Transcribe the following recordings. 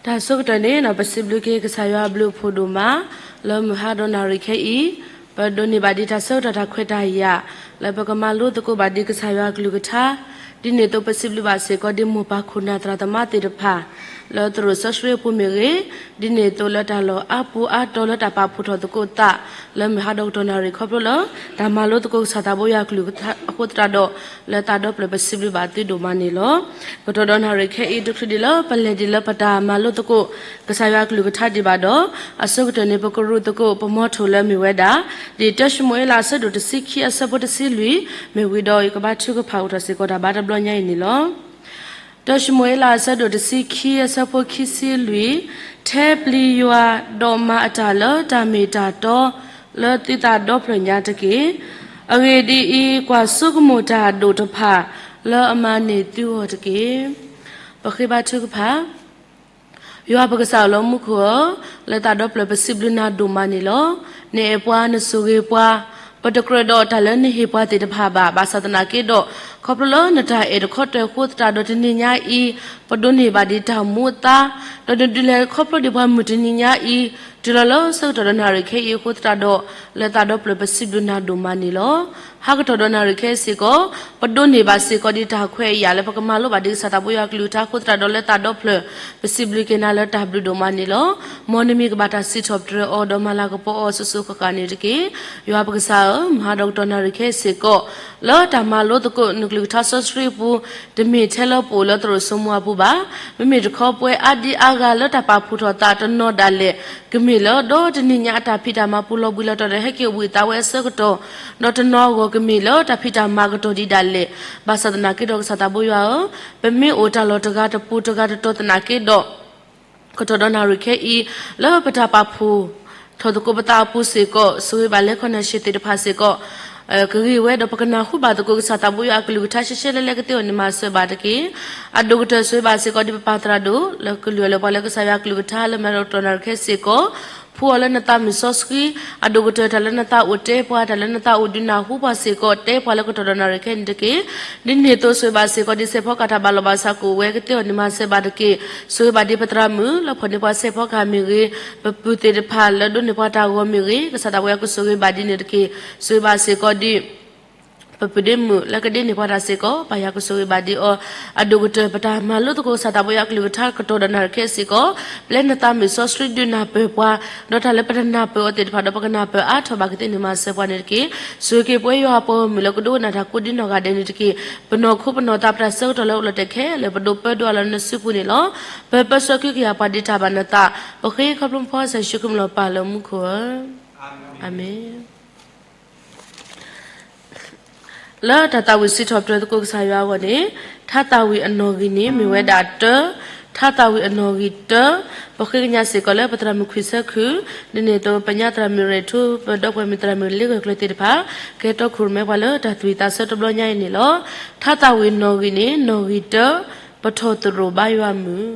တၢ်ဆၢကတီၢ်န့ၣ် ပစံးဘျုးက့ၤကစၢ်ယွၤအဘျုးအဖှိၣ်ဒိၣ်မး, လၢမုၢ်ဟါဒီးနၣ်ရံၣ်ခဲအံၤ, ပဒိးန့ၢ်ဘၣ်ဒံးတၢ်ဆၢကတီၢ်တၢ်ခွဲးတၢ်ယာ်, လၢပကမၤလိသကိးဘၣ်ဒံးကစၢ်ယွၤအကလုၢ်ကထါ, ဒ်န့ၣ်အသိးပစံးဘျုးဘၣ်စ့ၢ်ကီးဒ်မိၢ်ပၢ်ခိၣ်နၢ်သရၣ်သမါသ့ၣ်တဖၣ်, လၢသရိာ်စီဆှံအပူၤမ့ၢ်ဂ့ၤ, ဒ်န့ၣ်အသိးလၢတၢ်လီၢ်အါပူၤအါတီၤလၢတၢ်ပာ်ဖှိၣ်ထီၣ်သကိးသး, လၢမုၢ်ဟါဒီးကတီၢ်နၣ်ရံၣ်ခီဖျိလၢ တၢ်မၤလိသကိးကစၢ်သးဘိယွၤအကလုၢ်ကထါအဃိသတးဒီး, လၢသးဒီဖျၢၣ်ပစံးဘျုးဘၣ်သုဒိၣ်မးန့ၣ်လီၤ. ကတီၢ်ဒီးနၣ်ရံၣ်ခဲအံၤ တချုးဒံးလၢပလဲၤဒံးလၢပတၢ်မၤလိသကိး ကစၢ်ယွၤအကလုၢ်ကထါဒံးဘၣ်ဒီး, အဆိကတၢၢ်န့ၣ် ပကရူးသကိးပမီထိၣ်လၢမ့ၢ်ဝဲဒၣ်, ဒ်တၢၡမူၤအ့လးအဆၢဒိၣ်တဆံခံအဆၢဖိတဆံလွံၢ်, မ့ၢ်ဝံၤဒီးယကဘါထုကဖၣ်အိၣ်ထီၣ်စ့ၢ်ကီးတၢ်ဘါတဘျီညါအံၤန့ၣ်လီၤ. တၢၡမူၤအ့လးအဆၢဒိၣ်တဆံခံအဆၢဖိခံဆံလွံၢ်, ထဲပျံၤယွၤ, ဒီးမၤအတၢ်လၢတၢ်မ့ၢ်တၢ်တီ, လၢသုသးဒီဖျၢၣ်ညါတက့ၢ်. အဂ့ၢ်ဒ်အံၤ, ကွၢ်ဆိကမိၣ်တၢ်ဒိၣ်တဖၣ်, လၢအမၤန့ၢ်သုဂီၢ်တက့ၢ်. ပဃ့ဘါထုကဖၣ်. ယွၤပကစၢ်လၢမူခိၣ်ဧၢ, လၢသးဒီဖျၢၣ်ပစံးဘျုးနၤဒိၣ်မးန့ၣ်လီၤ. နအဲၣ်ပှၤနဆိၣ်ဂ့ၤပှၤ, ပတကြၢးဒီးတၢ်လၢနဟ့ၣ်ပှၤသ့ၣ်တဖၣ်ဘၣ်. ဘၣ်ဆၣ်သနာ်က့ဒီး, ခီဖျိလၢနတၢ်အဲၣ်တခီတၢၤအဃိသတးဒီးတနံၤညါအံၤ, ပဒိးန့ၢ်ဘၣ်ဒံးတၢ်မူအသါ, ဒီးနဒုးလဲၤခီဖျိဒံးပှၤမုၢ်တနံၤညါအံၤ, တုၤလီၤလၢဆၢကတီၢ်ဒီးနၣ်ရံၣ်ခဲအံၤအဃိသတးဒီး, လၢသးဒီဖျၢၣ်ပစံးဘျုးနၤဒိၣ်မးန့ၣ်လီၤ. ဟါကတီၢ်ဒီးနၣ်ရံၣ်ခဲစ့ၢ်ကီး, ပဒိးန့ၢ်ဘၣ်စ့ၢ်ကီးဒံးတၢ်ခွဲးအယာ်လၢပကမၤလိဘၣ်ဒံးကစၢ်သးဘိယွၤအကလုၢ်ကထါအဃိသတးဒီးလၢသးဒီဖျၢၣ်, ပစံးဘျုးက့ၤနၤလၢတၢ်ဘျုးဒိၣ်မးန့ၣ်လီၤ. မ်နမံၤကဘၣ်တၢ်စံးထီၣ်ပတြၢၤအီၤဒီးမၤလၤကပီၤအီၤစိၤစိၤဃၣ်ဃၣ်န့ၣ်တက့ၢ်. ယွၤပကစၢ်ဧၢ, မုၢ်ဟါဒီးကတီၢ်နၣ်ရံၣ်ခဲစ့ၢ်ကီး, လၢတၢ်မၤလိသကိးနကလုၢ်ကထါစီဆှံအပူၤ, တမ့ၢ်ထဲလၢပအိၣ်လၢသရိာ်စိမိၤအပူၤဘၣ်. မ့မ့ၢ်တခီပှၤအါဒံအါဂၤလၢတၢ်ပာ်ဖှိၣ်ထီၣ်သးတနီၤဒၣ်လဲာ်, ကမ့ၢ်လၢဒီတနံၤညါအတၢ်ဖံးတၢ်မၤပူၤလီၤဘှံးလီၤတီၤဒီးဟဲက့ၤဝံသးဝဲအဆၢကတီၢ်, ဒီးတနီၤအဂီၢ်ကမ့ၢ်လၢတၢ်ဖံးတၢ်မၤကတီၢ်ဒံးဒၣ်လဲာ်. ဘၣ်ဆၣ်သနာ်က့ဒီးကစၢ်သးဘိယွၤဧၢ, ပမ့ၢ်အိၣ်တၢ်လီၢ်တဂၤတပူၤတဂၤတတီၤသနာ်က့ဒီး, ကတီၢ်ဒီးနၣ်ရံၣ်ခဲအံၤ, လၢပတၢ်ပာ်ဖှိၣ်ထီၣ်သကိးပသးအပူၤစ့ၢ်ကီး, ဆိၣ်ဂ့ၤဘၣ်လဲၤခီၣ်နၢ်ဆံးသ့ၣ်တဖၣ်စ့ၢ်ကီး, ကဂ့ၤဝဲဒီးပကနၢ်ဟူဘၣ်သကိးကစၢ်သးဘိယွၤအကလုၢ်ကထါရှဲရှဲလဲလဲကသ့အီၤန့ၣ်မၤစၢၤဘၣ်တက့ၢ်. အဒိၣ်ကတၢၢ်ဆိၣ်ဂ့ၤဘၣ်စ့ၢ်ကီးဒ်ပပၢ်သရၣ်ဒိၣ်, လၢကလုၢ်အလၢပှၤလၢကစၢ်ယွၤအကလုၢ်ကထါလၢမုၢ်ဟါဒီးကတီၢ်နၣ်ရံၣ်ခဲစ့ၢ်ကီး, ဖှူအီၤလၢနသးမုၢ်စီဆှံ, အဒိၣ်ကတၢၢ်တၢ်လၢနသးအိၣ်တဲပှၤ, တၢ်လၢနသးအိၣ်ဒုးနၢ်ဟူပှၤစ့ၢ်ကီး, တဲပှၤလၢကတီၢ်ဒီးနၣ်ရံၣ်ခဲန့ၣ်တက့ၢ်. ဒ်န့ၣ်အသိးဆိၣ်ဂ့ၤဘၣ်စ့ၢ်ကီးဒ်စဲးဖီကၣ်တၢ်ဘၣ်လီၤဘၣ်စးကအိၣ်ဝဲကသ့အီၤန့ၣ်မၤစၢၤဘၣ်တက့ၢ်. ဆိၣ်ဂ့ၤဘၣ်ဒ်ပသရၣ်မုၣ်လၢဖီၣ်န့ၢ်ပှၤစဲးဖီကၣ်မ့ၢ်ဂ့ၤ, ပပုၢ်သ့ၣ်တဖၣ်လၢဒိးန့ၢ်ပှၤတၢ်ဂီၤမ့ၢ်ဂ့ၤ, ကစၢ်သးဘိယွၤကဆိၣ်ဂ့ၤဘၣ်ဒ်န့ၣ်တက့ၢ်. ဆိၣ်ဂ့ၤဘၣ်စ့ၢ်ကီးဒ် ပပုၢ်ဒ့မုၣ်လၢကဒ့န့ၢ်ပှၤတၢ်စ့ၢ်ကီး, ပၢ်ယွၤကဆိၣ်ဂ့ၤဘၣ်ဒ်အီၤ, အဒိၣ်ကတၢၢ်ပတၢ်မၤလိသကိးကစၢ်သးဘိယွၤအကလုၢ်ကထါကတီၢ်ဒီးနၣ်ရံၣ်ခဲစ့ၢ်ကီး, ပျဲနသးမုၢ်စီဆှံဒုးနၢ်ပၢၢ်ပှၤ, ဒီးတၢ်လၢပတနၢ်ပၢၢ်အီၤသ့ၣ်တဖၣ်ဒီးပကနၢ်ပၢၢ်အါထီၣ်ဘၣ်ကသ့န့ၣ်မၤစၢၤပှၤန့ၣ်တက့ၢ်. ဆိၣ်ဂ့ၤက့ၤပဝဲယွၤအပှၤဂီၢ်မုၢ်လၢကဒိကနၣ်တၢ်ကိးဒ်နီၢ်ဂၤဒဲးန့ၣ်တက့ၢ်. ပနီၢ်ခိပနီၢ်သးပတၢ်ဆၢကတီၢ်လၢအိၣ်လီၤတဲာ်ခဲလၢာ် ပဒိးပၢဒိၣ်အလီၤနစုပူၤန့ၣ်လီၤ. ပၢပၢဆှၢကဟုကယာ်ပှၤဒ်တၢ်ဘၣ်နသး, ပဃ့ခီဖျိမုၢ်ဖီစၢ်ယ့ၣ်ၡူးခရံာ်မံၤလီၤပၢ်လၢမူခိၣ်ဧၢ, အၤမ့ၣ်. လၢတၢ်သးဝံၣ်စံးထီၣ်ပတြၢၤသကိးကစၢ်ယွၤအဂီၢ်န့ၣ်, ထါသးဝံၣ်အနီၣ်ဂံၢ်န့ၣ်မ့ၢ်ဝဲဒၣ်တၢ, ထါသးဝံၣ်အနီၣ်ဂံၢ်တၢ, ပဃ့ကညးစ့ၢ်ကီးလၢပသရၣ်မုၣ်ခွံဆၢခုၣ်, ဒ်န့ၣ်အသိးပညါသရၣ်မုၣ်ရဲၣ်ထူ, ပဒီပုၢ်ဝဲၢ်မုၣ်သရၣ်မုၣ်လ့ဂၢၢ်ကျၢၤသ့ၣ်တဖၣ်, ကဲတီခိၣ်ရိၣ်မဲပှၤလၢတၢ်သွံၣ်သးဆၢတဘျီညါအံၤန့ၣ်လီၤ. ထါသးဝံၣ်နီၣ်ဂံၢ်န့ၣ်, နီၣ်ဂံၢ်တၢ, ပထီၣ်သရိာ်ဘါယွၤမုၢ်.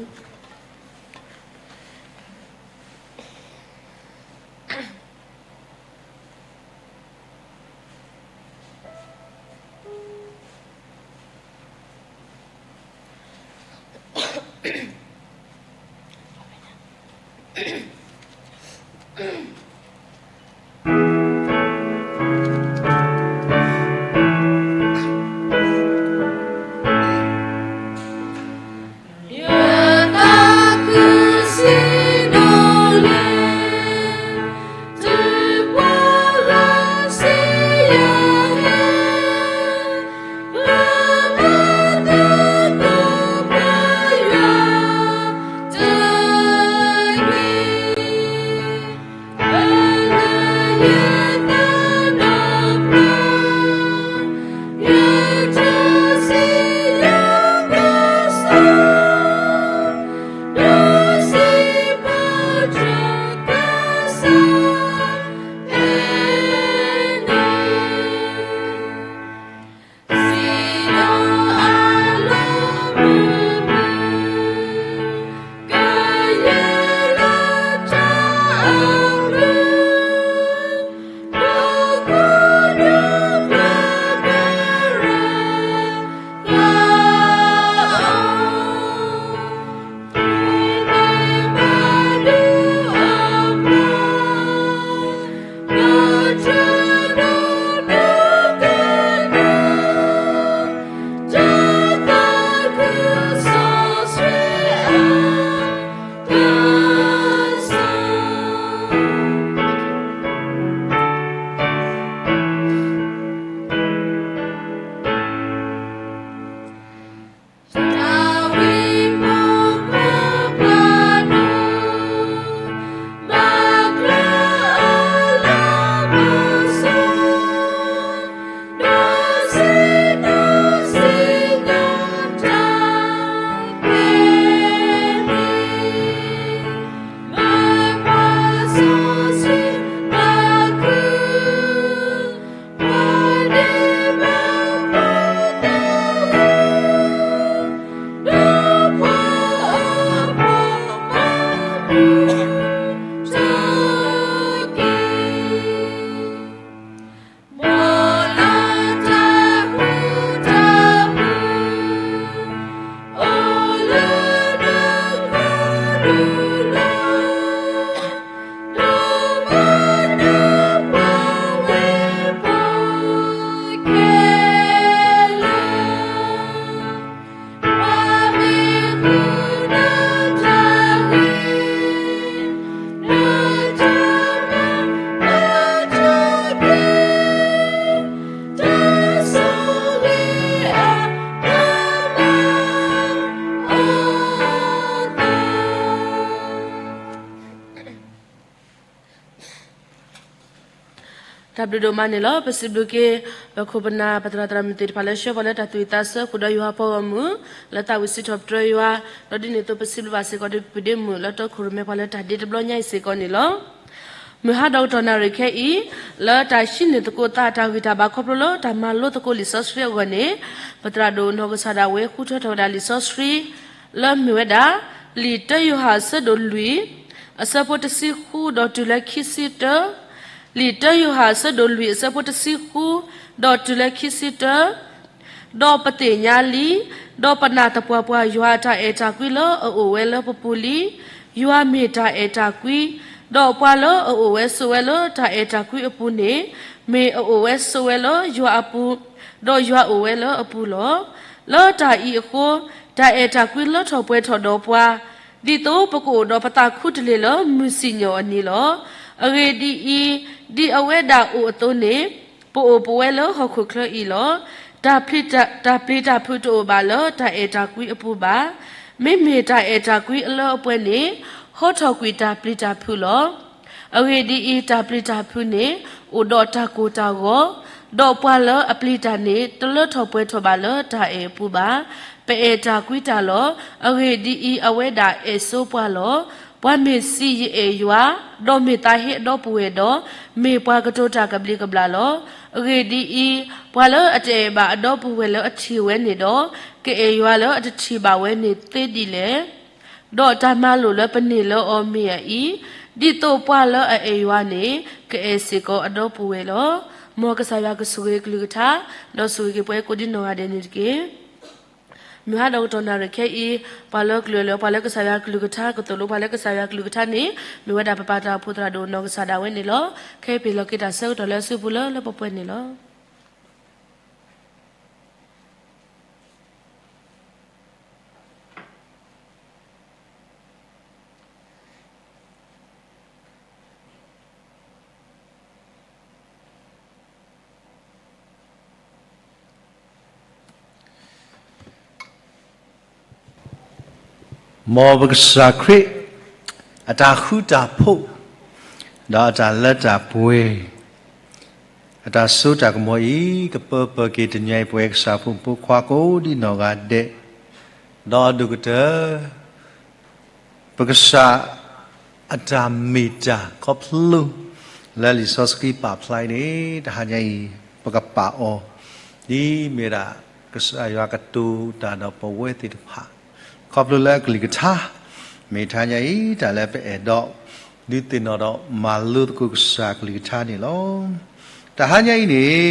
တၢ်ဘျုးဒိၣ်မးန့ၣ်လီၤ. ပစံးဘျုးက့ၤ ပခိၣ်ပနၢ် ပသရၣ်သရၣ်မုၣ်သ့ၣ်တဖၣ်လၢဆှၢပှၤလၢတၢ်သူၣ်ဝံၣ်သးဆၢ ဃုာ်ဒီးယွၤအပှၤဂီၢ်မုၢ် လၢသးဝံၣ်စံးထီၣ်ပတြၢၤယွၤ, ဒီးဒ်န့ၣ်အသိး ပစံးဘျုးဘၣ်စ့ၢ်ကီးဒီးပဒ့မုၣ် လၢတၢ်ခိၣ်ရိၣ်မဲပှၤလၢတၢ်ဒ့တဘျီညါအံၤစ့ၢ်ကီးန့ၣ်လီၤ. မုၢ်ဟါဒီးကတီၢ်နၣ်ရံၣ်ခဲအံၤ လၢတၢ်ဟံးန့ၢ်သကိးသးအတၢ်ဂံၢ်တၢ်ဘါခီဖျိလၢတၢ်မၤလိသကိးလံာ်စီဆှံအဂီၢ်န့ၣ်, ပသရၣ်ဒိၣ်နီၢ်ကစၢ်ဒၣ်ဝဲ ဃုထၢထီၣ်ဝဲဒၣ်လံာ်စီဆှံ လၢမ့ၢ်ဝဲဒၣ် လံာ်တၢယိၤဟၣ်အဆၢဒိၣ်လွံၢ် အဆၢဖိတဆံဃုဒီးတုၤလၢခံဆံတၢ, လံာ်တၢယိၤဟၣ်အဆၢဒိၣ်လွံၢ်အဆၢဖိတဆံဃု ဒီးတုၤလၢခံဆံတၢ, ဒီးပသ့ၣ်ညါလံ, ဒီးပနၢ်သပှၢ်ပှၢ်ယွၤအတၢ်အဲၣ်တၢ်ကွံလၢအအိၣ်ဝဲလၢပပူၤလံ. ယွၤမ့ၢ်တၢ်အဲၣ်တၢ်ကွံ, ဒီးပှၤလၢအအိၣ်ဝဲဆိးဝဲလၢတၢ်အဲၣ်တၢ်ကွံအပူၤန့ၣ် မ့ၢ်အအိၣ်ဝဲဆိးဝဲလၢယွၤအပူၤ, ဒီးယွၤအိၣ်ဝဲလၢအပူၤလီၤ. လၢတၢ်အံၤအဃိ, တၢ်အဲၣ်တၢ်ကွံလၢထီၣ်ပှဲၤထီၣ်ဒီးပှၤ, ဒ်သိးပကအိၣ်ဒီးပသးခူတလ့ၢ်လၢမုၢ်စံၣ်ညီၣ်အနံၤလီၤ. အဂ့ၢ်ဒ်အံၤ, ဒ်အဝဲဒၣ်အိၣ်အသိးန့ၣ်, ပအိၣ်ပဝဲလၢဟီၣ်ခိၣ်ချၢအံၤလီၤ. တၢ်ပျံၤတၢ်ဖုးတအိၣ်ဘၣ်လၢတၢ်အဲၣ်တၢ်ကွံအပူၤဘၣ်. မ့မ့ၢ်တၢ်အဲၣ်တၢ်ကွံအလၢအပှဲၤန့ၣ်, ဟီထီၣ်ကွံာ်တၢ်ပျံၤတၢ်ဖုးလီၤ. အဂ့ၢ်ဒ်အံၤ, တၢ်ပျံၤတၢ်ဖုးန့ၣ် အိၣ်ဒီးတၢ်ကိၢ်တၢ်ဂီၤ, ဒီးပှၤလၢအပျံၤတၢ်န့ၣ် တလၢထီၣ်ပှဲၤထီၣ်ဘၣ်လၢတၢ်အဲၣ်အပူၤဘၣ်. ပအဲၣ်တၢ်ကွံတၢ်လီၤ. အဂ့ၢ်ဒ်အံၤ, အဝဲဒၣ်အဲၣ်ဆိပှၤလီၤ. ပှၤမ့ၢ်စံးယအဲၣ်ယွၤ, ဒီးမ့ၢ်သးဟ့အဒီပုၢ်ဝဲၢ်ဒီး, မ့ၢ်ပှၤကတိၤတၢ်ကဘျံးကဘျၣ်လီၤ. အဂ့ၢ်ဒ်အံၤ, ပှၤလၢအတအဲၣ်ဘၣ်အဒီပုၢ်ဝဲၢ်လၢအထံၣ်ဝဲန့ၣ်ဒီး, ကအဲၣ်ယွၤလၢအတထံၣ်ဘၣ်ဝဲန့ၣ်သ့ဒ်လဲၣ်. ဒီးတၢ်မၤလိာ်လၢပန့ၢ်လၢအီၤမ့ၢ်အအံၤ, ဒ်သိးပှၤလၢအအဲၣ်ယွၤန့ၣ် ကအဲၣ်စ့ၢ်ကီးအဒီပုၢ်ဝဲၢ်လီၤ. မ်ကစၢ်ယွၤကဆိၣ်ဂ့ၤအကလုၢ်ကထါ, ဒီးဆိၣ်ဂ့ၤက့ၤပှၤကိးဒ်နီၢ်ဂၤဒဲးန့ၣ်တက့ၢ်. မုၢ်ဟါဒီးကတီၢ်နၣ်ရံၣ်ခဲအံၤ, ပှၤလၢကလုၢ်အလၢပှၤလၢကစၢ်ယွၤကလုၢ်ကထါ ကသိၣ်လိပှၤလၢကစၢ်ယွၤကလုၢ်ကထါန့ၣ်, မ့ၢ်ဝဲဒၣ်ပပၢ်တၢ်အိၣ်ဖှိၣ်သရၣ်ဒိၣ်နီၢ်ကစၢ်ဒၣ်ဝဲန့ၣ်လီၤ. ခဲအံၤပဟ့ၣ်လီၤက့ၤတၢ်ဆၢကတီၢ်လၢအစုပူၤလၢလၢပှဲၤပှဲၤန့ၣ်လီၤ. မ်ပကစၢ်ခရံာ် အတၢ်ဃူတၢ်ဖိး, ဒီးအတၢ်လၢတၢ်ပှဲၤ, အတၢ်စိတၢ်ကမီၤအံၤ ကပၢပၢၢ်က့ၤတနံၤအံၤ ပဝဲကစၢ်ဖိမုၣ်ဖိခွါကိးဒ်နီၢ်ဂၤဒဲး, ဒီးအဒိၣ်ကတၢၢ် ပကစၢ်အတၢ်မ့ၢ်တၢ်ခီဖျိ လၢလံာ်စီဆှံပာ်ဖျါအံၤန့ၣ် တဟါညါအံၤ ပကပာ်အီၤ ဒ်မ့ၢ်ဒၣ် ကစၢ်ယွၤကတိၤတၢ်ဒီးပဝဲသ့ၣ်တဖၣ် ခီဖျိလၢအကလုၢ်ကထါ, မ့ၢ်တဟါညါအံၤ တၢ်လၢပအဲၣ်ဒိး ဒုးသ့ၣ်နီၣ်ဒီးမၤလိသကိးကစၢ်အကလုၢ်ကထါန့ၣ်လီၤ. တဟါညါအံၤန့ၣ်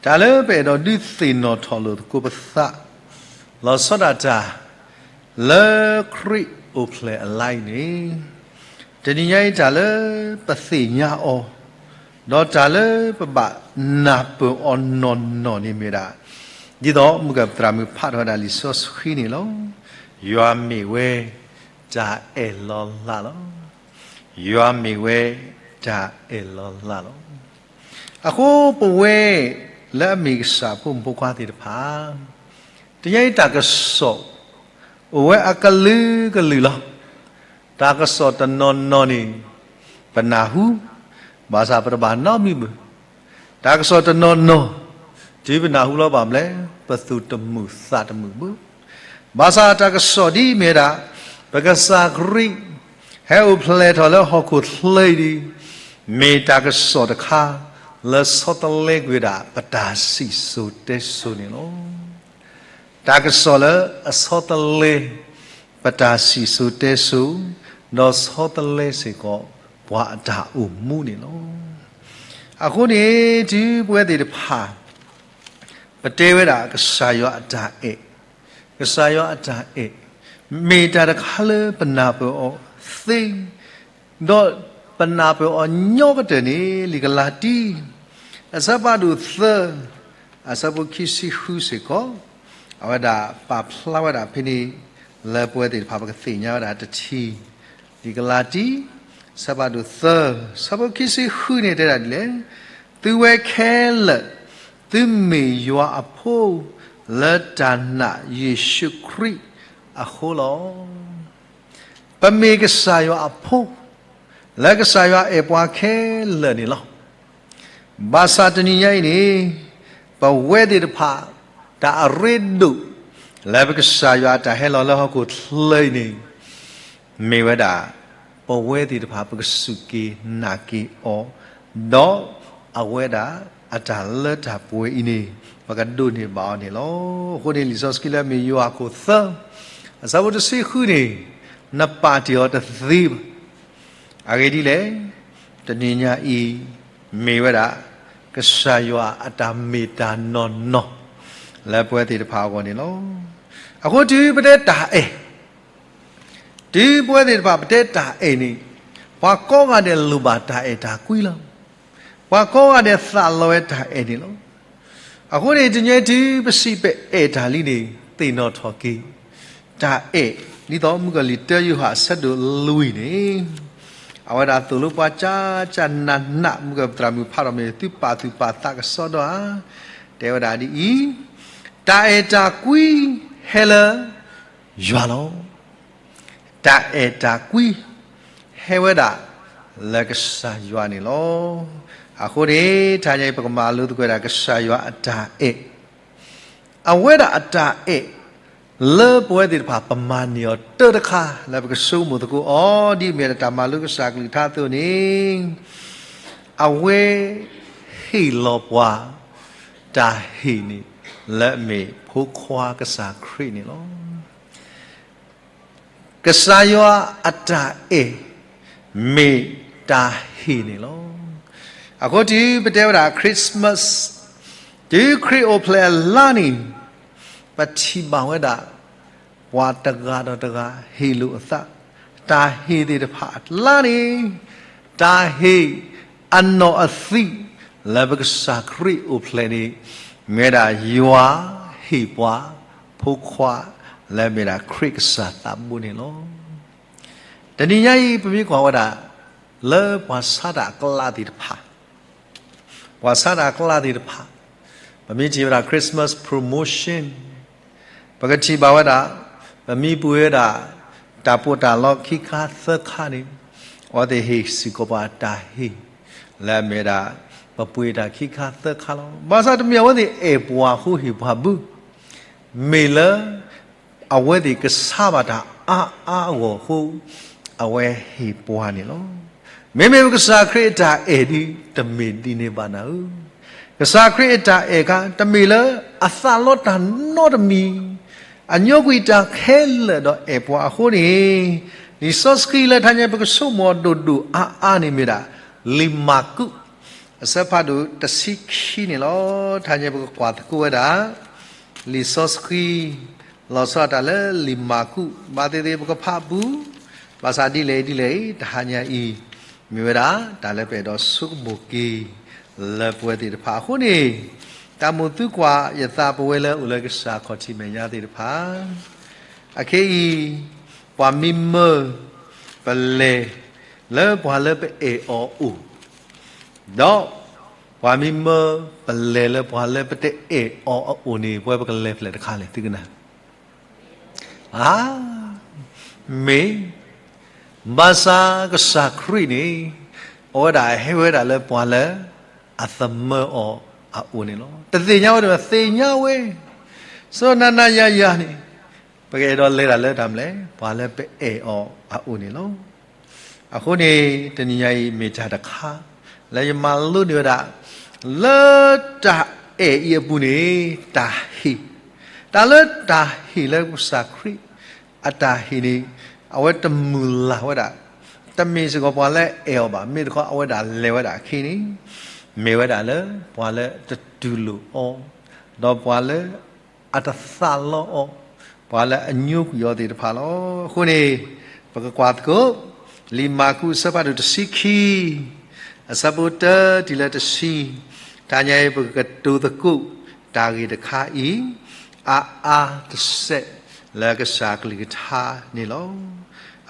တၢ်လၢပအဲၣ်ဒိးဒုးသ့ၣ်နီၣ်ထီၣ်လိာ်သကိးပသး လီၤဆီဒၣ်တၢ် လၢခရံာ်အိၣ်ဖျဲၣ်အလါအံၤန့ၣ်, တနံၤညါအံၤတၢ်လၢပသ့ၣ်ညါအီၤ, ဒီးတၢ်လၢပဘၣ်နၢ်ပၢၢ်အီၤနီၢ်နီၢ်န့ၣ်မ့ၢ်ဒၣ်, ဒ်သိးမုၢ်ဂၢၢ်ပသရၣ်မုၣ်ဖးထီၣ်ဝဲဒၣ်လံာ်စီဆှံန့ၣ်လီၤ. ယွၤမ့ၢ်ဝဲတၢ်အဲၣ်လီၤလးလီၤ. ယွၤမ့ၢ်ဝဲတၢ်အဲၣ်လီၤလးလီၤ. အဃိပဝဲလၢအမ့ၢ်ကစၢ်ဖိမုၣ်ဖိခွါသ့ၣ်တဖၣ်, တနံၤညါအံၤတၢ်ကစီၣ် အိၣ်ဝဲအကလုာ်ကလုာ်လီၤ. တၢ်ကစီၣ်တနီၤနီၤန့ၣ် ပနၢ်ဟူ, ဘၣ်ဆၣ်ပတဘၣ်နီတမံၤဘၣ်. တၢ်ကစီၣ်တနီၤနီၤ တုၤပနၢ်ဟူလီၤဘၣ်မလဲၣ် ပသူၣ်တမုာ်သးတမုာ်ဘၣ်. ဘၣ်ဆၣ်တၢ်ကစီၣ်ဒ်အမ့ၢ်ဝဲဒၣ် ပကစၢ်ခရံာ် ဟဲအိၣ်ဖျဲၣ်ထီၣ်လၢဟီၣ်ခိၣ်ချၢအံၤဒီး, မ့ၢ်တၢ်ကစီၣ်တခါ လၢဆီတလဲကွံာ်ဝဲဒၣ် ပတၢ်စံၣ်စိၤတဲစိၤန့ၣ်လီၤ. တၢ်ကစီၣ်လၢအဆီတလဲ ပတၢ်စံၣ်စိၤတဲစိၤ, ဒီးဆီတလဲစ့ၢ်ကီး ပှၤအတၢ်အိၣ်မူန့ၣ်လီၤ. အဃိန့ၣ် တုၤပဝဲသ့ၣ်တဖၣ် ပတဲဝဲဒၣ်ကစၢ်ယွၤအတၢ်အဲၣ်, ကစၢ်ယွၤအတၢ်အဲၣ် မ့ၢ်တၢ်တခါလၢပနၢ်ပၢၢ်အီၤသ့, ဒီးပနၢ်ပၢၢ်အီၤညီကတၢၢ်န့ၣ် လံာ်ကလၤတံ အဆၢဖးဒိၣ်သၢ အဆၢဖိခံဆံဃုစ့ၢ်ကီး, အဝဲဒၣ်ပာ်ဖျါဝဲဒၣ်ဖဲန့ၣ် လၢပဝဲသ့ၣ်တဖၣ် ပကသ့ၣ်ညါဝဲဒၣ်တထံၣ်, လံာ်ကလၤတံ ဆၢဖးဒိၣ်သၢ ဆၢဖိခံဆံဃုန့ၣ်တဲဒၣ်ဒ်လဲၣ်, သုဝဲခဲလၢာ် သုမ့ၢ်ယွၤအဖိ လၢတၢ်နာ်ယ့ၣ်ၡူးခရံာ်အဃိလီၤ. ပမ့ၢ်ကစၢ်ယွၤအဖိ လၢကစၢ်ယွၤအဲၣ်ပှၤခဲလၢာ်န့ၣ်လီၤ. ဘၣ်ဆၣ်တနံၤညါအံၤန့ၣ်, ပဝဲသ့ၣ်တဖၣ် တၢ်အရ့ဒိၣ် လၢပကစၢ်ယွၤအတၢ်ဟဲလီၤလၢဟီၣ်ခိၣ်ချၢအံၤန့ၣ် မ့ၢ်ဝဲဒၣ် ပဝဲသ့ၣ်တဖၣ် ပကစူၢ်က့ၤနာ်က့ၤအီၤ, ဒီးအဝဲဒၣ်အတၢ်လၢတၢ်ပှဲၤအံၤန့ၣ် ပကဒိးန့ၢ်ဘၣ်အီၤန့ၣ်လီၤ. အဃိန့ၣ် လံာ်စီဆှံလၢအမ့ၢ်ယိၤဟၣ်ခိၣ်သၢ အဆၢဖိတဆံဃုန့ၣ်, နပာ်တ့ၢ်အီၤတသ့ဘၣ်. အဂ့ၢ်ဒ်လဲၣ်, တနံၤညါအံၤ မ့ၢ်ဝဲဒၣ် ကစၢ်ယွၤအတၢ်မ့ၢ်တၢ်နီၢ်နီၢ် လၢပဝဲသ့ၣ်တဖၣ်အဂီၢ်န့ၣ်လီၤ. အဃိတုၤပတဲတၢ်အဲၣ်, တုၤပဝဲသ့ၣ်တဖၣ်ပတဲတၢ်အဲၣ်န့ၣ်, ပှၤကိးဂၤဒဲးလိၣ်ဘၣ်တၢ်အဲၣ်တၢ်ကွံလီၤ. ပှၤကိးဂၤဒဲးသးလီဝဲတၢ်အဲၣ်န့ၣ်လီၤ. အဃိန့ၣ် တနံၤအံၤတုၤပစံးပအဲၣ်တၢ်လံန့ၣ် သ့ၣ်နီၣ်ထီၣ်က့ၤ တၢ်အဲၣ်, ဒ်သိးမုၢ်ကီၢ်လံာ်တၢယိၤဟၣ်အဆၢဒိၣ်လွံၢ်န့ၣ်, အဝဲဒၣ်သိၣ်လိပှၤကၠၢကၠၢနးနး မုၢ်ကီၢ်ပသရၣ်မုၣ်ဖးထီၣ်မ့ၢ်သုပာ်သူၣ်ပာ်သးကစီဒီဧါ, တဲဝဲဒၣ်ဒ်အံၤ, တၢ်အဲၣ်တၢ်ကွံဟဲလၢယွၤလီၤ. တၢ်အဲၣ်တၢ်ကွံ ဟဲဝဲဒၣ်လၢကစၢ်ယွၤန့ၣ်လီၤ. အဃိန့ၣ် တနံၤညါအံၤ ပကမၤလိသကိးဝဲဒၣ် ကစၢ်ယွၤအတၢ်အဲၣ်, အဝဲဒၣ်အတၢ်အဲၣ် လၢပဝဲသ့ၣ်တဖၣ် ပမၤန့ၢ်အီၤတၢ်တခါ လၢပကဆိကမိၣ်သကိးအီၤ ဒ်အမ့ၢ်တၢ်မၤလိကစၢ်အကလုၢ်ကထါအသိးန့ၣ်, အဝဲဟ့ၣ်လီၤပှၤ တၢ်ဟ့ၣ်န့ၣ် လၢအမ့ၢ်ဖိခွါကစၢ်ခရံာ်န့ၣ်လီၤ. ကစၢ်ယွၤအတၢ်အဲၣ် မ့ၢ်တၢ်ဟ့ၣ်န့ၣ်လီၤ. အဃိတုၤပတဲဝဲဒၣ် Christmas, တုၤခရံာ်အိၣ်ဖျဲၣ်အလါန့ၣ်, ပထံၣ်ဘၣ်ဝဲဒၣ် ပှၤတဂၤဒီးတဂၤဟ့ၣ်လိာ်အသး, တၢ်ဟ့ၣ်သ့ၣ်တဖၣ်အကျါန့ၣ်, တၢ်ဟ့ၣ်အနီၢ်အသံး လၢပကစၢ်ခရံာ်အိၣ်ဖျဲၣ်န့ၣ်, မ့ၢ်ဝဲဒၣ်ယွၤဟ့ၣ်ပှၤ ဖိခွါ လၢမ့ၢ်ဒၣ်ခရံာ်ကစၢ်သးဘိန့ၣ်လီၤ. တနံၤညါအံၤ ပမ့ၢ်ကွၢ်ဝဲဒၣ် လၢပှၤဆါတၢ်အကျါသ့ၣ်တဖၣ်, ပှၤဆါတၢ်အကျါသ့ၣ်တဖၣ်, ပမ့ၢ်ထံၣ်ဝဲဒၣ် Christmas promotion, ပကထံၣ်ဘၣ်ဝဲဒၣ်, ပမ့ၢ်ပှ့ၤဝဲဒၣ် တၢ်ပီးတၢ်လီခံခါသၢခါန့ၣ်, အဝဲသ့ၣ်ဟ့ၣ်စ့ၢ်ကီးပှၤတၢ်ဟ့ၣ် လၢအမ့ၢ်ဝဲဒၣ် ပပှ့ၤတၢ်ခံခါသၢခါလီၤ. ဘၣ်ဆၣ်တမ့ၢ်အဝဲသ့ၣ်အဲၣ်ပှၤအဃိဟ့ၣ်ပှၤဘၣ်, မ့ၢ်လၢ အဝဲသ့ၣ်ကဆါဘၣ်တၢ်အါအါအဂီၢ်အဃိ, အဝဲဟ့ၣ်ပှၤန့ၣ်လီၤ. မ့မ့ၢ်ပကစၢ်ခရံာ်အတၢ်အဲၣ်ဒ် တမ့ၢ်ဒ်န့ၣ်ဘၣ်နၤဧၢ. ကစၢ်ခရံာ်အတၢ်အဲၣ်ခါ တမ့ၢ်လၢအသးလီတၢ်နီတမံၤ, အညိကွံာ်တၢ်ခဲလၢာ်ဒီးအဲၣ်ပှၤအဃိန့ၣ်, လံာ်စီဆှံလၢတနံၤညါပကဆိကမိၣ်အီၤဒိၣ်ဒိၣ်အါအါန့ၣ်မ့ၢ်ဒၣ် လံာ်မၢ်ကူး အဆၢဖးဒိၣ်တဆံခံန့ၣ်လီၤ. တနံၤညါပကကွၢ်သကိးဝဲဒၣ် လံာ်စီဆှံ လီၤဆီဒၣ်တၢ်လၢလံာ်မၢ်ကူး ဘၣ်သ့ၣ်သ့ၣ်ပကဖးပူၤ, ဘၣ်ဆၣ်ဒ်လဲၣ်ဒ်လဲၣ် တဟါညါအံၤ မ့ၢ်ဝဲဒၣ် တၢ်လၢပအဲၣ်ဒိးဆိကမိၣ်က့ၤ လၢပဝဲသ့ၣ်တဖၣ်အဃိန့ၣ်, တၢ်မိၣ်သုကွၢ်ယသးပဝဲလၢအိၣ်လၢကစၢ်ခီၣ်ထံးမဲာ်ညါသ့ၣ်တဖၣ်, အခဲအံၤ ပှၤမံမၢ ပလဲၤ လၢပှၤလၢပအဲၣ်အီၤအအိၣ်, ဒီး ပှၤမံမၢ ပလဲၤလၢပှၤလၢပတအဲၣ်အီၤအအိၣ်န့ၣ် ပဝဲပကလဲၤဖဲလဲၣ်တခါလဲၣ် သုကနၣ်, အၢ, မ့ၢ်, ဘၣ်ဆၣ်ကစၢ်ခရံာ်န့ၣ် အဝဲဒၣ်ဟဲဝဲဒၣ်လၢပှၤလၢအသမၢအီၤအအိၣ်န့ၣ်လီၤ. တသ့ၣ်ညါဝဲဒီးသ့ၣ်ညါဝဲ, စီၤနၤနၤယၤယၤန့ၣ် ပကအဲၣ်ဒိးလဲၤဒၣ်လၢတၢ်မလဲၣ် ပှၤလၢပအဲၣ်အီၤအအိၣ်န့ၣ်လီၤ. အဃိန့ၣ် တနံၤညါအံၤမ့ၢ်တၢ်တခါ လၢယမၤလိန့ၢ်ဝဲဒၣ် လၢတၢ်အဲၣ်အံၤအပူၤန့ၣ် တၢ်ဟ့ၣ်, တၢ်လၢတၢ်ဟ့ၣ်လၢကစၢ်ခရံာ် အတၢ်ဟ့ၣ်န့ၣ် အဝဲတမုၢ်လၢ်ဝဲဒၣ်, တမ့ၢ်စ့ၢ်ကီးပှၤလၢအအဲၣ်အီၤဘၣ်, မ့ၢ်တခီအဝဲဒၣ်လဲၤဝဲဒၣ်အခံန့ၣ် မ့ၢ်ဝဲဒၣ်လၢပှၤလၢတတူၢ်လိာ်အီၤ, ဒီးပှၤလၢအတသးလီအီၤ, ပှၤလၢအညိကွံာ်အီၤသ့ၣ်တဖၣ်လီၤ. အဃိန့ၣ် ပကကွၢ်သကိး လံာ်မၢ်ကူးအဆၢဖးဒိၣ်တဆံခံ အဆၢဖိတၢတုၤလၢတဆံ, တနံၤညါအံၤပကကတိၤသကိး တၢ်ဂ့ၢ်တခါအံၤ အါအါတစဲး လၢကစၢ်ကလုၢ်ကထါန့ၣ်လီၤ.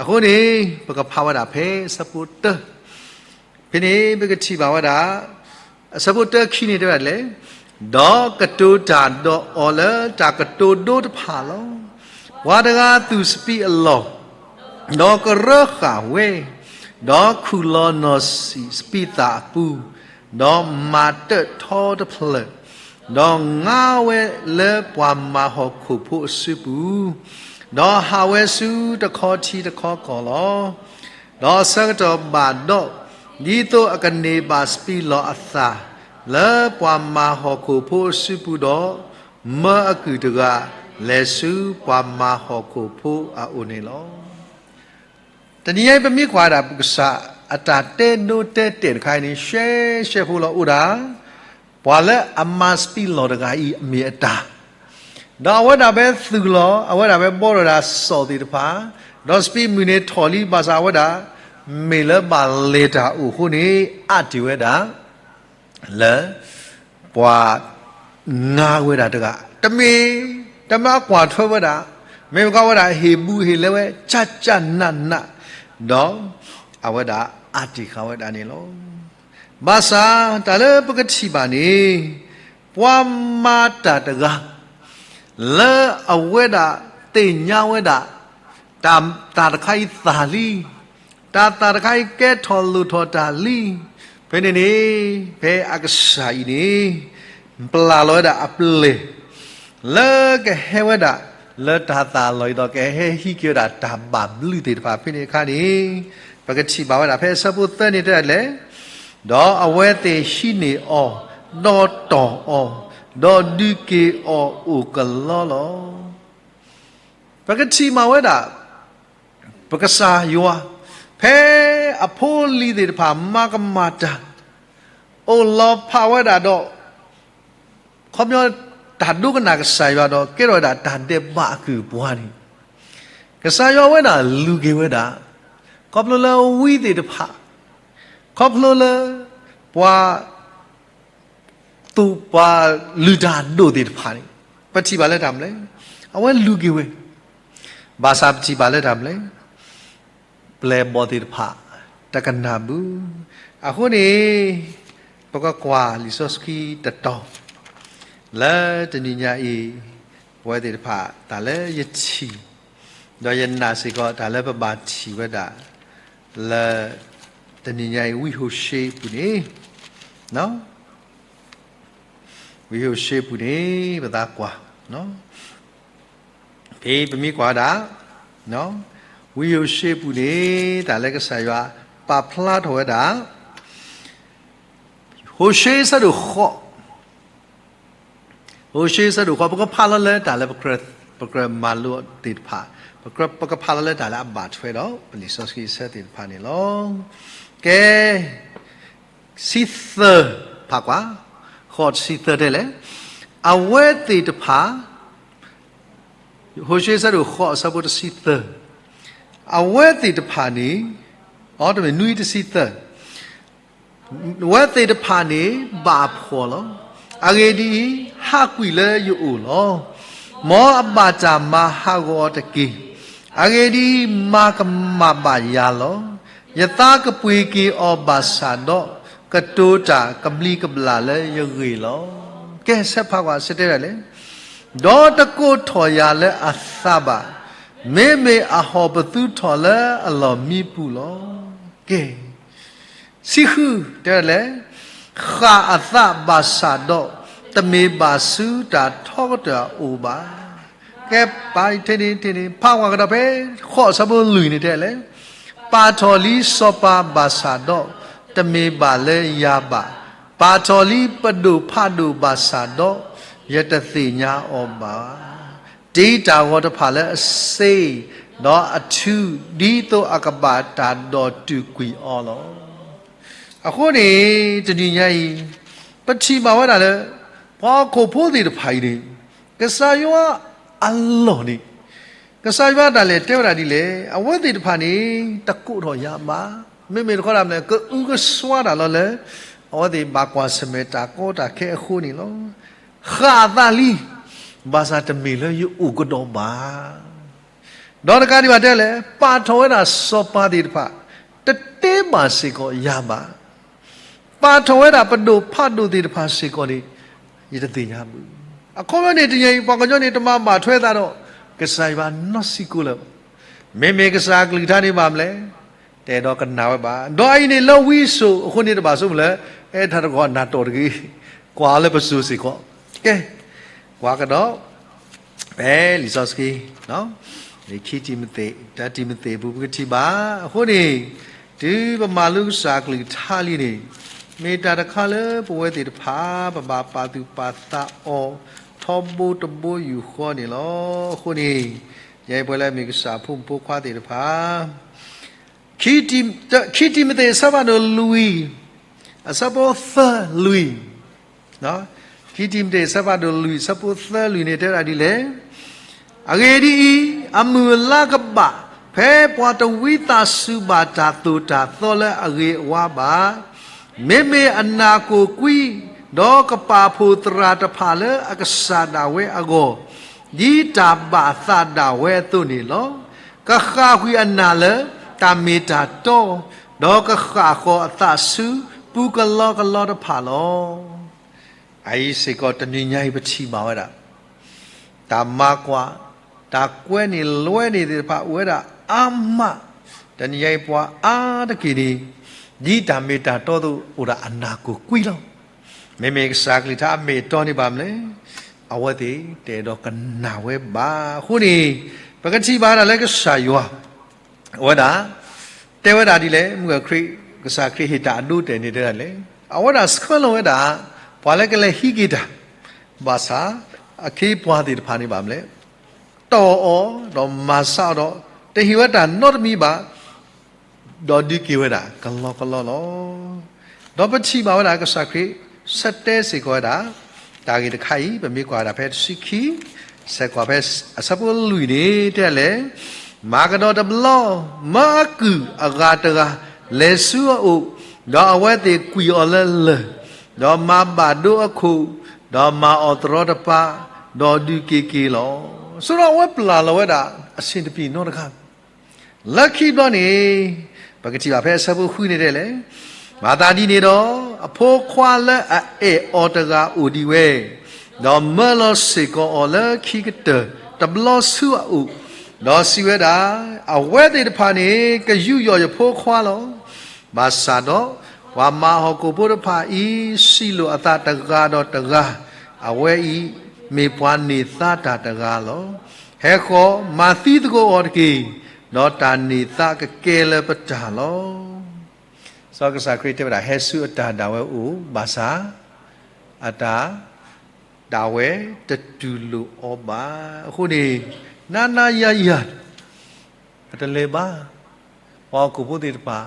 အဃိန့ၣ် ပကဖးဝဲဒၣ်ဖဲအဆၢဖိတၢ ဖဲန့ၣ်ပကထံၣ်ဘၣ်ဝဲဒၣ် အဆၢဖိတၢခံန့ၣ်တဲဝဲဒၣ်လဲၣ်, ဒီးကတိၤတၢ်ဒီးအီၤလၢတၢ်ကတိၤဒိတဖၣ်လီၤ. ပှၤတဂၤသူၣ်စပံးအလီၢ်, ဒီးကရၢဃာ်ဝဲ, ဒီးခူၣ်လီၤနီၢ်ဆံးစပံးသၣ်အပူၤ, ဒီးမၤတၢၣ်ထီတဖျၢၣ်, ဒီးငါဝဲလၢပှၤမၤဟီၣ်ခိၣ်ဖိအစုပူၤ, ဒီးဟးဝဲဆူတခီထံတခီကီၢ်လီၤ. ဒီးအဆၢကတီၢ်ဘၣ်ဒီး, ဒ်သိးအကန့ၢ်ဘၣ်စပံးလီၢ်အသၣ်လၢပှၤမၤဟီၣ်ခိၣ်ဖိအစုပူၤဒီး, မၢအကုၢ်တဂၤလဲၤဆူပှၤမၤဟီၣ်ခိၣ်ဖိအအိၣ်န့ၣ်လီၤ. တနံၤညါအံၤ ပမ့ၢ်ကွၢ်ဒၣ်ပကစၢ်အတၢ်တဲဒိတဲတဲာ်တခါအံၤန့ၣ် ရှဲရှဲဖိလီၤအိၣ်ဒၣ် ပှၤလၢအမၤစပံးလီၢ်တဂၤအံၤအမ့ၢ်အတၢ်, ဒီးအဝဲဒၣ်ဝဲသူၣ်လီၤ အဝဲဒၣ်ဝဲဘှီထီၣ်ဒၣ်စီၣ်သ့ၣ်တဖၣ်, ဒီးစပံးမုၢ်န့ၣ်ထီၣ်လံ ဘၣ်ဆၣ်အဝဲဒၣ် မ့ၢ်လၢဘၣ်လဲၤတၢ်အိၣ်အဃိန့ၣ် အါတ့ၢ်ဝဲဒၣ် လၢ ပှၤ ငါဝဲဒၣ်တဂၤ တမ့ၢ်, တမ့ၢ်အကွၢ်ထွဲဝဲဒၣ်, မ့ၢ်မ့ၢ်ကွၢ်ဝဲဒၣ်ဟ့ၣ်ဘူးဟ့ၣ်လဲဝဲ ကၠၢ်ကၠၢ်နးနး, ဒီး အဝဲဒၣ်အါတ့ၢ်ဃာ်ဝဲဒၣ်န့ၣ်လီၤ. ဘၣ်ဆၣ်တၢ်လၢပကထံၣ်ဘၣ်န့ၣ် ပှၤမၤတၢ်တဂၤ လၢအဝဲဒၣ်သ့ၣ်ညါဝဲဒၣ် တၢ်သၣ်တခါအံၤသၣ်လံ, တၢ်သၣ်တခါအံၤကဲထီၣ်လိၣ်ထီၣ်တၢ်လံ, ဖဲန့ၣ်န့ၣ် ဖဲအကစၢ်အံၤန့ၣ် ပျၢ်လီၤဝဲဒၣ်အပျဲၢ် လၢကဟဲဝဲဒၣ် လၢတၢ်သၣ်လီၢ်အံၤဒီး ကဟဲဟံးက့ၤဝဲဒၣ်တၢ်ဘၣ်ဘျုးသ့ၣ်တဖၣ် ဖဲန့ၣ်အခါန့ၣ် ပကထံၣ်ဘၣ်ဝဲဒၣ်ဖဲအဆၢဖိသၢန့ၣ်တဲဒ်လဲၣ်, ဒီးအဝဲသ့ၣ်ဟံးန့ၢ်အီၤ, ဒီးတီၢ်အီၤ, ဒီးဒုးက့ၤအီၤအိၣ်ကလီလီၤ. ပကထံၣ်ဘၣ်ဝဲဒၣ် ပကစၢ်ယွၤ ဖဲအဖိအလံၤသ့ၣ်တဖၣ် မၤကမၣ်တၢ် အိၣ်လီၤဖးဝဲဒၣ်ဒီး ခီပညီတၢ်ဒိကနၣ်ကစၢ်ယွၤဒီး ကဲထီၣ်ဝဲဒၣ်တၢ်ဒဲးဘးအကုၢ်အပှၤန့ၣ် ကစၢ်ယွၤဝဲဒၣ်လူၤက့ၤဝဲဒၣ် ခီဖျိလၢဝံသ့ၣ်တဖၣ် ခီဖျိလၢ ပှၤ သူၣ်ပှၤလုၢ်တၢ်အဒိၣ်သ့ၣ်တဖၣ်န့ၣ် ပထံၣ်ဘၣ်လၢတၢ်မနုၤလဲၣ်, အဝဲလူၤက့ၤဝဲ, ဘၣ်ဆၣ်ပထံၣ်ဘၣ်လၢတၢ်မနုၤလဲၣ်, ပျဲၢ်ဘီၣ်သ့ၣ်တဖၣ် တကနၣ်ဘၣ်. အဃိန့ၣ် ပကကွၢ်လံာ်စီဆှံတတီၤ လၢတနံၤညါအံၤ ပဝဲသ့ၣ်တဖၣ် တၢ်လၢယထံၣ် ဒီးယနာ်စ့ၢ်ကီး တၢ်လၢပဘၣ်ထံၣ်ဝဲဒၣ် လၢ တနံၤညါအံၤ ဝံဟိၤၡ့အပူၤန့ၣ်, ဝံဟိၤၡ့အပူၤန့ၣ် ပသးကွၢ်, ဖဲပမ့ၢ်ကွၢ်ဒၣ် ဝံဟိၤၡ့အပူၤန့ၣ် တၢ်လၢကစၢ်ယွၤပာ်ဖျါထီၣ်ဝဲဒၣ် ဟိၤၡ့အဆၢဒိၣ်ဃိး ဟိၤၡ့အဆၢဒိၣ်ဃိး ပကဖးလီၤလၢတၢ်လၢ ပကြၢးမၤလိသ့ၣ်တဖၣ်, ပကဖးလီၤလၢတၢ်လၢအဘၣ်ထွဲဒီး ပလံာ်စီဆှံအဆၢသ့ၣ်တဖၣ်န့ၣ်လီၤ. ကဲ တဆံသၢ ဖးကွၢ်, ဃိးတဆံသၢတဲလဲၣ်, အဝဲသ့ၣ်တဖၣ် ဟိၤၡ့အဆၢဒိၣ်ဃိးအဆၢဖိတဆံသၢ, အဝဲသ့ၣ်တဖၣ်န့ၣ်, အတမ့ၢ် နွံတဆံသၢ, အဝဲသ့ၣ်တဖၣ်န့ၣ် ဘၣ်ဖှီၣ်လီၤ. အဂ့ၢ်ဒ်အံၤ, ဟးကွံာ်လၢယအိၣ်လီၤ. မ်အဘၣ်တၢ်မၤဟးဂီၤအီၤတက့ၢ်. အဂ့ၢ်ဒ်အံၤ, မၤကမၣ်ဘၣ်ယၤလီၤ. ယသးကပှ့ၤက့ၤအီၤဘၣ်ဆၣ်ဒီး, ကတိၤတၢ်ကဘျံးကဘျၣ်လၢယဂ့ၢ်လီၤ. ကဲ ဆဲးဖးကွၢ် ဆဲးတဲဒ်လဲၣ်, ဒီးတကိးထီၣ်ယၤလၢအသးဘၣ်, မ့မ့ၢ်အဟီၣ်ပသူထီၣ်လၢအလီၢ်မံပူၤလီၤ. ကဲ တဆံဃု တဲဒ်လဲၣ်, ဃၣ်အသးဘၣ်ဆၣ်ဒီး, တမ့ၢ်ဘၣ်ဆူတၢ်ထီကတၢၢ်အအိၣ်ဘၣ်. ကဲ ပာ်ထဲန့ၣ်ထဲန့ၣ် ဖးကွၢ်ကဒီးဖဲ ဃိးအဆၢဖိလွံၢ်န့ၣ်တဲလဲၣ်, ပာ်ထီၣ်လံစီၤပၤဘၣ်ဆၣ်ဒီး, တမ့ၢ်ဘၣ်လၢယၤဘၣ်. ပာ်ထီၣ်လံပဒိၣ်ဖးဒိၣ်ဘၣ်ဆၣ်ဒီး, ယတသ့ၣ်ညါအီၤဘၣ်. တ့တၢ်ဂီၤတဖၣ်လၢအစ့, ဒီးအထူ, ဒ်သိးအကဘၣ်တၢ်ဒီးတုာ်ကွံာ်အီၤလီၤ. အဃိန့ၣ် တနံၤညါအံၤ ပထံၣ်ဘၣ်ဝဲဒၣ်လၢ ပှၤဟီၣ်ခိၣ်ဖိသ့ၣ်တဖၣ်အံၤန့ၣ် ကစၢ်ယွၤအလီၢ်န့ၣ် ကစၢ်ယွၤတၢ်လဲၤတဲဝဲဒၣ်ဒ်လဲၣ်, အဝဲသ့ၣ်တဖၣ်န့ၣ် တကိးထီၣ်ယၤဘၣ်. မ့မ့ၢ်တခီဒၣ်မနုၤလဲၣ်, ကအုကစွါတၢ်လီၤလၢ အဝဲသ့ၣ်ဘၣ်ကွၢ်ဆၢၣ်မဲာ်တၢ်ကီတၢ်ခဲအဃိန့ၣ်လီၤ. ဃၣ်အသးလံ, ဘၣ်ဆၣ်တမ့ၢ်လၢယအိၣ်ကဒီးဘၣ်. ဒီးတကးဒံးဘၣ်တဲလဲၣ်, ပာ်ထီၣ်ဝဲဒၣ်စီၤပၤသ့ၣ်တဖၣ် တတဲဘၣ်စ့ၢ်ကီးယၤဘၣ်. ပာ်ထီၣ်ဝဲဒၣ်ပဒိၣ်ဖးဒိၣ်သ့ၣ်တဖၣ်စ့ၢ်ကီးန့ၣ် ယတသ့ၣ်ညါဘၣ်. အခီပညီန့ၣ် တနံၤအံၤ ပှၤကညီန့ၣ် တမၤဘၣ်ထွဲသးဒီး ကစၢ်ယွၤနီတစဲးဖိလၢၤဘၣ်. မ့မ့ၢ်ကစၢ်အကလုၢ်ကထါန့ၣ်ဘၣ်မနုၤလဲၣ်, တအဲၣ်ဒိးကနၣ်ဝဲဘၣ်. ဒီးအအံၤန့ၣ်လၢဝံစိာ်အဃိန့ၣ် တဘၣ်ဆိကမိၣ်လၢ အဲၣ်တၢ်တဂီၤနၢ်တီၢ်တဂ့ၤ, ကွၢ်လၢပစိၤစ့ၢ်ကီး, ကဲ, ကွၢ်ကဒီး, ဖဲလံာ်စီဆှံ, လံာ်ခံတံၤမသ့း, တၢတံၤမသ့းအပူၤ ပကထံၣ်ဘၣ်, အဃိန့ၣ်, တုၤပမၤလိကစၢ်အကလုၢ်ကထါလံန့ၣ်, မ့ၢ်တၢ်တခါလၢပဝဲသ့ၣ်တဖၣ် ပဘၣ်ပာ်သူၣ်ပာ်သးအီၤ, ထီဘိတဘိယူၢ်ဃီန့ၣ်လီၤ. အဃိန့ၣ်, ယဲပဝဲလၢအမ့ၢ်ကစၢ်အဖိမုၣ်ဖိခွါသ့ၣ်တဖၣ် ခံတံၤမသ့းအဆၢဖးဒိၣ်လွံၢ်, အဆၢဖိသၢလွံၢ်, ခံတံၤမသ့းအဆၢဖးဒိၣ်လွံၢ် အဆၢဖိသၢလွံၢ်န့ၣ် တဲဝဲဒၣ်ဒ်လဲၣ်, အဂ့ၢ်ဒ်အံၤ, အမုၢ်အလါကဘၣ်, ဖဲပှၤတဝံသးစူၤဘၣ်တၢ်သိၣ်တၢ်သီလၢအဂ့ၤအဝါဘၣ်, မ့မ့ၢ်အနၢ်ကိၣ်ကွံ, ဒီးကပာ်ဖှိၣ်သရၣ်တဖၣ်လၢအကစၢ်ဒၣ်ဝဲအဂီၢ်, ဒ်တၢ်ဘၣ်အသးဒၣ်ဝဲအသိးန့ၣ်လီၤ. ကဃၣ်ကွံာ်အနၢ်လၢတၢ်မ့ၢ်တၢ်တီ, ဒီးကဃၣ်ဃီၤအသးဆူပူကလီကလီတဖၣ်လီၤ. အအံၤစ့ၢ်ကီးတနံၤညါအံၤပထံၣ်ဘၣ်ဝဲဒၣ်, တၢ်မၤကွၢ်, တၢ်ကွဲန့ၢ်လွဲန့ၢ်သ့ၣ်တဖၣ် အိၣ်ဝဲဒၣ်အါမး, တနံၤညါအံၤပှၤအါတက့ၢ်န့ၣ်, ဒ်တၢ်မ့ၢ်တၢ်တီအသိးအိၣ်ဒၣ်အနၢ်ကိၣ်ကွံလီၤ. မ့မ့ၢ်ကစၢ်ကလုၢ်ကထါအမ့ၢ်အတီန့ၣ်ဘၣ်မနုၤလဲၣ်, အဝဲသ့ၣ်တအဲၣ်ဒိးကနၣ်ဝဲဘၣ်. အဃိန့ၣ်, ပကထံၣ်ဘၣ်ဒၣ်လၢကစၢ်ယွၤ အဝဲဒၣ်, တဲဝဲဒၣ်ဒ်လဲၣ်, မုၢ်ဂီၤခရံာ်, ကစၢ်ခရံာ်ဟ့ၣ်တၢ်အဒိအတဲာ်န့ၣ်တဲဒ်လဲၣ်, အဝဲဒၣ်ဆှၢလီၤဝဲဒၣ်, ပှၤလၢကလဲၤဟံးက့ၤတၢ်, ဘၣ်ဆၣ်, အခ့အပှၤသ့ၣ်တဖၣ်န့ၣ်ဘၣ်မနုၤလဲၣ်, တီၢ်အီၤ, ဒီးမၤဆါအီၤဒီး, တဟ့ၣ်ဝဲတၢ်နီတမံၤဘၣ် ဒီးဒုးက့ၤဝဲဒၣ်ကလီကလီလီၤ. ဒီးပထံၣ်ဘၣ်ဝဲဒၣ်ကစၢ်ခရံာ် ဆၢတဲစ့ၢ်ကီးဝဲဒၣ်, တၢ်ဂ့ၢ်တခါအံၤ ပမ့ၢ်ကွၢ်ဒၣ်ဖဲတဆံခံ, ဆဲးကွၢ်ဖဲအဆၢဖိလွံၢ်န့ၣ် တဲလဲၣ်, မၤကဒီးတဘျီ, မၢအကုၢ်အဂၤတဂၤ လဲၤဆူအအိၣ်, ဒီးအဝဲသ့ၣ်ကွံာ်အီၤလၢလၢၢ်, ဒီးမၤဘၣ်ဒိအခိၣ်, ဒီးမၤအီၤတရီတပါ, ဒီးဒုးက့ၤက့ၤလီၤ. ဆိဒီးအဝဲပျၢ်လီၤဝဲဒၣ် အဆ့ၣ်တပံၤနီတခါ လၢခံဘျီန့ၣ်, ပကထံၣ်ဘၣ်ဖဲအဆၢဖိဃုန့ၣ်တဲလဲၣ်, မၤသးဒ်န့ၣ်ဒီး, အဖိခွါလၢအအဲၣ်အီၤတဂၤအိၣ်ဒံးဝဲ, ဒီးမၢလီၤစ့ၢ်ကီးအီၤလၢခံကတၢၢ်တဘျီဆူအအိၣ်, ဒီးစံးဝဲဒၣ်, အဝဲသ့ၣ်တဖၣ်န့ၣ် ကယူးယီၣ်ယဖိခွါလီၤ. ဘၣ်ဆၣ်ဒီး, ပှၤမၤဟီၣ်ခိၣ်ဖိတဖၣ်အံၤ စံးလိာ်အသးတဂၤဒီးတဂၤ, အဝဲအံၤမ့ၢ်ပှၤန့ၢ်သါတၢ်တဂၤလီၤ. ဟဲဃီ, မၤသံသကိးအီၤတက့ၢ်, ဒီးတၢ်န့ၢ်သါကကဲလၢပတၢ်လီၤ. စီၤကစၢ်ခရံာ်တဲဝဲဒၣ် ဟဲဆူအတၢ်ဒၣ်ဝဲအအိၣ်, ဘၣ်ဆၣ်, အတၢ်ဒၣ်ဝဲတတူၢ်လိာ်အီၤဘၣ်. အဃိန့ၣ်, နၤနၤယၤယၤ, အတလဲၤဘၣ်, ပှၤဟီၣ်ခိၣ်ဖိသ့ၣ်တဖၣ်,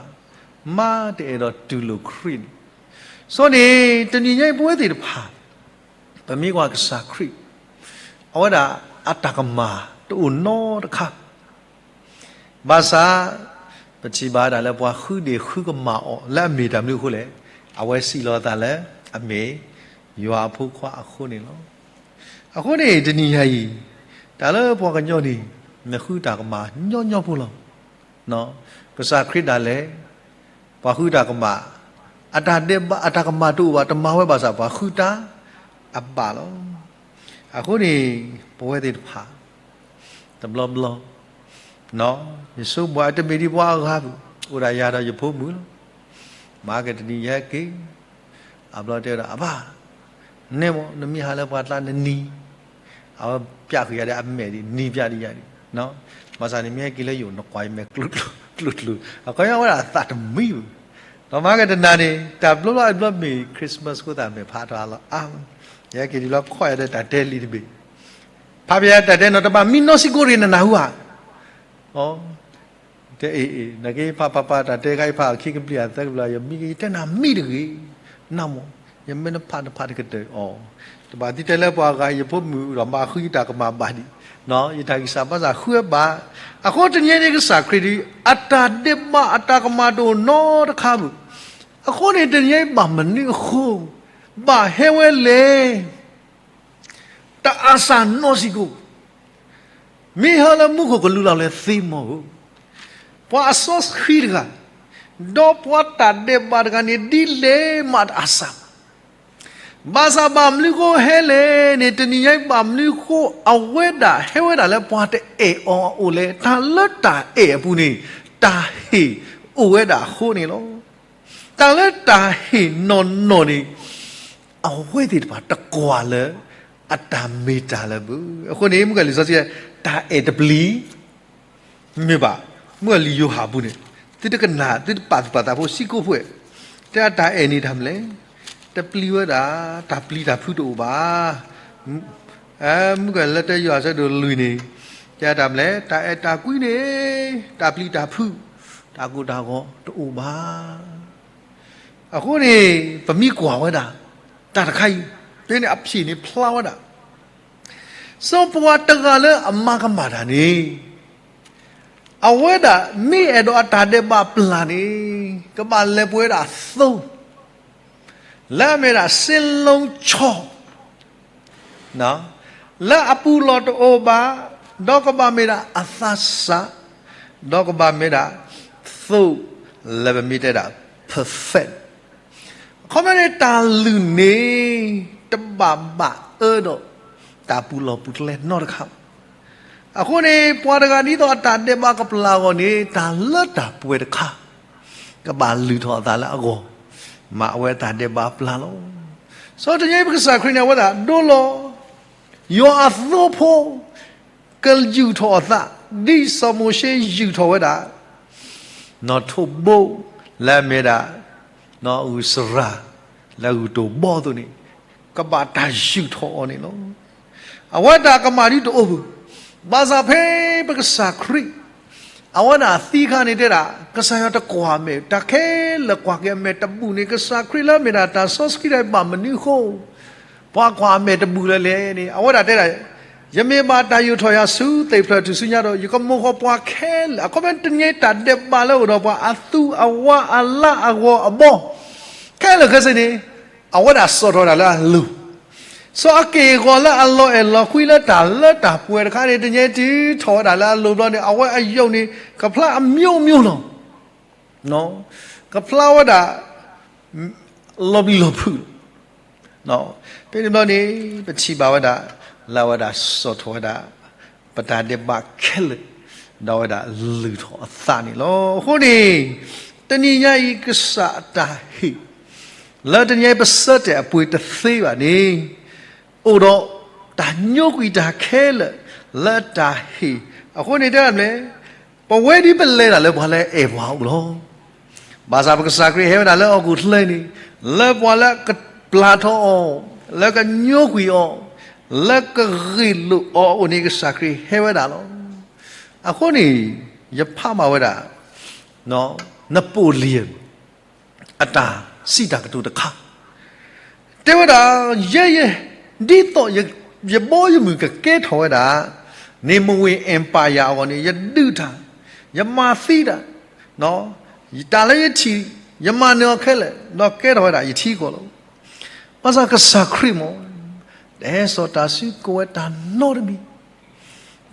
မၤတအဲၣ်ဒိးတူၢ်လိာ်ခရံာ်န့ၣ်, စီၤန့ၣ် တနံၤညါအံၤပဝဲသ့ၣ်တဖၣ်, ပမ့ၢ်ကွၢ်ကစၢ်ခရံာ်, အဝဲဒၣ်အတၢ်ကမၣ်တအိၣ်နီတခါ ဘၣ်ဆၣ်, ပထံၣ်ဘၣ်ဒၣ်လၢပှၤဃုဒ့ၣ်ဃုကမၣ်အီၤလၢအမ့ၢ်တၢ်မနုၤအဃိလဲၣ်, အဝဲစံးလီၤအသးလၢအမ့ၢ်ယွၤအဖိခွါအဃိန့ၣ်လီၤ. အဃိန့ၣ် တနံၤညါအံၤ, တၢ်လၢပှၤကညီန့ၣ်, နဃုတၢ်ကမၣ်ညီညီဖိလီၤ. ကစၢ်ခရံာ်ဒၣ်လဲာ်, ပှၤဃုတၢ်ကမၣ်, အတၢ်ဒဲးဘးအတၢ်ကမၣ်တအိၣ်ဘၣ် တမၤဝဲဘၣ်ဆၣ် ပှၤဃုတၢ်အဘၣ်လီၤ. အဃိန့ၣ်, ပဝဲသ့ၣ်တဖၣ်, တဘျီဘျီ, ယဆိကမိၣ်အတမ့ၢ်ဒ်ပှၤအဂၤပူၤ, အိၣ်ဒၣ်ယၤဒီးယဖိမုၣ်လီၤ. မၤက့ၤတနံၤယဟဲက့ၤ, အဘျီတဲဝဲဒၣ် အဘၣ်, နဲမ့ၢ် နမ့ၢ်ဟးလၢပှၤကျါနနံၤ, အဝဲပျးဃုာ်ယၤဒီးအမဲာ်ဒ် နံၤပျးဒ်ယၤဒ်, ဘၣ်ဆၣ်န့ၣ်မ့ၢ်ဟဲက့ၤလၢယအိၣ် နကွၢ်ယမဲာ်ကျိၤကျိၤ, အခီပညီဝဲဒၣ်အသးတမံဘၣ်. ဒီးမၤက့ၤတနၤန့ၣ် တၢ်ဘျီဘျီအဘျီမ့ၢ် Christmas ဃိသတးမဲာ်ဖးထီၣ်အါလီၤအါ, ယဟဲက့ၤဒ်ဘျီခီၣ်ယၤဒီးတၢ်တဲလံာ်တဘ့ၣ်, ဖးဖျါတၢ်တဲနီၤ တဘၣ်မံနီၢ်စံကိၣ်ရ့ၣ်နနၢ်ဟူဧါ. တဲအ့ၣ်အ့ၣ် နက့ၤဖးဖးဖးတၢ်တဲခါအံၤဖးအခံကဘျံးအသၢကဘျံး ယမံက့ၤ ယတဲနၤမံတဂ့ၤ, နၢ်မ့ၢ်, ယမ့ၢ်နဖးတဖးတကတၢၢ်အီၤ, တဘၣ်သံတဲလၢပှၤဂၤယဖိမုၣ်ဒီး မၤဃုယတၢ်ကမၣ်ဘၣ်ဒံး, ယတၢ်ဂံၢ်စၢ်ဘါစၢ်ဃုအဘၣ်, အဃိတနံၤညါအံၤကစၢ်ခရံာ်ဒ် အတၢ်ဒဲးဘးအတၢ်ကမၣ်တအိၣ်နီတခါဘၣ်, အဃိန့ၣ် တနံၤညါအံၤဘၣ်မနုၤအဃိ, ဘၣ်ဟဲဝဲလဲၣ် တအါစၢ်နီၢ်စံကိၣ်, မ့ၢ်ဟဲလၢမူခိၣ်ကလူလီၤလၢသ့မီၢ်ဧိၤ, ပှၤအစီဆှံတဂၤ, ဒီးပှၤတၢ်ဒဲးဘးတဂၤန့ၣ် ဒ်လဲၣ်မးတအါစၢ်, ဘၣ်ဆၣ်ဘၣ်မနုၤဃိဟဲလဲၣ်န့ၣ် တနံၤညါအံၤ ဘၣ်မနုၤဃိအဝဲဒၣ်ဟဲဝဲဒၣ်လၢပှၤတအဲၣ်အီၤအအိၣ်လဲၣ်, တၢ်လၢတၢ်အဲၣ်အပူၤန့ၣ် တၢ်ဟ့ၣ်အိၣ်ဝဲဒၣ်အဃိန့ၣ်လီၤ. တၢ်လၢတၢ်ဟ့ၣ်နီၢ်နီၢ်န့ၣ် အဝဲသ့ၣ်တဖၣ်တကွၢ်လၢ အတၢ်မ့ၢ်တၢ်လၢပှဲၤ. အဃိန့ၣ် မုၢ်ကလံာ်စီဆှံ တၢ်အဲၣ်တပျံၤ မ့ၢ်ဘၣ်, မုၢ်ကလံာ်ယိၤဟၣ်ပူၤန့ၣ် သုတကနၣ် သုတပာ်သူၣ်ပာ်သးဖိ ဆံကိၣ်ဖှဲး, တဲတၢ်အဲၣ်န့ၣ်တၢ်မနုၤလဲၣ်, တပျံၤဝဲဒၣ်, တၢ်ပျံၤတၢ်ဖုးတအိၣ်ဘၣ်. မုၢ်ကလံာ်လၢတၢယိၤဟၣ်ဆၢဒိၣ်လွံၢ်န့ၣ် တဲတၢ်မနုၤလဲၣ်, တၢ်အဲၣ်တၢ်ကွံန့ၣ် တၢ်ပျံၤတၢ်ဖုး တၢ်ကိၢ်တၢ်ဂီၤတအိၣ်ဘၣ်. အဃိန့ၣ် ပမ့ၢ်ကွၢ်ဝဲဒၣ် တၢ်တခါအံၤ ဖဲန့ၣ်အဖျၢၣ်န့ၣ်ဖျါဝဲဒၣ် စီၤပှၤတဂၤလၢအမၤကမၣ်တၢ်န့ၣ် အဝဲဒၣ်မ့ၢ်အဲၣ်ဒိးအတၢ်ဒဲးဘးပျၢ်န့ၣ် ကဘၣ်လဲၤပှ့ၤဝဲဒၣ်သိ လၢအမ့ၢ်ဒၣ်စ့လိဆီ လၢအပူၤလီၢ်တအိၣ်ဘၣ်, ဒီးကဘၣ်မ့ၢ်ဒၣ်အသးစၢ်, ဒီးကဘၣ်မ့ၢ်ဒၣ်သိ လၢပမ့ၢ်တဲဒၣ် perfect အခီပညီန့ၣ် တၢ်လုၢ်န့ၣ် တဘၣ်ဘၣ်အၢဒီး တၢ်ပူၤလီၢ်ပူၤကျဲနီတခါ. အဃိန့ၣ် ပှၤတဂၤဒ်သိးအတၢ်ဒဲးဘးကပျၢ်အဂီၢ်န့ၣ် တၢ်လၢတၢ်ပှဲၤတခါ ကဘၣ်လုၢ်ထီၣ်အသးလၢအဂီၢ်, မၤအဝဲအတၢ်ဒဲးဘးပျၢ်လီၤ. စီၤတနံၤအံၤပကစၢ်ခရံာ်န့ၣ် အဝဲဒၣ်ဒိလီၤ ယွၤအသိဖိ ကယူာ်ထီၣ်အသး ဒ်စီၤမိၤၡ့ယူာ်ထီၣ်ဝဲဒၣ် နီၣ်ထိးဘိ လၢအမ့ၢ်ဒၣ် နီၣ်အုၣ်စရၣ် လၢဂုၢ်တိၢ်ဘီအသိးန့ၣ် ကဘၣ်တၢ်ယူာ်ထီၣ်အီၤန့ၣ်လီၤ. အဝဲတၢ်ကမၣ်ဒ်တအိၣ်ဘၣ်. ဘၣ်ဆၣ်ဖဲပကစၢ်ခရံာ် အဝဲဒၣ်သံအခါန့ၣ်တဲဒၣ် ကစၢ်ယွၤတကွၢ်မဲာ် တၢ်ခဲလၢာ်ကွၢ်က့ၤအမဲာ်တဘူၣ်န့ၣ် ကစၢ်ခရံာ်လၢအမ့ၢ်ဒၣ်တၢ်စီဆှံတၢ်ဘၣ်မနုၤအဃိ ပှၤကွၢ်အမဲာ်တဘူၣ်လၢလဲၣ်န့ၣ် အဝဲဒၣ်တဲဒၣ် ယမ့ၢ်ဘၣ်တၢ်ယူာ်ထီၣ်ယၤဆူသ့ၣ်ဖျၢၣ်ထူၣ်စုညါဒီး ယကမိၣ်ဃီၤပှၤခဲလၢာ် အခီပညီတနံၤအံၤတၢ်ဒဲးဘးလၢအိၣ်ဒီးပှၤ အသူအဝါအလါအဂီၤအဘီ ခဲလၢာ်ခဲဆ့န့ၣ် အဝဲဒၣ်စိာ်ထီၣ်ဝဲဒၣ်လၢအလိၤ စီၤအက့ၢ်အဂီၤလၢအလီၤအဲၣ်လီၤကွံလၢတၢ်လၢတၢ်ပှဲၤတခါန့ၣ် တနံၤအံၤတုၤထီၣ်ဝဲဒၣ်လၢအလိၤဘျီန့ၣ် အဝဲအယုၢ်န့ၣ် ကဖျါအမျိုးမျိုးလီၤ. ကဖျါဝဲဒၣ် လီၤပျံၤလီၤဖုးလီၤ. ဖဲန့ၣ်ဘျီန့ၣ် ပထံၣ်ဘၣ်ဝဲဒၣ် လၢအဝဲဒၣ်စိာ်ထီၣ်ဝဲဒၣ် ပတၢ်ဒဲးဘးခဲလၢာ် ဒီးအဝဲဒၣ်လုၢ်ထီၣ်အသးန့ၣ်လီၤ. အဃိန့ၣ် တနံၤညါအံၤ ကစၢ်အတၢ်ဟ့ၣ် လၢတနံၤအံၤပဆၢတဲာ်အပှ့ၤတသ့ဘၣ်န့ၣ် အိၣ်ဒီးတၢ်ညိကွံာ်တၢ်ခဲလၢာ်လၢတၢ်ဟ့ၣ် အဃိန့ၣ်တဲဒၣ်မနုၤလဲၣ်, ပဝဲဒ်ပလဲၤတၢ်လၢပှၤလၢအအဲၣ်ပှၤအအိၣ်လီၤ. ဘၣ်ဆၣ်ပကစၢ်ခရံာ်ဟဲဝဲဒၣ်လၢဟီၣ်ခိၣ်ချၢန့ၣ် လၢပှၤလၢကပျၢ်ထီၣ်အီၤ, လၢကညိကွံာ်အီၤ, လၢကဂ့ၢ်လိာ်အီၤအအိၣ်န့ၣ် ကစၢ်ခရံာ်ဟဲဝဲဒၣ်လီၤ. အဃိန့ၣ် ယဖးမၤဝဲဒၣ် Napoleon အတၢ်စံးတၢ်ကတိၤတခါ တဲဝဲဒၣ် ယဲယဲ ဒ်သိးယဘီယမုၢ်ကကဲထီၣ်ဝဲဒၣ် န့ၣ်မဝ့ၢ် empire အဂီၢ်န့ၣ် ယဒုးတၢ်, ယမၤသံတၢ်, တၢ်လၢယထံၣ် ယမၤနၢၤအီၤခဲလၢာ် ဒီးကဲထီၣ်ဝဲဒၣ်ယထံကီၢ်လီၤ. ဘၣ်ဆၣ်ကစၢ်ခရံာ်မ့ၢ် တဟဲစိာ်တၢ်စုကဝဲၤတၢ်နီတမံၤ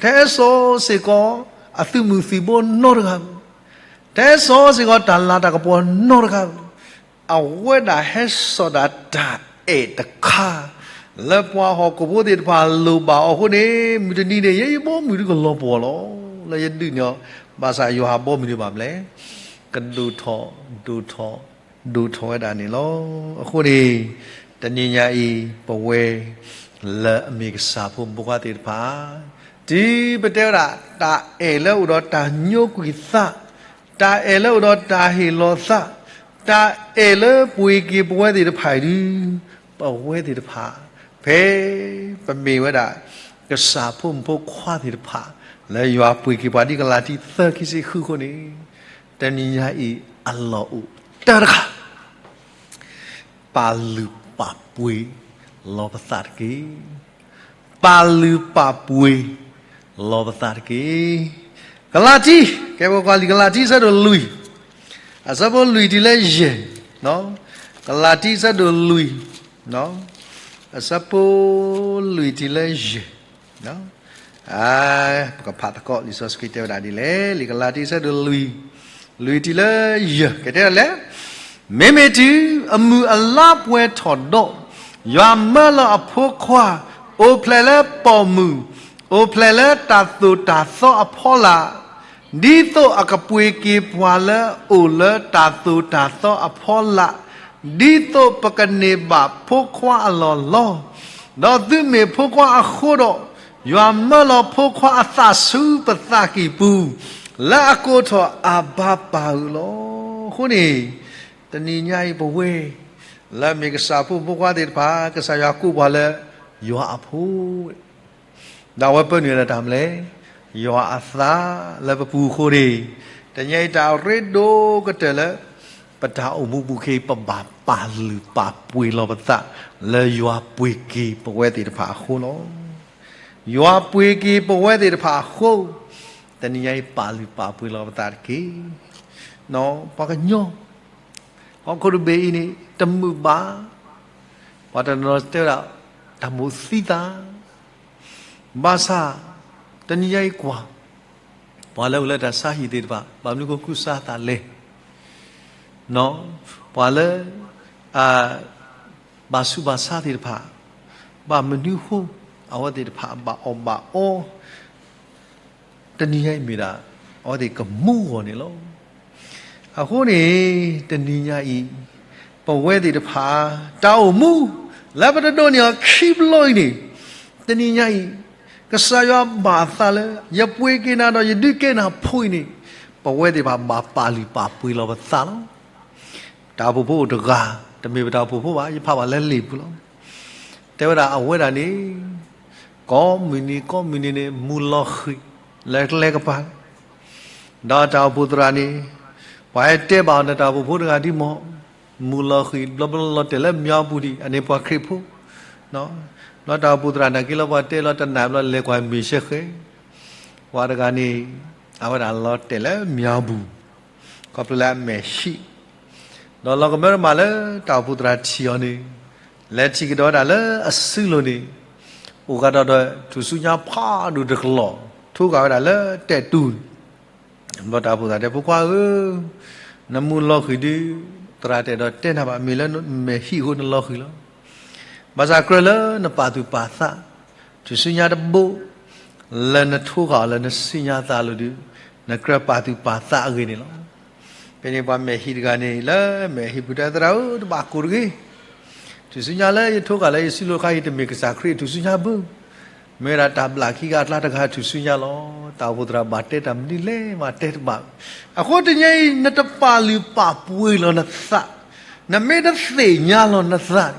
တဟဲစိာ်စ့ၢ်ကီး အသုးမုၢ်သံၣ်ဘိနီတဂၤဧိၤ, တဟဲစိာ်စ့ၢ်ကီးတၢ်လၤတၢ်ကပီၤနီတဂၤဧိၤ, အဝဲဒၣ်ဟဲစိာ်ဒၣ်တၢ်အဲၣ်တခါ လၢပှၤဟီၣ်ခိၣ်ဖိသ့ၣ်တဖၣ်လိၣ်ဘၣ်အီၤအဃိန့ၣ် မုၢ်တနံၤန့ၣ် ယဲယဘီမုၢ်ဒုးကလီၤပှီၢ်လီၤ. လၢယဒုးန့ၢ်အီၤ ဘၣ်ဆၣ်ယွၤဘီမုၢ်ဒုးဘၣ်မနုၤလဲၣ် ကဒိၣ်ထီၣ် ဒိၣ်ထီၣ် ဒိၣ်ထီၣ်ဝဲဒၣ်န့ၣ်လီၤ. အဃိန့ၣ် တနံၤညါအံၤ ပဝဲ လၢအမ့ၢ်ကစၢ်ဖိမုၣ်ဖိခွါသ့ၣ်တဖၣ် တုၤပတဲဝဲဒၣ် တၢ်အဲၣ်လၢအိၣ်ဒီးတၢ်ညိကွံာ်သး, တၢ်အဲၣ်လၢအိၣ်ဒီးတၢ်ဟ့ၣ်လီၤသး, တၢ်အဲၣ်လၢပှ့ၤက့ၤပဝဲသ့ၣ်တဖၣ်အံၤဒုး ပဝဲသ့ၣ်တဖၣ် ဖဲပမ့ၢ်ဝဲဒၣ် ကစၢ်ဖိမုၣ်ဖိခွါသ့ၣ်တဖၣ် လၢယွၤပှ့ၤက့ၤပှၤဒ်ကလၤတံ သၢ ခံဆံဃုအဃိန့ၣ် တနံၤညါအံၤအလီၢ်အိၣ်တၢ်တခါ ပာ်လုၢ်ပာ်ပှ့ၤလီၤပသးတက့ၢ်. ပာ်လုၢ်ပာ်ပှ့ၤလီၤပသးတက့ၢ်. ကလၤတံ, ကဲပကွၢ်လံာ်ကလၤတံ အဆၢဒိၣ်လွံၢ်, အဆၢဖိလွံၢ်တုၤလၢယဲၢ်, ကလၤတံ အဆၢဒိၣ်လွံၢ်, အဆၢဖိလွံၢ်တုၤလၢယဲၢ် ပကဖးသကိး လံာ်စီဆှံတဲဝဲဒၣ်ဒ်လဲၣ်, လံာ်ကလၤတံ အဆၢဒိၣ်လွံၢ်, လွံၢ်တုၤလၢယဲၢ် ကတဲဒ်လဲၣ်, မ့မ့ၢ်တုၤအမုၢ်အလါပှဲၤထီၣ်ဒီး, ယွၤမၢလီၤအဖိခွါ, အိၣ်ဖျဲၣ်လၢပိာ်မုၣ်, အိၣ်ဖျဲၣ်လၢတၢ်သိၣ်တၢ်သီအဖီလာ် ဒ်သိးအကပှ့ၤက့ၤပှၤလၢအအိၣ်လၢတၢ်သိၣ်တၢ်သီအဖီလာ်, ဒ်သိးပကန့ၢ်ဘၣ်ဖိခွါအလီၢ်လီၤ. ဒီးသုမ့ၢ်ဖိခွါအဃိဒီး, ယွၤမၢလီၤဖိခွါအသးဆူပသးကံၢ်ပူၤ, လၢအကိးထီၣ်အဘၤပၢ်ဧၢလီၤ. အဃိန့ၣ်, တနံၤညါအံၤပဝဲ လၢမ့ၢ်ကစၢ်ဖိမုၣ်ဖိခွါသ့ၣ်တဖၣ် ကစၢ်ယွၤကိးပှၤလၢ ယွၤအဖိ ဒီးအဝဲပၢနုာ်လၢတၢ်မနုၤလဲၣ်, ယွၤအသးလၢပပူၤအဃိန့ၣ်, တနံၤညါအံၤတၢ်အရ့ဒိၣ်ကတၢၢ်လၢ ပတၢ်အိၣ်မူပူၤခဲအံၤ ပဘၣ်ပာ်လုၢ်ပာ်ပှ့ၤလီၤပသး လၢယွၤပှ့ၤက့ၤပဝဲသ့ၣ်တဖၣ်အဃိလီၤ. ယွၤပှ့ၤက့ၤပဝဲသ့ၣ်တဖၣ်အဃိ, တနံၤညါအံၤပာ်လုၢ်ပာ်ပှ့ၤလီၤပသးတက့ၢ်. ပှၤကညီ ဟီၣ်ခိၣ်တဘ့ၣ်အံၤန့ၣ် တမုာ်ဘၣ်, ပှၤတနီၤတဲဝဲဒၣ် တၢ်မိၣ်သံသး, ဘၣ်ဆၣ် တနံၤညါအံၤကွၢ် ပှၤလၢအိၣ်လၢတၢ်ဆါဟံၣ်သ့ၣ်တဖၣ် ဘၣ်မနုၤဃိကူစါအသးလဲၣ်, ပှၤလၢ အ ဘၣ်ဆူးဘၣ်ဆါသ့ၣ်တဖၣ် ဘၣ်မနုၤဃိ အဝဲသ့ၣ်တဖၣ်ဘၣ်အီၣ်ဘၣ်အီ တနံၤညါအံၤမ့ၢ်ဒၣ် အဝဲသ့ၣ်ကမူဂီၢ်န့ၣ်လီၤ. အဃိန့ၣ် တနံၤညါအံၤ ပဝဲသ့ၣ်တဖၣ် တၢ်အိၣ်မူ လၢပတဒိးန့ၢ်အီၤခံဘျီအံၤန့ၣ်, တနံၤညါအံၤ ကစၢ်ယွၤဘၣ်အသးလၢ ယပှ့ၤက့ၤနၤဒီးယဒုးကဲနၤဖိအံၤန့ၣ်, ပဝဲသ့ၣ်တဖၣ်ဘၣ်ပာ်လုၢ်ပာ်ပှ့ၤလီၤပသးလီၤ. တၢ်အိၣ်ဖှိၣ်ဖိအိၣ်တဂၤ, တမ့ၢ်ပတၢ်အိၣ်ဖှိၣ်ဖိဘၣ်, ယဖးဘၣ်လၢလံာ်ပူၤလီၤ. တဲဝဲဒၣ်အဝဲဒၣ်န့ၣ် ကိးမုၢ်နံၤကိးမုၢ်နံၤန့ၣ် မူလီၤဃံၤ လၢကျဲကပၤ, ဒီးတၢ်အိၣ်ဖှိၣ်သရၣ်န့ၣ် ပှၤဟဲတဲဘၣ်အီၤ နတၢ်အိၣ်ဖှိၣ်ဖိတဂၤဒ်မီၢ်, မူလီၤဃံၤ ဘျီဘျီလီၤတဲာ်လၢမၠီပူၤဒံး အန့ၣ်ပှၤခရံာ်ဖိ, ဘျီတၢ်အိၣ်ဖှိၣ်သရၣ်နာ်က့လီၤ ပှၤတဲလီၤတနၤဘျီ လဲၤကွၢ်မ့ၢ်ဆဲဃဲ, ပှၤတဂၤန့ၣ် အဝဲဒၣ်လီၤတဲာ်လၢမၠီပူၤ ခီဖျိလၢအမဲာ်ဟံၣ်, ဒီးလီၤကမၢကမၣ်လၢတၢ်အိၣ်ဖှိၣ်သရၣ်ထံၣ်အီၤန့ၣ်, လဲၤထံၣ်ကဒီးဝဲဒၣ်လၢအစုလိၤန့ၣ်, အိၣ်ဃာ်ဒီးထူၣ်စုညါဖးဒိၣ်တကလီၢ် ထိဃာ်ဝဲဒၣ်လၢတဲာ်တူၢ်န့ၣ်, ဘျီတၢ်အိၣ်ဖှိၣ်သရၣ်တဲ ဖိခွါဧၢ, နမူလီၤဃံၤဒုး သရၣ်တအဲၣ်ဒိးတဲနၤဘၣ် မ့ၢ်လၢမဲာ်ဟံၣ်အဃိနလီၤဃံၤလီၤ. ဘၣ်ဆၣ်ကြၢးလၢနပာ်သူၣ်ပာ်သး ထူၣ်စုညါတဘိ လၢနထိဃာ်အီၤလၢနစုညါသးလိၤဒုး နကြၢးပာ်သူၣ်ပာ်သးအဂ့ၢ်န့ၣ်လီၤ. ဖဲန့ၣ်ပှၤမဲာ်ဟံၣ်တဂၤန့ၣ် လၢမဲာ်ဟံၣ်ပူၤတဲသရၣ်ဧၢ တဘၣ်ကိၢ်တဂ့ၤ, ထူၣ်စုညါလၢယထိဃာ်လၢယစုလိၤခါအံၤ တမ့ၢ်ကစၢ်ခရံာ်အထူၣ်စုညါဘၣ်, မ့ၢ်ဝဲဒၣ်တၢ်ဘျၣ်ခံဂၤအကျါတဂၤထူၣ်စုညါလီၤ. တၢ်အိၣ်ဖှိၣ်သရၣ်ဘၣ်တဲတၢ်မနုၤလဲၣ် မၤတဲတဘၣ်. အဃိတနံၤညါအံၤ နတပာ်လုၢ်ပာ်ပှ့ၤလီၤနသး, နမ့ၢ်တသ့ၣ်ညါလီၤနသးန့ၣ်,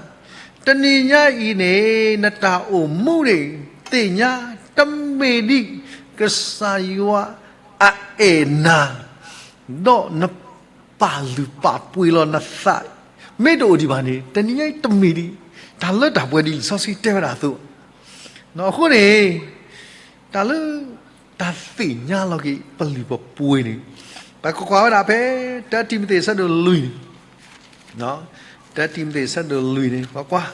တနံၤညါအံၤန့ၣ် နတၢ်အိၣ်မူန့ၣ် သ့ၣ်ညါတမ့ၢ်ဒ် ကစၢ်ယွၤအအဲၣ်နၤ, ဒီးနပာ်လုၢ်ပာ်ပှ့ၤလီၤနသး, မ့ၢ်တအိၣ်ဒံးဘၣ်န့ၣ် တနံၤညါအံၤတမ့ၢ်ဒ် တၢ်လၢတၢ်ပှဲၤဒ်လံာ်စီဆှံတဲဝဲဒၣ်အသိး. အဃိန့ၣ် တၢ်လၢ တၢ်သ့ၣ်ညါလီၤက့ၤပလုၢ်ပပှ့ၤန့ၣ်, ပကကွၢ်ဝဲဒၣ်ဖဲ တၢတံၤမသ့း အဆၢဒိၣ်လွံၢ်န့ၣ်, တၢတံၤမသ့း အဆၢဒိၣ်လွံၢ်န့ၣ် ပကွၢ်,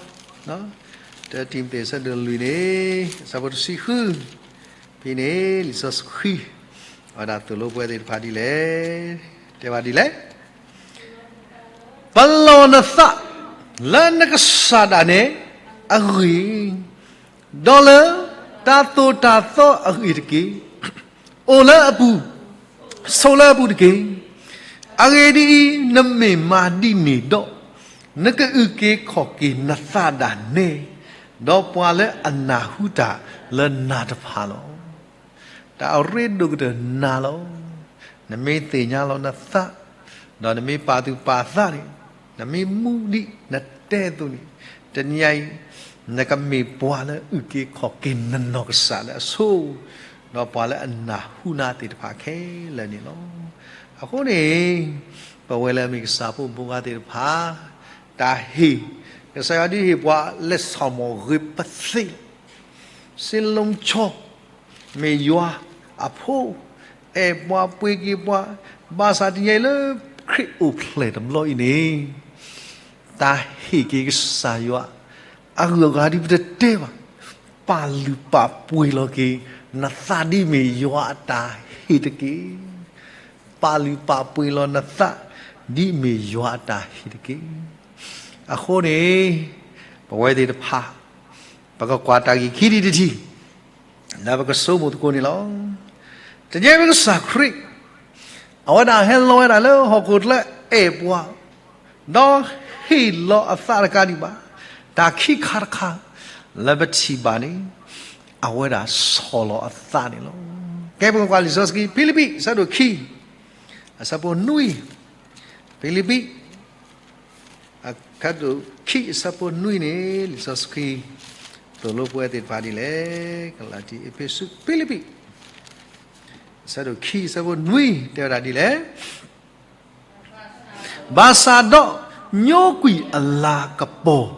တၢတံၤမသ့း အဆၢဒိၣ်လွံၢ်န့ၣ် အဆၢဖိတဆံဃု, ဖဲန့ၣ် လံာ်စီဆှံ အဝဲဒၣ်သိၣ်လိပဝဲသ့ၣ်တဖၣ်ဒ်လဲၣ်, တဲဘၣ်ဒ်လဲၣ် ပလီၢ်နသး လၢနကစၢ်ဒၣ်နဲအဂ့ၢ်, ဒီးလၢတၢ်သိၣ်တၢ်သီအဂ့ၢ်တက့ၢ်. အိၣ်လၢအပူၤ, ဆိးလၢအပူၤတက့ၢ်. အဂ့ၢ်ဒ်အံၤ, နမ့ၢ်မၤဒ်န့ၣ်ဒီး, နကအုၣ်က့ၤခီၣ်က့ၤနသးဒၣ်နဲ, ဒီးပှၤလၢအနၢ်ဟူတၢ်လၢနၤတဖၣ်လီၤ. တၢ်အရ့ဒိၣ်ကတၢၢ်နၤလီၤ. နမ့ၢ်သ့ၣ်ညါလီၤနသး, ဒီးနမ့ၢ်ပာ်သူၣ်ပာ်သးန့ၣ်, နမ့ၢ်မူဒ်နတဲအသိးန့ၣ်, တနံၤညါအံၤ နကမ့ၢ်ပှၤလၢအုၣ်က့ၤခီၣ်က့ၤနနီၢ်ကစၢ်လၢအဆိ, ဒီးပှၤလၢအနၢ်ဟူနၤသ့ၣ်တဖၣ်ခဲလၢာ်န့ၣ်လီၤ. အဃိန့ၣ် ပဝဲလၢအမ့ၢ်ကစၢ်ဖိမုၣ်ဖိခွါသ့ၣ်တဖၣ်, တၢ်ဟ့ၣ်, ကစၢ်ယွၤဒုးဟ့ၣ်ပှၤ လက်ဆောင် ဂ့ၤပသ့ၣ် စ့လိဆိ မ့ၢ်ယွၤအဖိ, အဲၣ်ပှၤပှ့ၤက့ၤပှၤ, ဘၣ်ဆၣ်တနံၤညါအံၤလၢခရံာ်အိၣ်ဖျဲၣ်တဘျီအံၤန့ၣ်, တၢ်ဟ့ၣ်က့ၤကစၢ်ယွၤ အဂုၤအဂၤဒ်ပတတဲဘၣ်, ပာ်လုၢ်ပာ်ပှ့ၤလီၤက့ၤနသးဒ်မ့ၢ်ယွၤအတၢ်ဟ့ၣ်တက့ၢ်. ပာ်လုၢ်ပာ်ပှ့ၤလီၤနသး ဒ်မ့ၢ်ယွၤအတၢ်ဟ့ၣ်တက့ၢ်. အဃိန့ၣ် ပဝဲသ့ၣ်တဖၣ် ပကကွၢ်တၢ်ဂ့ၢ်ခံထံၣ်တထံၣ် လၢပကဆိကမိၣ်သကိးန့ၣ်လီၤ. တနံၤညါအံၤပကစၢ်ခရံာ် အဝဲဒၣ်ဟဲလီၤဝဲဒၣ်လၢဟီၣ်ခိၣ်ချၢအဲၣ်ပှၤ, ဒီးဟ့ၣ်လီၤအသးတကးဒံးဘၣ်, တၢ်ခံခါတခါ လၢပထံၣ်ဘၣ်န့ၣ်, အဝဲဒၣ်ဆီၣ်လီၤအသးန့ၣ်လီၤ. ကဲ ပကကွၢ်လံာ်စီဆှံ ဖံလံးပံး အဆၢဒိၣ်ခံ အဆၢဖိနွံ, ဖံလံးပံး အခန်း ခံ အဆၢဖိနွံန့ၣ် လံာ်စီဆှံ သိၣ်လိပဝဲသ့ၣ်တဖၣ်ဒ်လဲၣ်. ကလၤတံ အ့းဖ့းစူး ဖံလံးပံး အဆၢဒိၣ်ခံ အဆၢဖိနွံ တဲဝဲဒၣ်ဒ်လဲၣ်. ဘၣ်ဆၣ်ဒီးညိကွံာ်အလၤကပီၤ,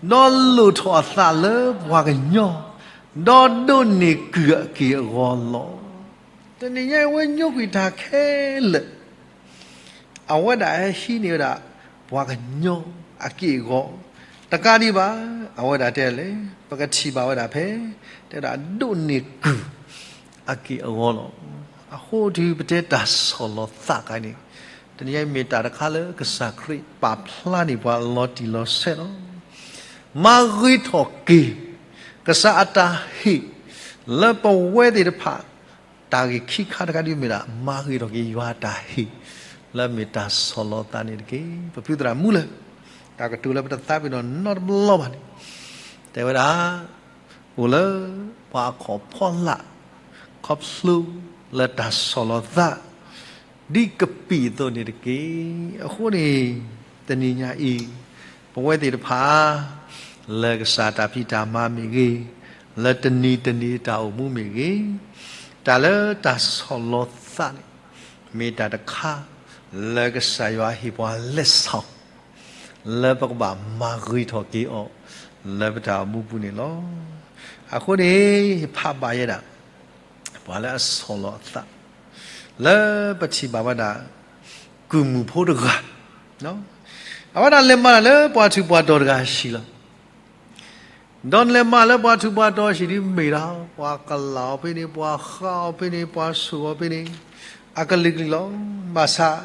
ဒီးလိၣ်ထီၣ်အသးလၢပှၤကညီ, ဒီးဒိးန့ၢ်ကုၢ်အက့ၢ်အဂီၤလီၤ. တနံၤညါအံၤ အဝဲညိကွံာ်တၢ်ခဲလၢာ် အဝဲဒၣ်ဟဲဟံးန့ၢ်ဝဲဒၣ် ပှၤကညီအက့ၢ်အဂီၤ, တကးဒံးဘၣ် အဝဲဒၣ်တဲလဲၣ်, ပကထံၣ်ဘၣ်ဝဲဒၣ်ဖဲ တဲဝဲဒၣ်ဒိးန့ၢ်ကုၢ်အက့ၢ်အဂီၤလီၤ. အဃိတုၤပတဲတၢ်ဆီၣ်လီၤသးခါန့ၣ်, တနံၤညါအံၤမ့ၢ်တၢ်တခါလၢကစၢ်ခရံာ်ပာ်ဖျါန့ၢ်ပှၤလီၤတံၢ်လီၤဆဲးလီၤ. မၤဂ့ၤထီၣ်က့ၤ ကစၢ်အတၢ်ဟ့ၣ် လၢပဝဲသ့ၣ်တဖၣ် တၢ်ဂ့ၢ်ခံခါတခါဒ်မ့ၢ်ဒၣ် မၤဂ့ၤထီၣ်က့ၤယွၤအတၢ်ဟ့ၣ် လၢအမ့ၢ်တၢ်ဆီၣ်လီၤသးန့ၣ်တက့ၢ်. ပဖုသရၣ်မူလၢာ် တၢ်ကတိၤလၢပတသးပ့ၤနီၣ်နီတဘျီဘၣ်န့ၣ် တဲဝဲဒၣ် အိၣ်လၢပှၤအခီၣ်ဖီလာ် ခီဖျိလၢတၢ်ဆီၣ်လီၤသး ဒ်ကပံာ်အသိးန့ၣ်တက့ၢ်. အဃိန့ၣ် တနံၤညါအံၤ ပဝဲသ့ၣ်တဖၣ် လၢကစၢ်တၢ်ဖံးတၢ်မၤမ့ၢ်ဂ့ၤ, လၢတနံၤတနံၤတၢ်အိၣ်မူမ့ၢ်ဂ့ၤ, တၢ်လၢတၢ်ဆီၣ်လီၤသးန့ၣ် မ့ၢ်တၢ်တခါ လၢကစၢ်ယွၤဟ့ၣ်ပှၤလက်ဆောင် လၢပကဘၣ်မၤဂ့ၤထီၣ်က့ၤအီၤ လၢပတၢ်အိၣ်မူပူၤန့ၣ်လီၤ. အဃိန့ၣ် ယဖးဘၣ်ယဲဒၣ် ပှၤလၢအဆီၣ်လီၤအသး လၢပထံၣ်ဘၣ်ဝဲဒၣ် ကုၢ်မုၣ်ဖိတဂၤ, အဝဲဒၣ်လဲၤမၤတၢ်လၢပှၤထူးပှၤတီၤတဂၤအဟံၣ်လီၤ. ဒီးနလဲၤမၤလၢပှၤထူးပှၤတီၤအဟံၣ်ဒ်မ့ၢ်ဒၣ် ပှၤကလၢ်အီၤဖဲန့ၣ် ပှၤဃးအီၤဖဲန့ၣ် ပှၤဆိၣ်အီၤဖဲန့ၣ် အကလုာ်ကလုာ်လီၤ. ဘၣ်ဆၣ်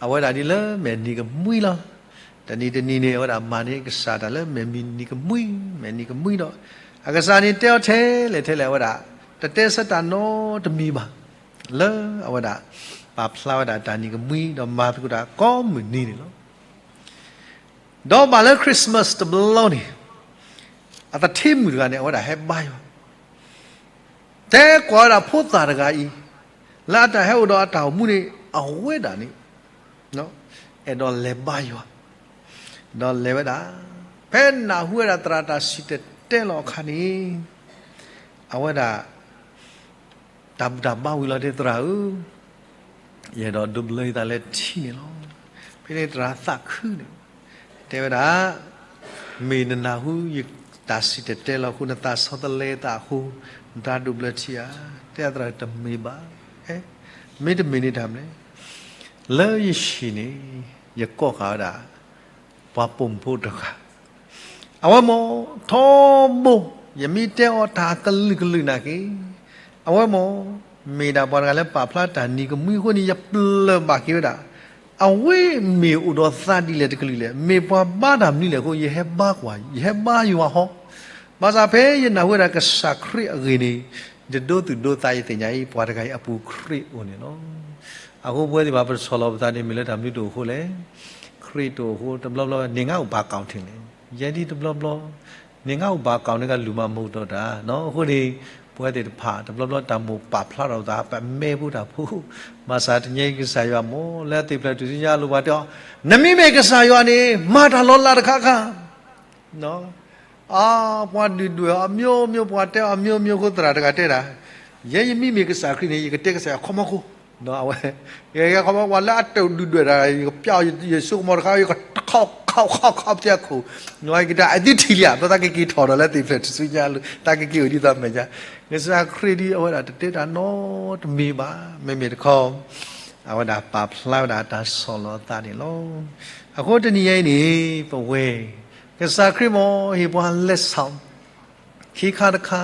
အဝဲဒၣ်ဒ်လၢမဲာ်နံၤကမှံလီၤ. တနံၤတနံၤန့ၣ် အဝဲဒၣ်မၤန့ၢ်ကစၢ်တၢ်လၢမဲာ်နံၤကမှံ, မဲာ်နံၤကမှံဒီး အကစၢ်န့ၣ်တဲအီၤထဲလဲၣ်ထဲလဲၣ် အဝဲဒၣ် တတဲဆၢတၢ်နီတမံၤဘၣ်. လၢအဝဲဒၣ် ပာ်ဖျါဝဲဒၣ်တၢ်နံၤကမှံ ဒီးမၤသကိးတၢ်ကိးမုၢ်နံၤန့ၣ်လီၤ. ဒီးဘၣ်လၢ Christmas တဘျီန့ၣ် အသထ့မုၣ်တဂၤန့ၣ် အဝဲဒၣ်ဟဲဘါယွၤ, တဲကွၢ်ဝဲဒၣ်ဖိသၣ်တဂၤအံၤ လၢအတၢ်ဟဲအိၣ်ဒီးအတၢ်အိၣ်မူန့ၣ် အဝဲဒၣ်န့ၣ် အဲၣ်ဒိးလဲၤဘါယွၤ, ဒီးလဲၤဝဲဒၣ် ဖဲနၢ်ဟူဝဲဒၣ်သရၣ်တၢ်စံၣ်တဲၤတဲလီၤအခါန့ၣ် အဝဲဒၣ် တၢ်ဘူၣ်တၢ်ဘါဝံၤလီၤ တဲသရၣ်ဧၢ, ယအဲၣ်ဒိးဒိးဘျၢယသးလၢထံန့ၣ်လီၤ. ဖဲန့ၣ်သရၣ်သးခုန့ၣ် တဲဝဲဒၣ်, မ့ၢ်နနၢ်ဟူယတၢ်စံၣ်တဲၤတဲလီၤအဃိ နသးဆီတလဲသးအဃိ နတၢ်ဒိးဘျၢထံဧါ. တဲသရၣ်တမ့ၢ်ဘၣ်, မ့တမ့ၢ်န့ၣ်တၢ်မနုၤလဲၣ်. လၢယဟံၣ်န့ၣ် ယကိးဃာ်ဝဲဒၣ် ပှၤပိာ်မုၣ်ဖိတဂၤ အဝဲမ့ၢ်ထီဘိ ယမ့ၢ်တဲအီၤတၢ်ကလုာ်ကလုာ်နာ်က့ အဝဲမ့ၢ် မ့ၢ်ဒၣ်ပှၤတဂၤလၢပာ်ဖျါတၢ်နံၤကမှံအဃိန့ၣ် ယပျၢ်ဘၣ်က့ၤဝဲဒၣ် အဝဲမ့ၢ်အိၣ်ဒီးသးဒ်လဲၣ်တကလုာ်လဲၣ်, မ့ၢ်ပှၤဘါတၢ်မနုၤလဲၣ်အဃိ ယဟဲဘါကွၢ် ယဟဲဘါယွၤဟီ. ဘၣ်ဆၣ်ဖဲယနၢ်ဟူဝဲဒၣ်ကစၢ်ခရံာ်အဂ့ၢ်န့ၣ် ယဒိသူၣ်ဒိသး ယသ့ၣ်ညါအံၤ ပှၤတဂၤအံၤအပူၤခရံာ်အိၣ်န့ၣ်လီၤ. အဃိပဝဲသ့ၣ်တဖၣ် ပတဆီၣ်လီၤပသးန့ၣ် မ့ၢ်လၢတၢ်မနုၤတအိၣ်အဃိလဲၣ်. ခရံာ်တအိၣ်အဃိ တဘျီဘျီ နငါအိၣ်ဘၣ်ကီၢ်ထံးလဲၣ်. ယဲဒ်တဘျီဘျီ နငါအိၣ်ဘၣ်ကီၢ်န့ၣ်ကလူၤမၤမုာ်ဒီးတၢ်နီၤ. အဃိန့ၣ် ပဝဲသ့ၣ်တဖၣ် တဘျီဘျီတၢ်မိၣ်ပာ်ဖျါထီၣ်ပသး ပမဲာ်ဖိတၢ်ဖိ, ဘၣ်ဆၣ်တနံၤအံၤကစၢ်ယွၤမ့ၢ် လၢအသ့ၣ်ဖျဲးထူၣ်စုညါအလိၤပှၤတဲအီၤ, နမ့မ့ၢ်ကစၢ်ယွၤန့ၣ် မၤတၢ်လီၤလးတခါခါ အါ, ပှၤဒုၣ်ဒွဲၣ်အမျိုးမျိုး ပှၤတဲအီၤအမျိုးမျိုးအဃိ သရၣ်တဂၤတဲဒၣ်, ယဲယမ့မ့ၢ်ကစၢ်ခရံာ်န့ၣ် ယကတဲကစၢ်ယွၤခီမီခိၣ်, အဝဲ, ယဲခီမီ ပှၤလၢအတဒုၣ်ဒွဲၣ်တၢ် ယကပျးယစိကမီၤတခါ ယကခီခီခီပသဲခိၣ်, ယကတၢ်အသံထံၣ်လံဧါ, ဒီးသးကက့ၤထီၣ်ဒီးလၢသ့ၣ်ဖျဲးထူၣ်စုညါအလိၤ သးကက့ၤအိၣ်ဒ်သိးမဲာ်ညါ, ကစၢ်ခရံာ်ဒ်အဝဲဒၣ်တတဲတၢ်နီတမံၤဘၣ်, မ့မ့ၢ်တခီ အဝဲဒၣ်ပာ်ဖျါဝဲဒၣ်တၢ်ဆီၣ်လီၤအသးန့ၣ်လီၤ. အဃိတနံၤညါအံၤန့ၣ် ပဝဲ ကစၢ်ခရံာ်မ့ၢ်ဟ့ၣ်ပှၤလက်ဆောင် ခံခါတခါ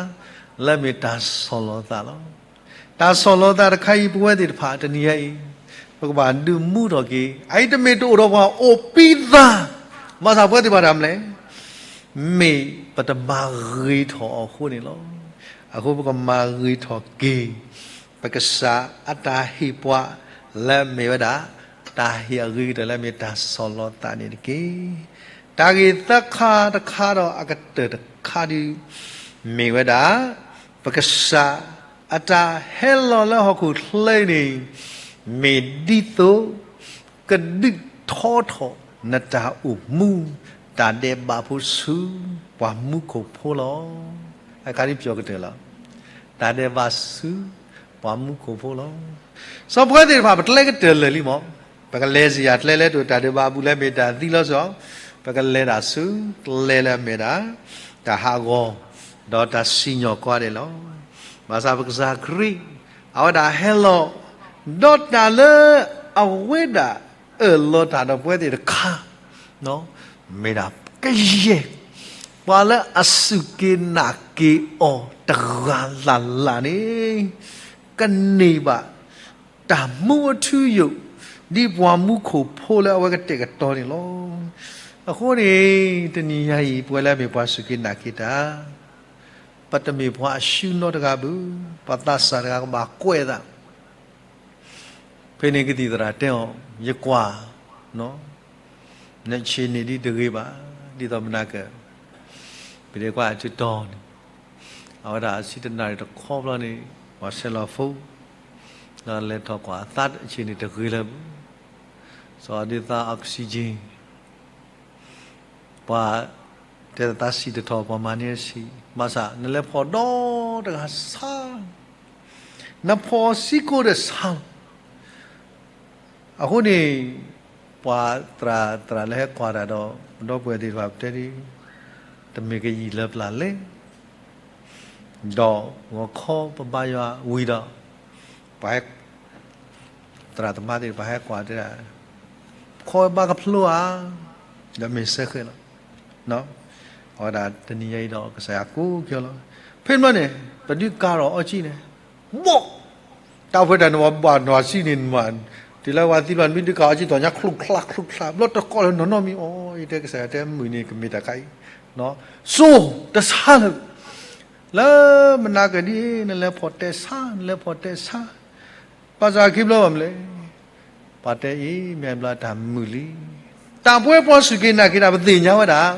လၢအမ့ၢ်တၢ်ဆီၣ်လီၤသးလီၤ. တၢ်ဆီၣ်လီၤသးတခါအံၤ ပဝဲသ့ၣ်တဖၣ်တနံၤညါအံၤ ပကဘၣ်ဒုးမူထီၣ်က့ၤ, အအံၤတမ့ၢ်တအိၣ်ဒီးပှၤအိၣ်ပံသါ, ဘၣ်ဆၣ်ပဝဲသ့ၣ်တဖၣ်တၢ်မနုၤလဲၣ်, မ့ၢ်ပတမၤဂ့ၤထီၣ်အီၤအဃိန့ၣ်လီၤ. အဃိပကမၤဂ့ၤထီၣ်က့ၤ ပကစၢ်အတၢ်ဟ့ၣ်ပှၤ လၢမ့ၢ်ဝဲဒၣ် တၢ်ဟ့ၣ်အဂ့ၤကတၢၢ်လၢမ့ၢ်တၢ်ဆီၣ်လီၤသးန့ၣ်တက့ၢ်. တၢ်ဂ့ၢ်သၢခါတခါဒီးအကတၢၢ်တခါဒုး မ့ၢ်ဝဲဒၣ် ပကစၢ်အတၢ်ဟဲလီၤလၢဟီၣ်ခိၣ်ချၢအံၤန့ၣ် မ့ၢ်ဒ်သိး ကဒုးထီထီၣ်နတၢ်အိၣ်မူ တၢ်ဒဲးဘးဖိဆူ ပှၤမူခိၣ်ဖိလီၤ. အခါဒ်ပျီၤကတၢၢ်လီၤ. တၢ်ဒဲးဘးဆူ ပှၤမူခိၣ်ဖိလီၤ. စီၤပှဲသ့ၣ်တဖၣ် ပကျဲကတၢၢ်လၢာ်လံမး, ပကလဲၤစ့ၢ်ယၤကျဲလၢတၢ်ဒဲးဘးအပူၤလၢမ့ၢ်တၢ်သံလီၤဆီ, ပကလဲၤဒၣ်ဆူ ကျဲလၢအမ့ၢ်ဒၣ် တၢ်ဟးဂီၤ ဒီးတၢ်စံၣ်ညီၣ်ကွီၢ်ဒဲးလီၤ. ဘၣ်ဆၣ်ပကစၢ်ခရံာ် အဝဲဒၣ်ဟဲလီၤ ဒီးတၢ်လၢအဝဲဒၣ်အၢၣ်လီၤတၢ်ဒီးပှၤသ့ၣ်တခါ မ့ၢ်ဒၣ်ကယဲၢ် ပှၤလၢအစူၢ်က့ၤနာ်က့ၤအီၤတဂၤလၢ်လၢ်န့ၣ် ကန့ၢ်ဘၣ် တၢ်မူအထူအယိာ် ဒ်ပှၤမူခိၣ်ဖိလၢအဝဲကတဲာ်ကတီၤန့ၣ်လီၤ. အဃိန့ၣ် တနံၤညါအံၤ ပဝဲလၢအမ့ၢ်ပှၤစူၢ်က့ၤနာ်က့ၤတၢ် ပတမ့ၢ်ပှၤအစုနီတဂၤဘၣ်, ပှၤသးစၢ်တဂၤကဘၣ်ကွဲးသး ဖဲန့ၣ်ကသံၣ်သရၣ်တဲအီၤ, ယကွၢ် နဆ့ၣ်န့ၣ်ဒ်တဂ့ၤဘၣ်, ဒ်သိးမနၤက ပဒဲကွၢ်အထူတီၤန့ၣ် အဝဲဒၣ်အဆံတနၣ်ရံၣ်တခီဘျီန့ၣ် ပှၤဆဲးလီၤဖိ ဒီးလဲၤထီၣ်ကွၢ်အသးအဆ့ၣ်န့ၣ်တဂ့ၤလၢၤဘၣ်, စီၤဒုးသး oxygen ပှၤတဲသးဆံၣ်တထီၣ် ပှၤမၤန့ၢ်အဆံၣ်, ဘၣ်ဆၣ် နလဲၤဖီၣ်ဒီတဂၤဆါ, နဖီၣ်စ့ၢ်ကီးဒီးဆါလီၤ. အဃိန့ၣ် ပှၤသရၣ်သရၣ်လၢဟဲကွၢ်တၢ်ဒီး ပဒီပုၢ်ဝဲၢ်သ့ၣ်တဖၣ်ပတဲဒ် တမ့ၢ်ကယံာ်လၢပျၢ်လဲၣ်, ဒီးဂီၤခီပဘါယွၤဝံၤဒီး ပှၤဟဲ သရၣ်သမါသ့ၣ်တဖၣ်ဟဲကွၢ်တဲဒၣ် ခီဝဲဘါကဖျိဧါ, ဒီးမ့ၢ်စဲဃဲးလီၤ. အဝဲဒၣ်တနံၤညါအံၤဒီးကစၢ်ယွၤကိးက့ၤအီၤလီၤ. ဖဲန့ၣ်ဘျီန့ၣ် ပဒုးကၤထီၣ်အီကၠံန့ၣ် ဘီၣ်, တၢ်ဖဲတၢ်န့ၣ် ပှၤဘၣ်နီၢ်ဆံန့ၣ်မး, တုၤလၢပှၤသံဘျီန့ၣ် မ့ၢ်ဒုးကၤအီကၠံ တီၢ်ညါချူၣ်ချါချူၣ်ချါ ဘျီတကိးလၢနီၢ်နီၢ်မံၤအီၤ, ယတဲကစၢ်ယွၤတဲမုၢ်န့ၣ်ကမ့ၢ်တၢ်ခါအံၤ, စိတဆါလၢၤ လၢမနၤကဒ်အံၤ နလဲၤဖီၣ်တဲဆါ နလဲၤဖီၣ်တဲဆါ, ဘၣ်ဆၣ်ခံဘျီဘၣ်မနုၤလဲၣ်, ပှၤတဲအံၤ မ့ၢ်ဘျီတၢ်မုာ်လံ. တၢ်ပဝဲပှၤစူၢ်က့ၤနာ်က့ၤတၢ် ပသ့ၣ်ညါဝဲဒၣ်,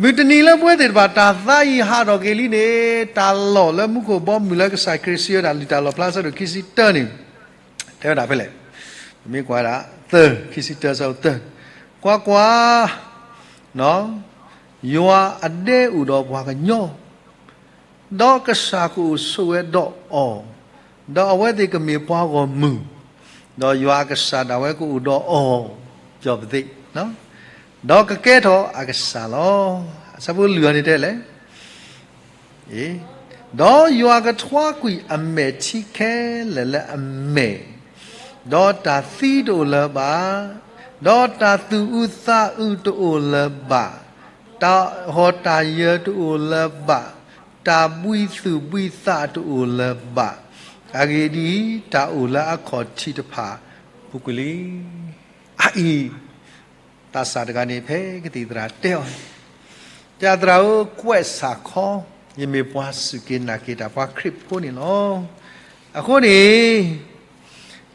မုၢ်တနံၤလၢပဝဲသ့ၣ်တဖၣ် တၢ်သးအံၤဟးထီၣ်က့ၤလံန့ၣ် တၢ်လီၢ်လၢမူခိၣ်ဘီမုၢ်လၢကစၢ်ခရံာ်စံးဝဲဒၣ် လံာ်တၢ်လီၣ်ဖျါအဆၢဒိၣ်ခံဆံတၢန့ၣ် တဲဝဲဒၣ်ဖဲလဲၣ်, ပမ့ၢ်ကွၢ်ဝဲဒၣ် သၢ ခံဆံတၢ ဆၢသၢ, ကွၢ်ကွၢ် ယွၤအဒဲအိၣ်ဒီးပှၤကညီ, ဒီးကစၢ်ကအိၣ်ဆိးဝဲဒီးအီၤ, ဒီးအဝဲသ့ၣ်ကမ့ၢ်ပှၤဂီၢ်မုၢ်, ဒီးယွၤအကစၢ်ဒၣ်ဝဲကအိၣ်ဒီးအီၤ, ပျီပသ့ၣ်, ဒီးကကဲထီၣ်အကစၢ်လီၤ. အဆၢဖိလွံၢ်အံၤန့ၣ်တဲလဲၣ် ဒီးယွၤကထွါကွံာ်အမဲာ်ထံခဲလၢာ်လၢအမဲာ်, ဒီးတၢ်သံတအိၣ်လၢၤဘၣ်, ဒီးတၢ်သူၣ်အုးသးအုးတအိၣ်လၢၤဘၣ်, တၢ်ဟီၣ်တၢ်ယၢၤတအိၣ်လၢၤဘၣ်, တၢ်ဘှံးသူၣ်ဘှံးသးတအိၣ်လၢၤဘၣ်, အဂ့ၢ်ဒ်အံၤ, တၢ်အိၣ်လၢအခီၣ်ထံးတဖၣ်ပူၤကွံာ်လံ. အအံၤ သးစၢ်တဂၤန့ၣ် ဖဲကသံၣ်သရၣ်တဲအီၤ, တဲသရၣ်ဧၢ, ကွဲးဆၣ်ခီ, ယမ့ၢ်ပှၤစူၢ်က့ၤနာ်က့ၤတၢ် ပှၤခရံာ်ဖိန့ၣ်လီၤ. အဃိန့ၣ်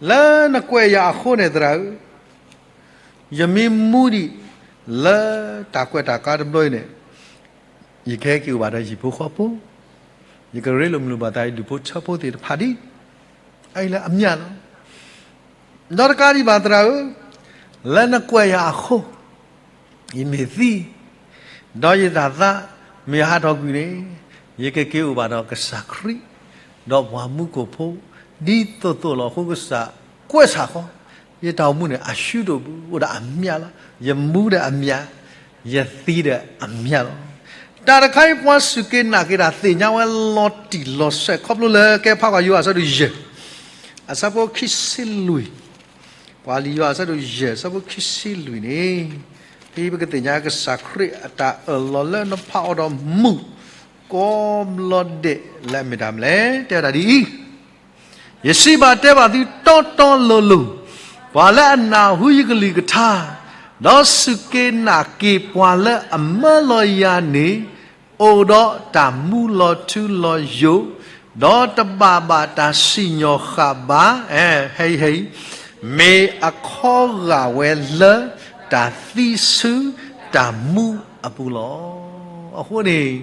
လၢနကွဲးယၤအဃိန့ၣ် သရၣ်ဧၢ, ယမ့ၢ်မူဒံး လၢတၢ်ကွဲးတၢ်ကါတဘျီအံၤန့ၣ် ယကဟဲက့ၤအိၣ်ဘၣ်ဒီးယဟံၣ်ဖိဃီဖိ, ယကရ့လိာ်မုာ်လိာ်ဘၣ်သးယဒူၣ်ဖိထၢဖိသ့ၣ်တဖၣ်ဒံး, အအံၤလၢအမျးလီၤ. ဒီးတကးဒံးဘၣ်သရၣ်ဧၢ, လၢနကွဲးယၤအဃိ ယမ့ၢ်သံ, ဒီးယတၢ်သးမ့ၢ်ဟးထီၣ်ကွံာ်န့ၣ်, ယကက့ၤအိၣ်ဘၣ်ဒီးကစၢ်ခရံာ်, ဒီးပှၤမူခိၣ်ဖိ, ဒ်သိးသိးလီၤ. အဃိကစၢ်ကွဲးဆၣ်ဃီ, ယတၢ်အိၣ်မူန့ၣ် အရှုံးတအိၣ်ဘၣ်, အိၣ်ဒၣ်အမျးလီၤ. ယမူဒီးအမျး, ယသံဒီးအမျးလီၤ. တၢ်တခါအံၤ ပှၤစူၢ်က့ၤနာ်က့ၤတၢ်သ့ၣ်ညါဝဲလီၤတံၢ်လီၤဆဲး ခီဖျိလၢကဲဖးကွၢ်ယိၤဟၣ်အဆၢဒိၣ်ယဲၢ်, အဆၢဖိခံဆံလွံၢ်, ကွၢ်လံာ်ယိၤဟၣ်အဆၢဒိၣ်ယဲၢ် အဆၢဖိခံဆံလွံၢ်န့ၣ်, ဖဲပကသ့ၣ်ညါကစၢ်ခရံာ်အတၢ်အၢၣ်လီၤလၢနဖးအီၤဒီးမုၢ် ကိးဘျီဒဲးလၢအမ့ၢ်တၢ်မနုၤလဲၣ်, တဲဝဲဒၣ်ဒ်အံၤ, ယစံးဘၣ်တဲဘၣ်သုတီတီလိၤလိၤ, ပှၤလၢအနၢ်ဟူယကလုၢ်ကထါ, ဒီးစူၢ်က့ၤနာ်က့ၤပှၤလၢအမၢလီၤယၤန့ၣ်, အိၣ်ဒီးတၢ်မူလီၤထူလီၤယိာ်, ဒီးတဘၣ်ဘၣ်တၢ်စံၣ်ညီၣ်ဃာ်ဘၣ်, ဟဲအံၤ ဟဲအံၤ မ့ၢ်အခီဂာ်ဝဲလၢ တၢ်သံဆူတၢ်မူအပူၤလီၤ. အဃိန့ၣ်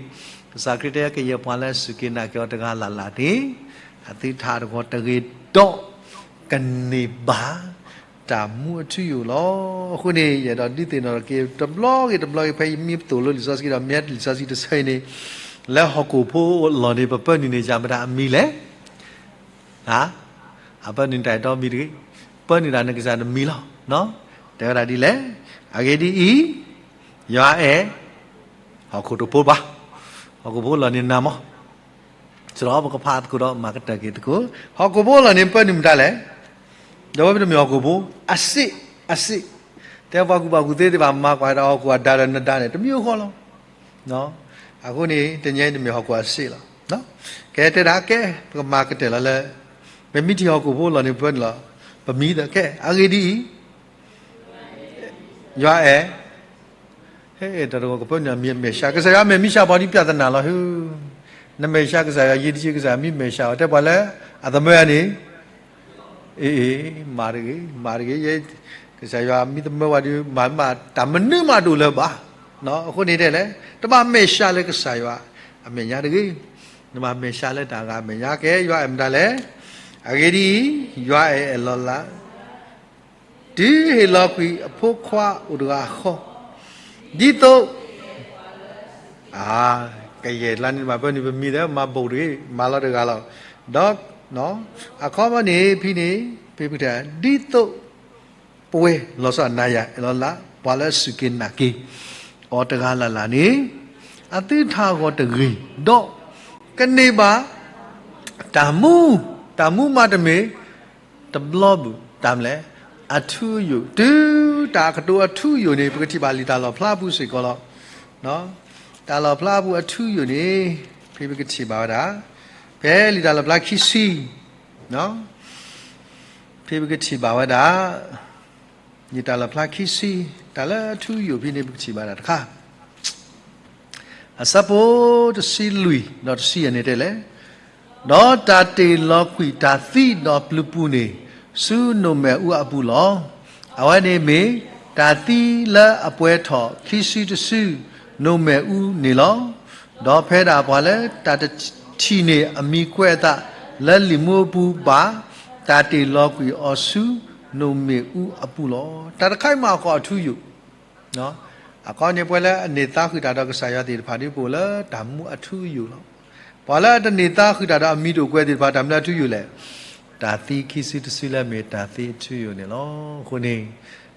ကစၢ်ခရံာ်တဲ ကယဲၢ်ပှၤလၢအစူၢ်က့ၤနာ်က့ၤအီၤတဂၤလၢ်လၢ်န့ၣ် အသုတဟးဂီၤတဂ့ၤဒီး ကန့ၢ်ဘၣ်တၢ်မူအထူအယိာ်လီၤ. အဃိန့ၣ် ယအဲၣ်ဒိးဒုးသ့ၣ်နီၣ်ထီၣ်က့ၤ တဘျီဂ့ၤတဘျီဂ့ၤ ဖဲယမ့ၢ်သိၣ်လိလံာ်စီဆှံဒီး မ့ၢ်လံာ်စီဆှံတဆၢအံၤန့ၣ် လၢဟီၣ်ခိၣ်ဖိအလီၢ်န့ၣ် ပပၢနုာ်န့ၢ်ယၤမတၤအမံၤလဲၣ်. အပၢနုာ်တၢ်အဲၣ်တီမံၤတဂ့ၤ, ပၢနုာ်တၢ်နကစၢ်တမံၤလီၤ. တဲဝဲဒၣ်ဒ်လဲၣ်. အဂ့ၢ်ဒ်အံၤ, ယွၤအဲၣ် ဟီၣ်ခိၣ်တဖိဘၣ်, ဟီၣ်ခိၣ်ဖိလီၢ်န့ၣ်နၤမး စရီပကဖးသကိးဒီးမၤကတၢၢ်က့ၤသကိး, ဟီၣ်ခိၣ်ဖိလီၢ်န့ၣ် ပၢနုာ်မတၤလဲၣ်. ဒီးဝဲပတမ့ၢ်ဟီၣ်ခိၣ်ဖိ, အစ့ၣ်, အစ့ၣ်, တဲပှၤကူၣ်ဘၣ်ကူၣ်သ့သ့ၣ်တဖၣ် မၤကွၢ်ဒီးဟီၣ်ခိၣ်အဒါဒီးနဒါန့ၣ် တမံၤဃီလီၤ. အဃိန့ၣ် တနံၤအံၤတမ့ၢ်ဟီၣ်ခိၣ်အစ့ၣ်လီၤ. ကဲတဲဒၣ်ကဲ ပကမၤကတၢၢ်လီၤလၢ ပမ့ၢ်ထံၣ်ဟီၣ်ခိၣ်ဖိလီၢ်န့ၣ် ပၢနုာ်လီၤ ပမံၤဒီးကဲ အဂ့ၢ်ဒ်အံၤ ယွၤအဲၣ် ဟဲတၢ်တဂီၢ်ကပၢနုာ်အမံၤမဲာ်ဆှး, ကစၢ်ယွၤမဲာ်မံဆှးပှၤဒ်ပြဿနာလီၤဟူ, နမဲာ်ဆှးကစၢ်ယွၤယံၤတယံၤ ကစၢ်ယွၤမ့ၢ်မဲာ်ဆှးအီၤ တဲပှၤလၢအသမၢအန့ၣ်, အ့ အ့ မၤတဂ့ၤ မၤတဂ့ၤ, ယဲ ကစၢ်ယွၤမ့ၢ်သမၢပှၤဒီး မၤမး တၢ်မနုၤမးတအိၣ်လၢၤဘၣ်. အဃိန့ၣ်တဲလဲၣ် တဘၣ်မဲာ်ဆှးလၢကစၢ်ယွၤအမဲာ်ညါတဂ့ၤ, နဘၣ်မဲာ်ဆှးလၢတၢ်ဂၤအမဲာ်ညါ ကဲယွၤအဲၣ်မတၤလဲၣ်. အဂ့ၢ်ဒ်အံၤ, ယွၤအဲၣ်အလီၢ်လၢ တုၤဟ့ၣ်လီၤကွံာ်အဖိခွါအိၣ်တဂၤဃီ, ဒ်သိး ကယဲၢ်လါန့ၣ် ဘၣ်ပၢနုာ်ပမံၤဒီး မၤဘိၣ်တဂ့ၤ မၤလီၤတဂၤလီၤ. ဒီး အခီပညီန့ၣ် ဖဲန့ၣ် ဖဲပကထါ ဒ်သိး ပဝဲလီၤဆီဒၣ်တၢ် ယွၤအဲၣ်လီၤလၢ ပှၤလၢအစူၢ်က့ၤနာ်က့ၤအီၤတဂၤလၢ်လၢ်န့ၣ် အသုတဟးဂီၤတဂ့ၤဒီး ကန့ၢ်ဘၣ် တၢ်မူ, တၢ်မူမးတမ့ၢ် တဘျီဘၣ် တၢ်မနုၤလဲၣ် အထူအယိာ်, တုၤတၢ်အကတိၤအထူအယိာ်န့ၣ် ပကထံၣ်ဘၣ်လံာ်တၢ်လီၣ်ဖျါပူၤစ့ၢ်ကီးလီၤ. တၢ်လီၣ်ဖျါပူၤအထူအယိာ်န့ၣ် ဖဲပကထံၣ်ဘၣ်ဝဲဒၣ် ဖဲလံာ်တၢ်လီၣ်ဖျါခံဆံ ဖဲပကထံၣ်ဘၣ်ဝဲဒၣ် လံာ်တၢ်လီၣ်ဖျါခံဆံ တၢ်လၢအထူအယိာ်ဖဲန့ၣ် ပကထံၣ်ဘၣ်ဒၣ်တခါ အဆၢဖိတဆံလွံၢ်ဒီးတဆံယဲၢ်န့ၣ်တဲလဲၣ်, ဒီးတၢ်တ့ၢ်လီၤကွံာ်တၢ်သံဒီးပျုၤပူၤန့ၣ် ဆူနိၣ်မဲာ်အူအပူၤလီၤ. အဝဲန့ၣ်မ့ၢ်တၢ်သံလၢအပှဲၤထီၣ်ခံစုတစု နိၣ်မဲာ်အူန့ၣ်လီၤ. ဒီးဖဲဒၣ်ပှၤလၢတၢ်တထံၣ်န့ၢ်အမံၤကွဲးအသးလၢလံာ်မူအပူၤဘၣ် တၢ်တ့ၢ်လီၤကွံာ်အီၤဆူနိၣ်မဲာ်အူအပူၤလီၤ. တၢ်တခါအံၤမ့ၢ်ဟီၣ်ခိၣ်အထူအယိာ် အခီပညီပှၤလၢအန့ၢ်သါဃုာ်တၢ်ဒီးကစၢ်ယွၤသ့ၣ်တဖၣ်ဒ်ပအိၣ်လၢတၢ်မူအထူအယိာ်လီၤ. ပှၤလၢအတန့ၢ်သါဃုာ်တၢ်ဒီးအမံၤတအိၣ်ကွဲးသ့ၣ်တဖၣ် တၢ်မနုၤအထူအယိာ်လဲၣ်. တၢ်သံခံစုတစုလၢမ့ၢ်တၢ်သံအထူအယိာ်န့ၣ်လီၤ. အဃိန့ၣ်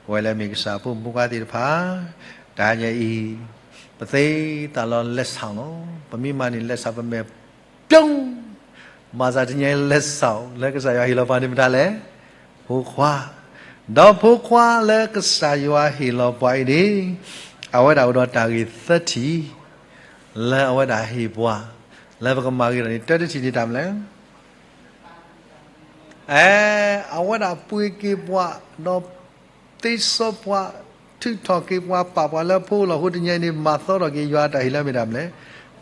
ပဝဲလၢမ့ၢ်ကစၢ်ဖိမုၣ်ဖိခွါသ့ၣ်တဖၣ် တဟါညါအံၤ ပသ့သးလီၤလဲၤဆးလီၤ. ပမ့ၢ်မၤန့ၢ်လဲၤဆး ပမဲာ်ပျီ ဘၣ်ဆၣ်တနံၤအံၤလဲၤဆးလၢကစၢ်ယွၤဟ့ၣ်လီၤပှၤန့ၣ်မတၤလဲၣ်. ဖိခွါ, ဒီးဖိခွါလၢကစၢ်ယွၤဟ့ၣ်လီၤပှၤအံၤန့ၣ် အဝဲဒၣ်အိၣ်ဒီးတၢ်ဂ့ၢ်သၢထံၣ် လၢအဝဲဒၣ်ဟ့ၣ်ပှၤ လၢပကမၤဂ့ၤထီၣ်န့ၣ် တၢတထံၣ်န့ၣ်တၢ်မနုၤလဲၣ်. အဲ အဝဲဒၣ်ပှ့ၤက့ၤပှၤ ဒီးသ့စီပှၤ ထုးထီၣ်က့ၤပှၤ ပာ်ပှၤလၢဖိလီၤ. အဃိတနံၤအံၤန့ၣ် မၤသီထီၣ်က့ၤယွၤအတၢ်ဟ့ၣ်လီၤမ့ၢ်တၢ်မနုၤလဲၣ်.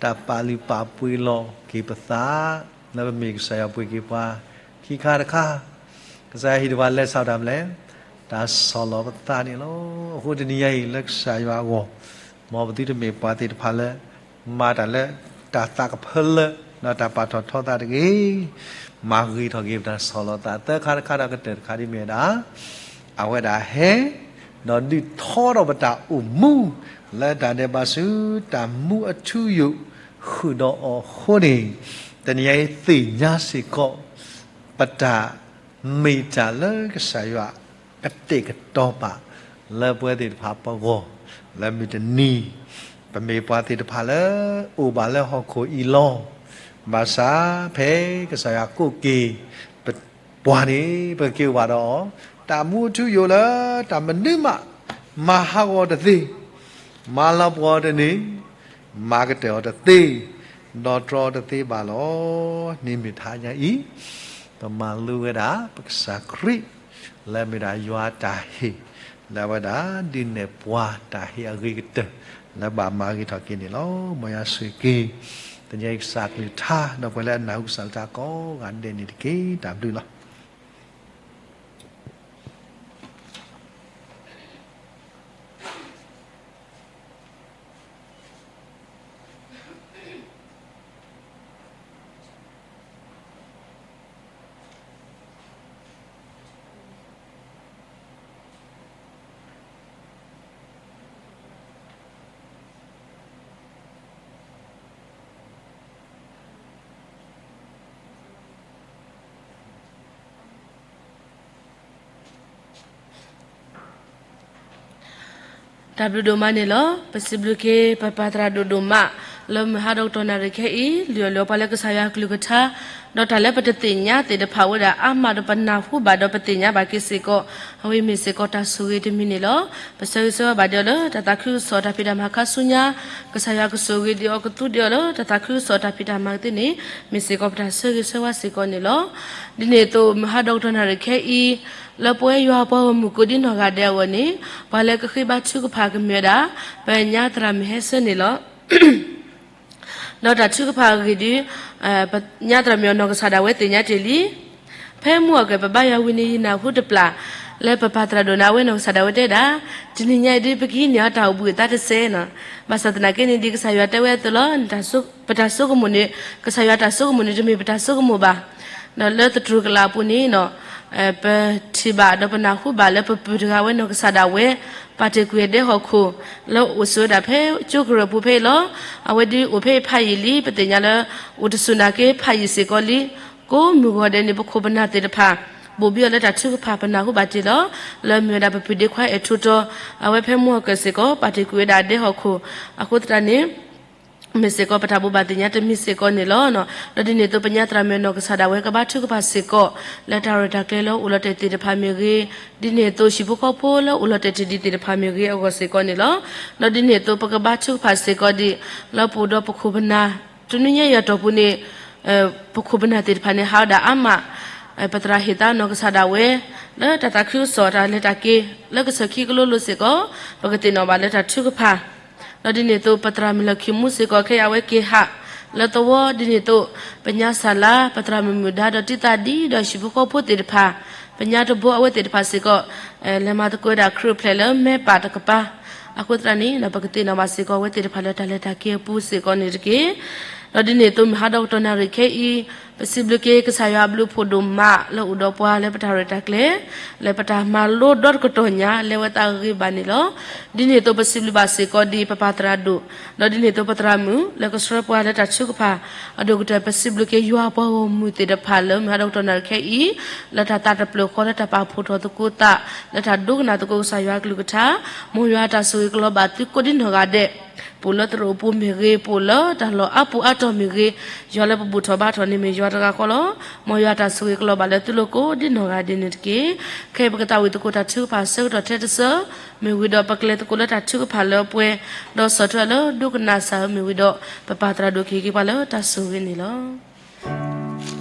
တၢ်ပာ်လုၢ်ပာ်ပှ့ၤလီၤက့ၤပသး လၢပမ့ၢ်ကစၢ်ယွၤပှ့ၤက့ၤပှၤ ခံခါတခါ ကစၢ်ယွၤဟ့ၣ်ဒံးပှၤလဲၤဆးတၢ်မနုၤလဲၣ်. တၢ်ဆီၣ်လီၤပသးန့ၣ်လီၤ. အဃိတနံၤအံၤ လၢကစၢ်ယွၤအဂီၢ် မ်ပသုတမ့ၢ်ပှၤသ့ၣ်တဖၣ်လၢ မၤတၢ်လၢတၢ်သးကဖၢလၢ ဒီးတၢ်ပာ်ထီၣ်ထီသးတဂ့ၤ. မၤဂ့ၤထီၣ်က့ၤပတၢ်ဆီၣ်လီၤသး သၢခါတခါဒီးကတၢၢ်တခါဒ်မ့ၢ်ဝဲဒၣ် အဝဲဒၣ်ဟဲ ဒီးဒုးထီထီၣ်ပတၢ်အိၣ်မူ လၢတၢ်ဒဲးဘးဆူတၢ်မူအထူအယိာ် ဃုာ်ဒီးအီၤအဃိန့ၣ် တနံၤအံၤသ့ၣ်ညါစ့ၢ်ကီး ပတၢ်မ့ၢ်တၢ်လၢကစၢ်ယွၤ ကတဲာ်ကတီၤပာ် လၢပဝဲသ့ၣ်တဖၣ်ပဂီၢ် လၢမုၢ်တနံၤ ပမ့ၢ်ပှၤသ့ၣ်တဖၣ်လၢ အိၣ်ဘၣ်လၢဟီၣ်ခိၣ်အံၤလီၤ. ဘၣ်ဆၣ်ဖဲကစၢ်ယွၤကိးက့ၤ ပှၤန့ၣ် ပကက့ၤအိၣ်ဘၣ်ဒီး တၢ်မူအထူအယိာ်လၢ တၢ်မနုၤမး မၤဟးဂီၤတသ့, မၤလီၤပှီၢ်တန့ၢ်, မၤကတၢၢ်အီၤတသ့, ဒီးတြီအီၤတသ့ဘၣ်လီၤ. န့ၣ်မ့ၢ်တဟါညါအံၤ ပမၤလိဝဲဒၣ် ပကစၢ်ခရံာ် လၢမ့ၢ်ဒၣ်ယွၤအတၢ်ဟ့ၣ် လၢအဝဲဒၣ်ဒုးနဲၣ်ပှၤ တၢ်ဟ့ၣ်အဂ့ၤကတၢၢ် လၢဘၣ်မၤဂ့ၤထီၣ်က့ၤန့ၣ်လီၤ. မ်ယွၤဆိၣ်ဂ့ၤက့ၤ တနံၤအံၤကစၢ်ကလုၢ်ကထါ ဒီးပှၤလၢအနၢ်ဟူကစၢ်ကလုၢ်ကထါကိးဂၤဒဲးန့ၣ်တက့ၢ်. တၢ်ဘျုးလီၤ. တၢ်ဘျုးဒိၣ်မးန့ၣ်လီၤ. ပစံးဘျုးက့ၤ ပပၢ်သရၣ်ဒိၣ်ဒိၣ်မး လၢမုၢ်ဟါဒီကတီၢ်နၣ်ရံၣ်ခဲအံၤ လုၢ်အီၣ်လုၢ်အီပှၤလၢကစၢ်ယွၤကလုၢ်ကထါ, ဒီးတၢ်လၢပတသ့ၣ်ညါသ့ၣ်တဖၣ်အိၣ်ဝဲဒၣ်အါမး ဒီးပနၢ်ဟူဘၣ်ဒီးပသ့ၣ်ညါဘၣ်က့ၤစ့ၢ်ကီး, အဝဲမ့ၢ်စ့ၢ်ကီးတၢ်ဆိၣ်ဂ့ၤတမံၤန့ၣ်လီၤ. ပဆၢဂ့ၤဆၢဝါဘၣ်ဒံးအီၤလၢတၢ်သးခုကစီၣ် တၢ်ဖံးတၢ်မၤခါဆူညါ, ကစၢ်ယွၤကဆိၣ်ဂ့ၤဒံးအီၤ ကသူဒံးအီၤလၢတၢ်သးခုကစီၣ် တၢ်ဖံးတၢ်မၤကသ့န့ၣ် မ့ၢ်စ့ၢ်ကီးပတၢ်ဆၢဂ့ၤဆၢဝါစ့ၢ်ကီးန့ၣ်လီၤ. ဒ်န့ၣ်အသိး မုၢ်ဟါဒီကတီၢ်နၣ်ရံၣ်ခဲအံၤ လၢပဝဲယွၤအပှၤဂီၢ်မုၢ်ကိးဒံနီၢ်ဂၤဒဲးအဂီၢ်န့ၣ် ပှၤလၢကဃ့ဘါထုကဖၣ်ကမ့ၢ်ဝဲဒၣ် ပညါသရၣ်မုၣ်ဟဲဆၢန့ၣ်လီၤ. ဒီးတၢ်ထုကဖၣ်အဂ့ၢ်ဒ် ပညါသရၣ်မုၣ်အနီၢ်ကစၢ်ဒၣ်ဝဲသ့ၣ်ညါတ့ၢ်လံ. ဖဲမုၢ်အီၣ်ကၢၣ်ပဘါယွၤဝံၤန့ၣ် ယနၢ်ဟူတပျၢ် လၢပပၢ်သရၣ်ဒိၣ်န့ၣ် အဝဲနီၢ်ကစၢ်ဒၣ်ဝဲတဲဒၣ်, တနံၤညါအံၤဒ်ပကဟံးန့ၢ်အတၢ်အိၣ်ဘှံးအသးတစဲးနီၤ. ဘၣ်ဆၣ်သနာ်က့န့ၣ် ဒ်ကစၢ်ယွၤတဲဝဲအသိးလီၤ. ပတၢ်ဆိကမိၣ်န့ၣ် ကစၢ်ယွၤတၢ်ဆိကမိၣ်န့ၣ် တမ့ၢ်ပတၢ်ဆိကမိၣ်ဘၣ်. ဒီးလၢသတြိၤကလာ်အပူၤန့ၣ် ပထံၣ်ဘၣ်ဒီးပနၢ်ဟူဘၣ်လၢပပုၢ်တဂၤဝဲနီၢ်ကစၢ်ဒၣ်ဝဲ ပာ်တ့ၢ်ကွံာ်အဒဲဟီၣ်ခိၣ် လၢအိၣ်ဆိးဝဲဒၣ်ဖဲကၠိကရၢၢ်ပူၤဖဲအံၤလီၤ. အဝဲဒ်အိၣ်ဖဲအံၤဖးယံာ်လံ ပသ့ၣ်ညါလၢ အိၣ်တစူၢ်နာ်က့ဖးယံာ်စ့ၢ်ကီးလံ. ကိးမုၢ်ဂီၤဒဲးန့ၣ် ပခိၣ်ပနၢ်သ့ၣ်တဖၣ် ဘိၣ်ဘံအီၤလၢတၢ်ထုကဖၣ် ပနၢ်ဟူဘၣ်တ့ၢ်လီၤ. လၢမ့ၢ်ဝဲဒၣ်ပပုၢ်ဒ့ခွါအဲၣ်ထူတီၤ အဝဲဖဲမုၢ်အီၣ်ကၢၣ်စ့ၢ်ကီး ပာ်တ့ၢ်ကွံာ်ဝဲဒၣ်အဒဲဟီၣ်ခိၣ် အဃိသတးန့ၣ် မ့ၢ်စ့ၢ်ကီးပတၢ်ဘိးဘၣ်သ့ၣ်ညါတမံၤစ့ၢ်ကီးန့ၣ်လီၤ. ဒီးဒ်န့ၣ်အသိး ပညါသရၣ်မုၣ်နီၢ်ကစၢ်ဒၣ်ဝဲကဘါထုကဖၣ်စ့ၢ်ကီး လၢတၢ်ရဲၣ်တၢ်ကျဲၤလၢအိၣ်လီၤတဲာ်သ့ၣ်တဖၣ်မ့ၢ်ဂ့ၤ, ဒ်န့ၣ်အသိးဟံၣ်ဖိဃီဖိလၢအိၣ်လီၤတဲာ်တ့ၢ်ဒံးသ့ၣ်တဖၣ်မ့ၢ်ဂ့ၤအဂီၢ်စ့ၢ်ကီးန့ၣ်လီၤ. ဒီးဒ်န့ၣ်အသိး ပကဘါထုကဖၣ်စ့ၢ်ကီးဒံး လၢပအိၣ်ဒီးပခိၣ်ပနၢ် တနွံညါအံၤအတီၢ်ပူၤန့ၣ် ပခိၣ်ပနၢ်သ့ၣ်တဖၣ်န့ၣ် ဟးဝဲဒၣ်အါမး ပသရၣ်ဟ့ၣ်သါနီၢ်ကစၢ်ဒၣ်ဝဲ လၢတၢ်သးခုကစီၣ်တၢ်လဲၤတၢ်က့ၤ လၢကစၢၢ်ခံကလိလိၤစ့ၢ်ကီး ပကသ့ၣ်နီၣ်ဘၣ်လၢတၢ်ထုကဖၣ်. ဒီးဒ်န့ၣ်အသိး ပသရၣ်မုၣ်လၢၢ်ခံမူစ့ၢ်ကီး ခဲအံၤအဝဲက့ၤဟး လၢသဝီဒ်န့ၣ်အသိး ပညါစၢ်လါ ပသရၣ်မုၣ်မုၣ်ဒါဒီးတံၢ်သးဒံဒီးဟံၣ်ဖိဃီဖိသ့ၣ်တဖၣ် ပညါတဘိအဝဲသ့ၣ်တဖၣ်စ့ၢ်ကီး လဲၤမၤသကိးဝဲဒၣ်ခရံာ်အိၣ်ဖျဲၣ်လၢမဲပာ်တကပၤ အဃိသတးန့ၣ် ပကသ့ၣ်နီၣ်ဘၣ်စ့ၢ်ကီးအဝဲသ့ၣ်တဖၣ်လၢတၢ်လဲၤတၢ်က့ၤအပူၤစ့ၢ်ကီးန့ၣ်တက့ၢ်. ဒီးဒ်န့ၣ်အသိး မုၢ်ဟါဒီကတီၢ်နၣ်ရံၣ်ခဲအံၤ ပစံးဘျုးက့ၤကစၢ်ယွၤအဘျုးအဖှိၣ်ဒိၣ်မး လၢအိၣ်ဒီးပှၤလၢပတၢ်ရဲၣ်တၢ်ကျဲၤ လၢပတၢ်မၤလိဒီတကတီၢ်ညါ လဲၤဝဲသးဂ့ၤဂ့ၤဘၣ်န့ၣ်လီၤ. ဒ်န့ၣ်အသိး ပစံးဘျုးဘၣ်စ့ၢ်ကီးဒ်ပပၢ်သရၣ်ဒိၣ် ဒီးဒ်န့ၣ်အသိးပသရၣ်မုၣ် လၢကဆှၢပှၤလၢတၢ်ထုကဖၣ် အဒိၣ်ကတၢၢ် ပစံးဘျုးက့ၤယွၤပှၤဂီၢ်မုၢ်သ့ၣ်တဖၣ်လၢမုၢ်ဟါဒီကတီၢ်နၣ်ရံၣ်ခဲအံၤ လၢတၢ်သးတဖျၢၣ်ဃီ လၢတၢ်ပာ်ဖှိၣ်ထီၣ်သကိးသး လၢတၢ်ဒိကနၣ်သကိးကစၢ်ယွၤအကလုၢ်ကထါ မ်ယွၤအတၢ်ဆိၣ်ဂ့ၤကလီၤဘၣ်သုကိးဒံနီၢ်ဂၤဒဲး ပအိၣ်လၢသရိာ်ပူၤမ့ၢ်ဂ့ၤ, ပအိၣ်လၢတၢ်လီၢ်အါပူၤအါတီၢ်မ့ၢ်ဂ့ၤ, ယွၤလၢပဘူၣ်ထီၣ်ဘါထီၣ်န့ၣ်မ့ၢ်ယွၤတဂၤဃီလီၤ. မ်ယွၤအတၢ်ဆိၣ်ဂ့ၤကလီၤဘၣ်လၢသုလိၤကိးဒံနီၢ်ဂၤဒဲးန့ၣ်တက့ၢ်. ခဲအံၤပကသးဝံၣ်သကိးတၢ်ထုကဖၣ်ဆၢကတီၢ်ထဲတဆၢ, မ့ၢ်ဝံၤဒီးပကလဲၤသကိးလၢတၢ်ထုကဖၣ်လၢအပှဲၤ, ဒီးဆီၣ်ထွဲလၢဒိကနၣ်စၢ်ဧၢ မ့ၢ်ဝံၤဒီး ပပၢ်သရၣ်ဒိၣ်ကဟ့ၣ်က့ၤပှၤလၢတၢ်ဆိၣ်ဂ့ၤန့ၣ်လီၤ.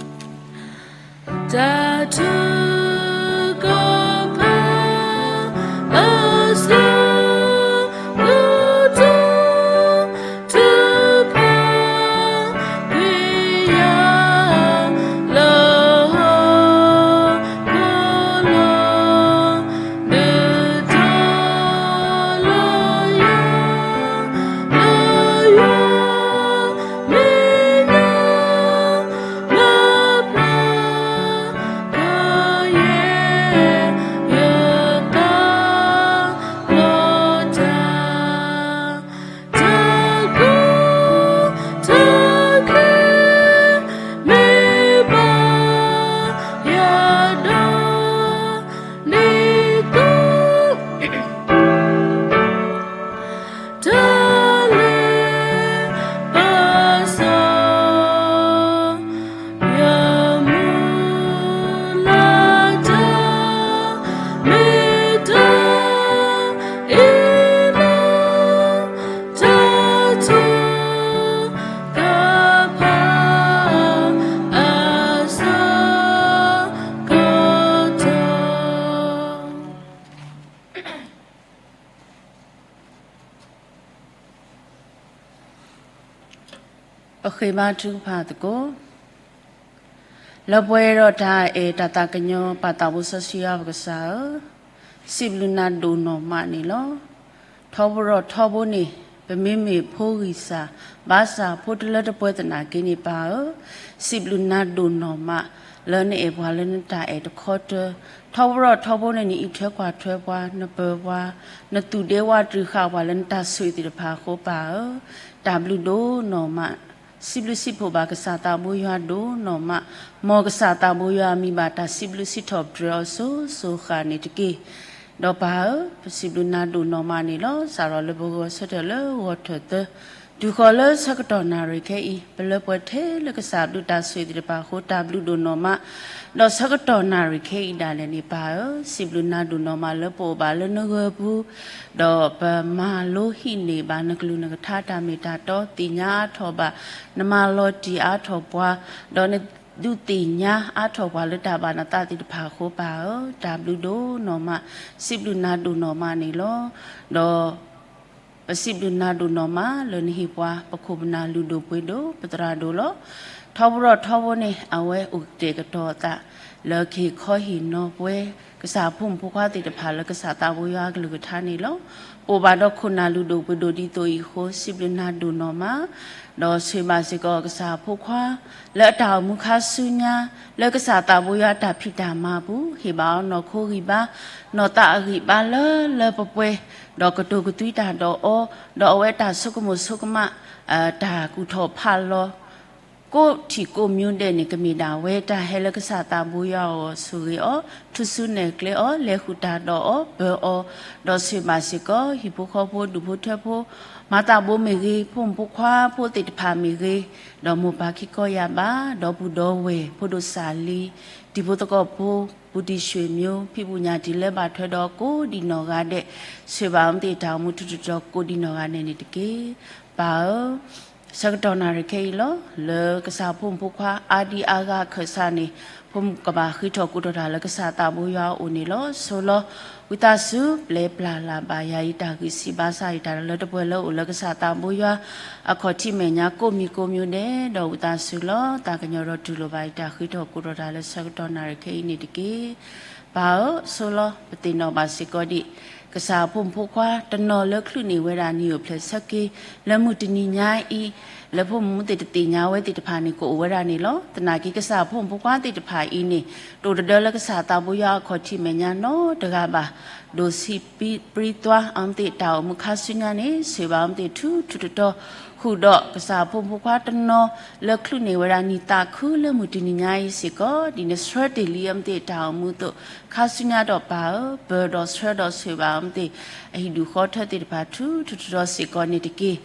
တၢ်ထုကဖၣ်အစၢ ကတၢၢ်တဖၣ် က့ၤယၤလၢဟီၣ်ခိၣ်လီၤ ဒုးတၢ်လၢယွၤ, လၢယွၤမ့ၢ်နၤလၢပျၢၤ ကယဲၢ်ယသးလီၤ တၢ် တၢ်ကူၣ်တၢ်က့ၤ မ့ၢ်ဘၣ်ယၤဒီး ဒ်သိး တၢ်လၢပစီ ယမူလၢတၢ် မ့ၢ်တၢ်အ့ၣ်လိာ် တၢ်ထုကဖၣ် အဆၢကတီၢ် ပဃ့ဘါထုကဖၣ်သကိး လၢပှဲၤဒီးတၢ်အဲၣ်တၢ်သးကညီၤ ပၢ်သးဘိစီဆှံယွၤပကစၢ်ဧၢ, စံးဘျုးနၤဒိၣ်နီၢ်မးန့ၣ်လီၤ. ထီဘိဒီးထီဘိန့ၣ် ပမ့မ့ၢ်ဖိဂံၢ်စၢ်ဘါစၢ်ဖိတလၢတပှဲၤသနာ်က့န့ၣ် ပၢ်ဧၢ, စံးဘျုးနၤဒိၣ်နီၢ်မး လၢနအဲၣ်ပှၤလၢနတၢ်အဲၣ်တခီတၢၤ, ထီဘိဒီးထီဘိန့ၣ် နအံးထွဲကွၢ်ထွဲပှၤ, နပၢၤပှၤ, နသူၣ်ဒ့ဝးတြံၤဃာ်ပှၤလၢနတၢ်ဆိၣ်ဂ့ၤသ့ၣ်တဖၣ်အဃိ ပၢ်ဧၢ, တၢ်ဘျုးဒိၣ်နီၢ်မး စံးဘျုးစံးဖှိၣ်ဘၣ်ကစၢ်သးဘိယွၤဒိၣ်နီၢ်မး, မ်ကစၢ်သးဘိယွၤမံၤဘၣ်တၢ်စံးဘျုးစံးထီၣ်ပတြၢၤအီၤစိၤစိၤဃၣ်န့ၣ်တက့ၢ်. ဒီးပၢ်ဧၢ, ပစံးဘျုးနၤဒိၣ်နီၢ်မးန့ၣ်လီၤ. စးထီၣ်လၢပဂီၤဆၢထၢၣ်လၢဂီၤထၢၣ်သၢ, တုၤဃီၤလၢဆၢကတီၢ်နၣ်ရံၣ်ခဲအံၤ, ပလၢပှဲၤထဲလၢကစၢ်ဘျုးတၢ်ဆိၣ်ဂ့ၤသ့ၣ်တဖၣ်အဃိ တၢ်ဘျုးဒိၣ်နီၢ်မး, ဒီးဆၢကတီၢ်နၣ်ရံၣ်ခဲအံၤဒၣ်လဲာ်န့ၣ် ပၢ်ဧၢ, စံးဘျုးနၤဒိၣ်နီၢ်မးလၢပအိၣ်ဘၣ်လၢနဂၢၢ်ပူၤ, ဒီးပမၤလိဟံးန့ၢ်ဘၣ်နကလုၢ်နကထါတၢ်မ့ၢ်တၢ်တီ, သ့ၣ်ညါအါထီၣ်ဘၣ်, နမၤလီၤတံၢ်အါထီၣ်ပှၤ, ဒီးနဒုးသ့ၣ်ညါအါထီၣ်ပှၤလၢတၢ်ဘၣ်နသးသ့ၣ်တဖၣ်အဃိ ပၢ်ဧၢ, တၢ်ဘျုးဒိၣ်နီၢ်မး, စံးဘျုးနၤဒိၣ်နီၢ်မးန့ၣ်လီၤ. ဒီး ပစံးဘျုးနၤဒိၣ်နီၢ်မးလၢနဟ့ၣ်ပှၤ ပခိၣ်ပနၢ်လုၢ်ဒိၣ်ပှ့ၤဒိၣ် ပသရၣ်ဒိၣ်လီၤ. ထီဘိဒီးထီဘိန့ၣ် အဝဲအိၣ်ကတဲာ်ကတီၤအသး လၢကဟ့ၣ်ခီဟ့ၣ်နီၤပဝဲ ကစၢ်အဖိမုၣ်ဖိခွါသ့ၣ်တဖၣ်လၢကစၢ်သးဘိယွၤအကလုၢ်ကထါန့ၣ်လီၤ. ပအိၣ်ဘၣ်ဒီးခိၣ်နၢ်လုၢ်ဒိၣ်ပှ့ၤဒိၣ်ဒ်သိးအံၤအဃိ စံးဘျုးနၤဒိၣ်နီၢ်မး, ဒီးဆိၣ်ဂ့ၤဘၣ်စ့ၢ်ကီးကစၢ်အဖိခွါ လၢအတၢ်အိၣ်မူခါဆူညါ လၢကစၢ်သးဘိယွၤအတၢ်ဖံးတၢ်မၤအပူၤ ဟ့ၣ်ဘၣ်အီၤနီၢ်ခိဂံၢ်ဘါ နီၢ်သးအဂံၢ်ဘါလၢလၢပှဲၤပှဲၤ, ဒီးကတိၤကသွံတၢ်ဒီးအီၤ, ဒီးအဝဲတၢ်ဆိကမိၣ်ဆိကမး တၢ်ကူၣ်ထီၣ်ဖးလီၤ ကိးထံၣ်ကိးမံၤဒဲးန့ၣ် ကမ့ၢ်ဒၣ်ဝဲတၢ်ဟဲလၢကစၢ်သးဘိယွၤအဂီၢ် ဆိၣ်ဂ့ၤအီၤ, ထူၣ်စုနဲၣ်ကျဲအီၤ, လဲၤဃုာ်တၢ်ဒီးအီၤ, ပၢၤအီၤ, ဒီးဆိၣ်ဂ့ၤဘၣ်စ့ၢ်ကီး ဟံၣ်ဖိဃီဖိ ဒူၣ်ဖိထၢဖိ, မၤသးဘိမ့ၢ်ဂ့ၤ, ဖိမုၣ်ဖိခွါဖိသ့ၣ်တဖၣ်မ့ၢ်ဂ့ၤ, ဒီးမိၢ်ပၢ်ခံကီၢ်ယာ်ဘၣ်, ဒီပုၢ်ဒီဝဲၢ်, ဖိဒိၣ်စၢ်လံၤ, တံၤဖိသကိးဖိ, ပူၤတံၢ်ဆွေမျိုး, ဖံးပူၤညၣ်တံၢ်လၢဘၣ်ထွဲဒီးကိးဒံးနီၢ်ဂၤဒဲး, ဆိၣ်ဂ့ၤဘၣ်အဝဲသ့ၣ်တၢ်အိၣ်မူထူးထူးတီၤတီၤကိးဒံးနီၢ်ဂၤဒဲးန့ၣ်တက့ၢ်. ပၢ်ဧၢ, ဆၢကတီၢ်နၣ်ရံၣ်ခဲအံၤလီၤ လၢကစၢ်ဖိမုၣ်ဖိခွါအါဒံအါဂၤအခၢၣ်စးန့ၣ် ဖိမုၣ်ကဘၣ်ဃ့ထီၣ်ကိးထီၣ်တၢ်လၢကစၢ်သးဘိယွၤအအိၣ်န့ၣ်လီၤ. ဆိလီၤ ဝံသးစူၤ ပျဲပျၢ်လၢ်ဘၣ်ယၤအံၤ တၢ်ဂံၢ်စၢ်ဘါစၢ်အံၤ တၢ်လၢတပှဲၤလၢအိၣ်လၢကစၢ်သးဘိယွၤ အခီၣ်ထံးမဲာ်ညါကိးမံၤကိးမံၤဒဲး ဒီးဝံသးစူၤလီၤ သးကညီၤဒီးတူၢ်လိာ်ဘၣ်အံၤ တၢ်ဃ့ထီၣ်ကိးထီၣ်တၢ်လၢဆၢကတီၢ်နၣ်ရံၣ်ခဲအံၤန့ၣ်တက့ၢ်. ပၢ်ဧၢ, ဆိလီၤ ပသ့ၣ်နီၣ်ဘၣ်စ့ၢ်ကီးဒံး ကစၢ်အဖိမုၣ်ဖိခွါ တနီၤလၢချုးန့ၢ်ဝဲဒၣ်နံၣ်အိၣ်ဖျဲၣ်ဆၢက့ၤ လၢမုၢ်တနံၤညါအံၤ လၢဖိမုၣ်ဖိသ့ၣ်တသ့ၣ်ညါဝဲသ့ၣ်တဖၣ်န့ၣ် ကအိၣ်ဝဲဒၣ်န့ၣ်လီၤ. သနာ်က့ ကစၢ်အဖိမုၣ်ဖိခွါသ့ၣ်တဖၣ်အံၤန့ၣ် တအိၣ်တဒၢလၢကစၢ်သးဘိယွၤအခီၣ်ထံးမဲာ်ညါနီတဂၤဘၣ်. ဒိၣ်ဆံးပြံသွါအဝဲသ့ၣ်တၢ်အိၣ်မူခါဆူညါန့ၣ် ဆိၣ်ဂ့ၤဘၣ်အဝဲသ့ၣ်ထူးထူးတီၤတီၤ ဃုာ်ဒီးကစၢ်အဖိမုၣ်ဖိခွါတနီၤ လၢချုးန့ၢ်ဝဲဒၣ်နံၣ်သးခုလၢမုၢ်တနံၤညါအံၤစ့ၢ်ကီး ဒ်န့ၣ်ဆှၢတ့ၢ်လံအဝဲသ့ၣ်တၢ်အိၣ်မူအသိး ခါဆူညါဒီးပၢ်ဧၢ, ပၢၤဒီးဆှၢဒီးဆိၣ်ဂ့ၤဘၣ်အဝဲသ့ၣ် အဟံၣ်ဒူၣ်ဃီထၢသ့ၣ်တဖၣ်ထူးထူးတီၤတီၤစ့ၢ်ကီးန့ၣ်တက့ၢ်.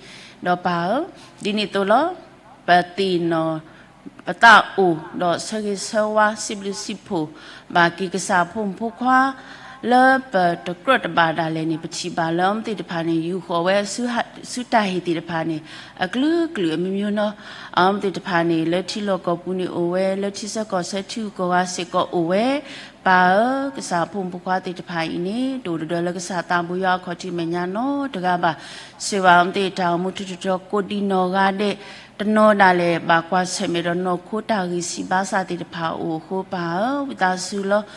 ဒီးပၢ်ဧၢ, ဒ်န့ၣ်အသိးလီၤ ပသ့ၣ်နီၣ် ပသးအိၣ်ဒီးဆၢဂ့ၤဆၢဝါ စံးဘျုးစံးဖှိၣ်ဘၣ်က့ၤကစၢ်အဖိမုၣ်ဖိခွါ လၢပတကြၢးတဘၣ်ဒၣ်လဲာ်န့ၣ် ပထံၣ်ဘၣ်လၢအဝဲသ့ၣ်တဖၣ်န့ၣ် ယူာ်ဃီၤဝဲ ဆူတၢ်ဟ့ၣ်သ့ၣ်တဖၣ်န့ၣ် အကလုာ်ကလုာ်အမျိုးမျိုးနီၤ အဝဲသ့ၣ်တဖၣ်န့ၣ် လၢထံလီၢ်ကီၢ်ပူၤန့ၣ်အိၣ်ဝဲ လၢထံဆၢကီၢ်ဆၢထံဂုၤကီၢ်ဂၤစ့ၢ်ကီးအိၣ်ဝဲ ပၢ်ဧၢ, ကစၢ်အဖိမုၣ်ဖိခွါသ့ၣ်တဖၣ်အံၤန့ၣ် တအိၣ်တဒၢလၢကစၢ်သးဘိယွၤအခီၣ်ထံးမဲာ်ညါနီတဂၤဘၣ်. ဆိၣ်ဂ့ၤဘၣ်အဝဲသ့ၣ်တၢ်အိၣ်မူထူးထူးတီၤတီၤကိးဒံးနီၢ်ဂၤဒဲး တနီၤဒၣ်လဲာ် ဘၣ်ကွၢ်ဆၢၣ်မဲာ်ဒီးနီၢ်ခိတၢ်ဂံၢ်စၢ်ဘါစၢ်သ့ၣ်တဖၣ်အအိၣ်အဃိ ပၢ်ဧၢ, ဝံသးစူၤလီၤ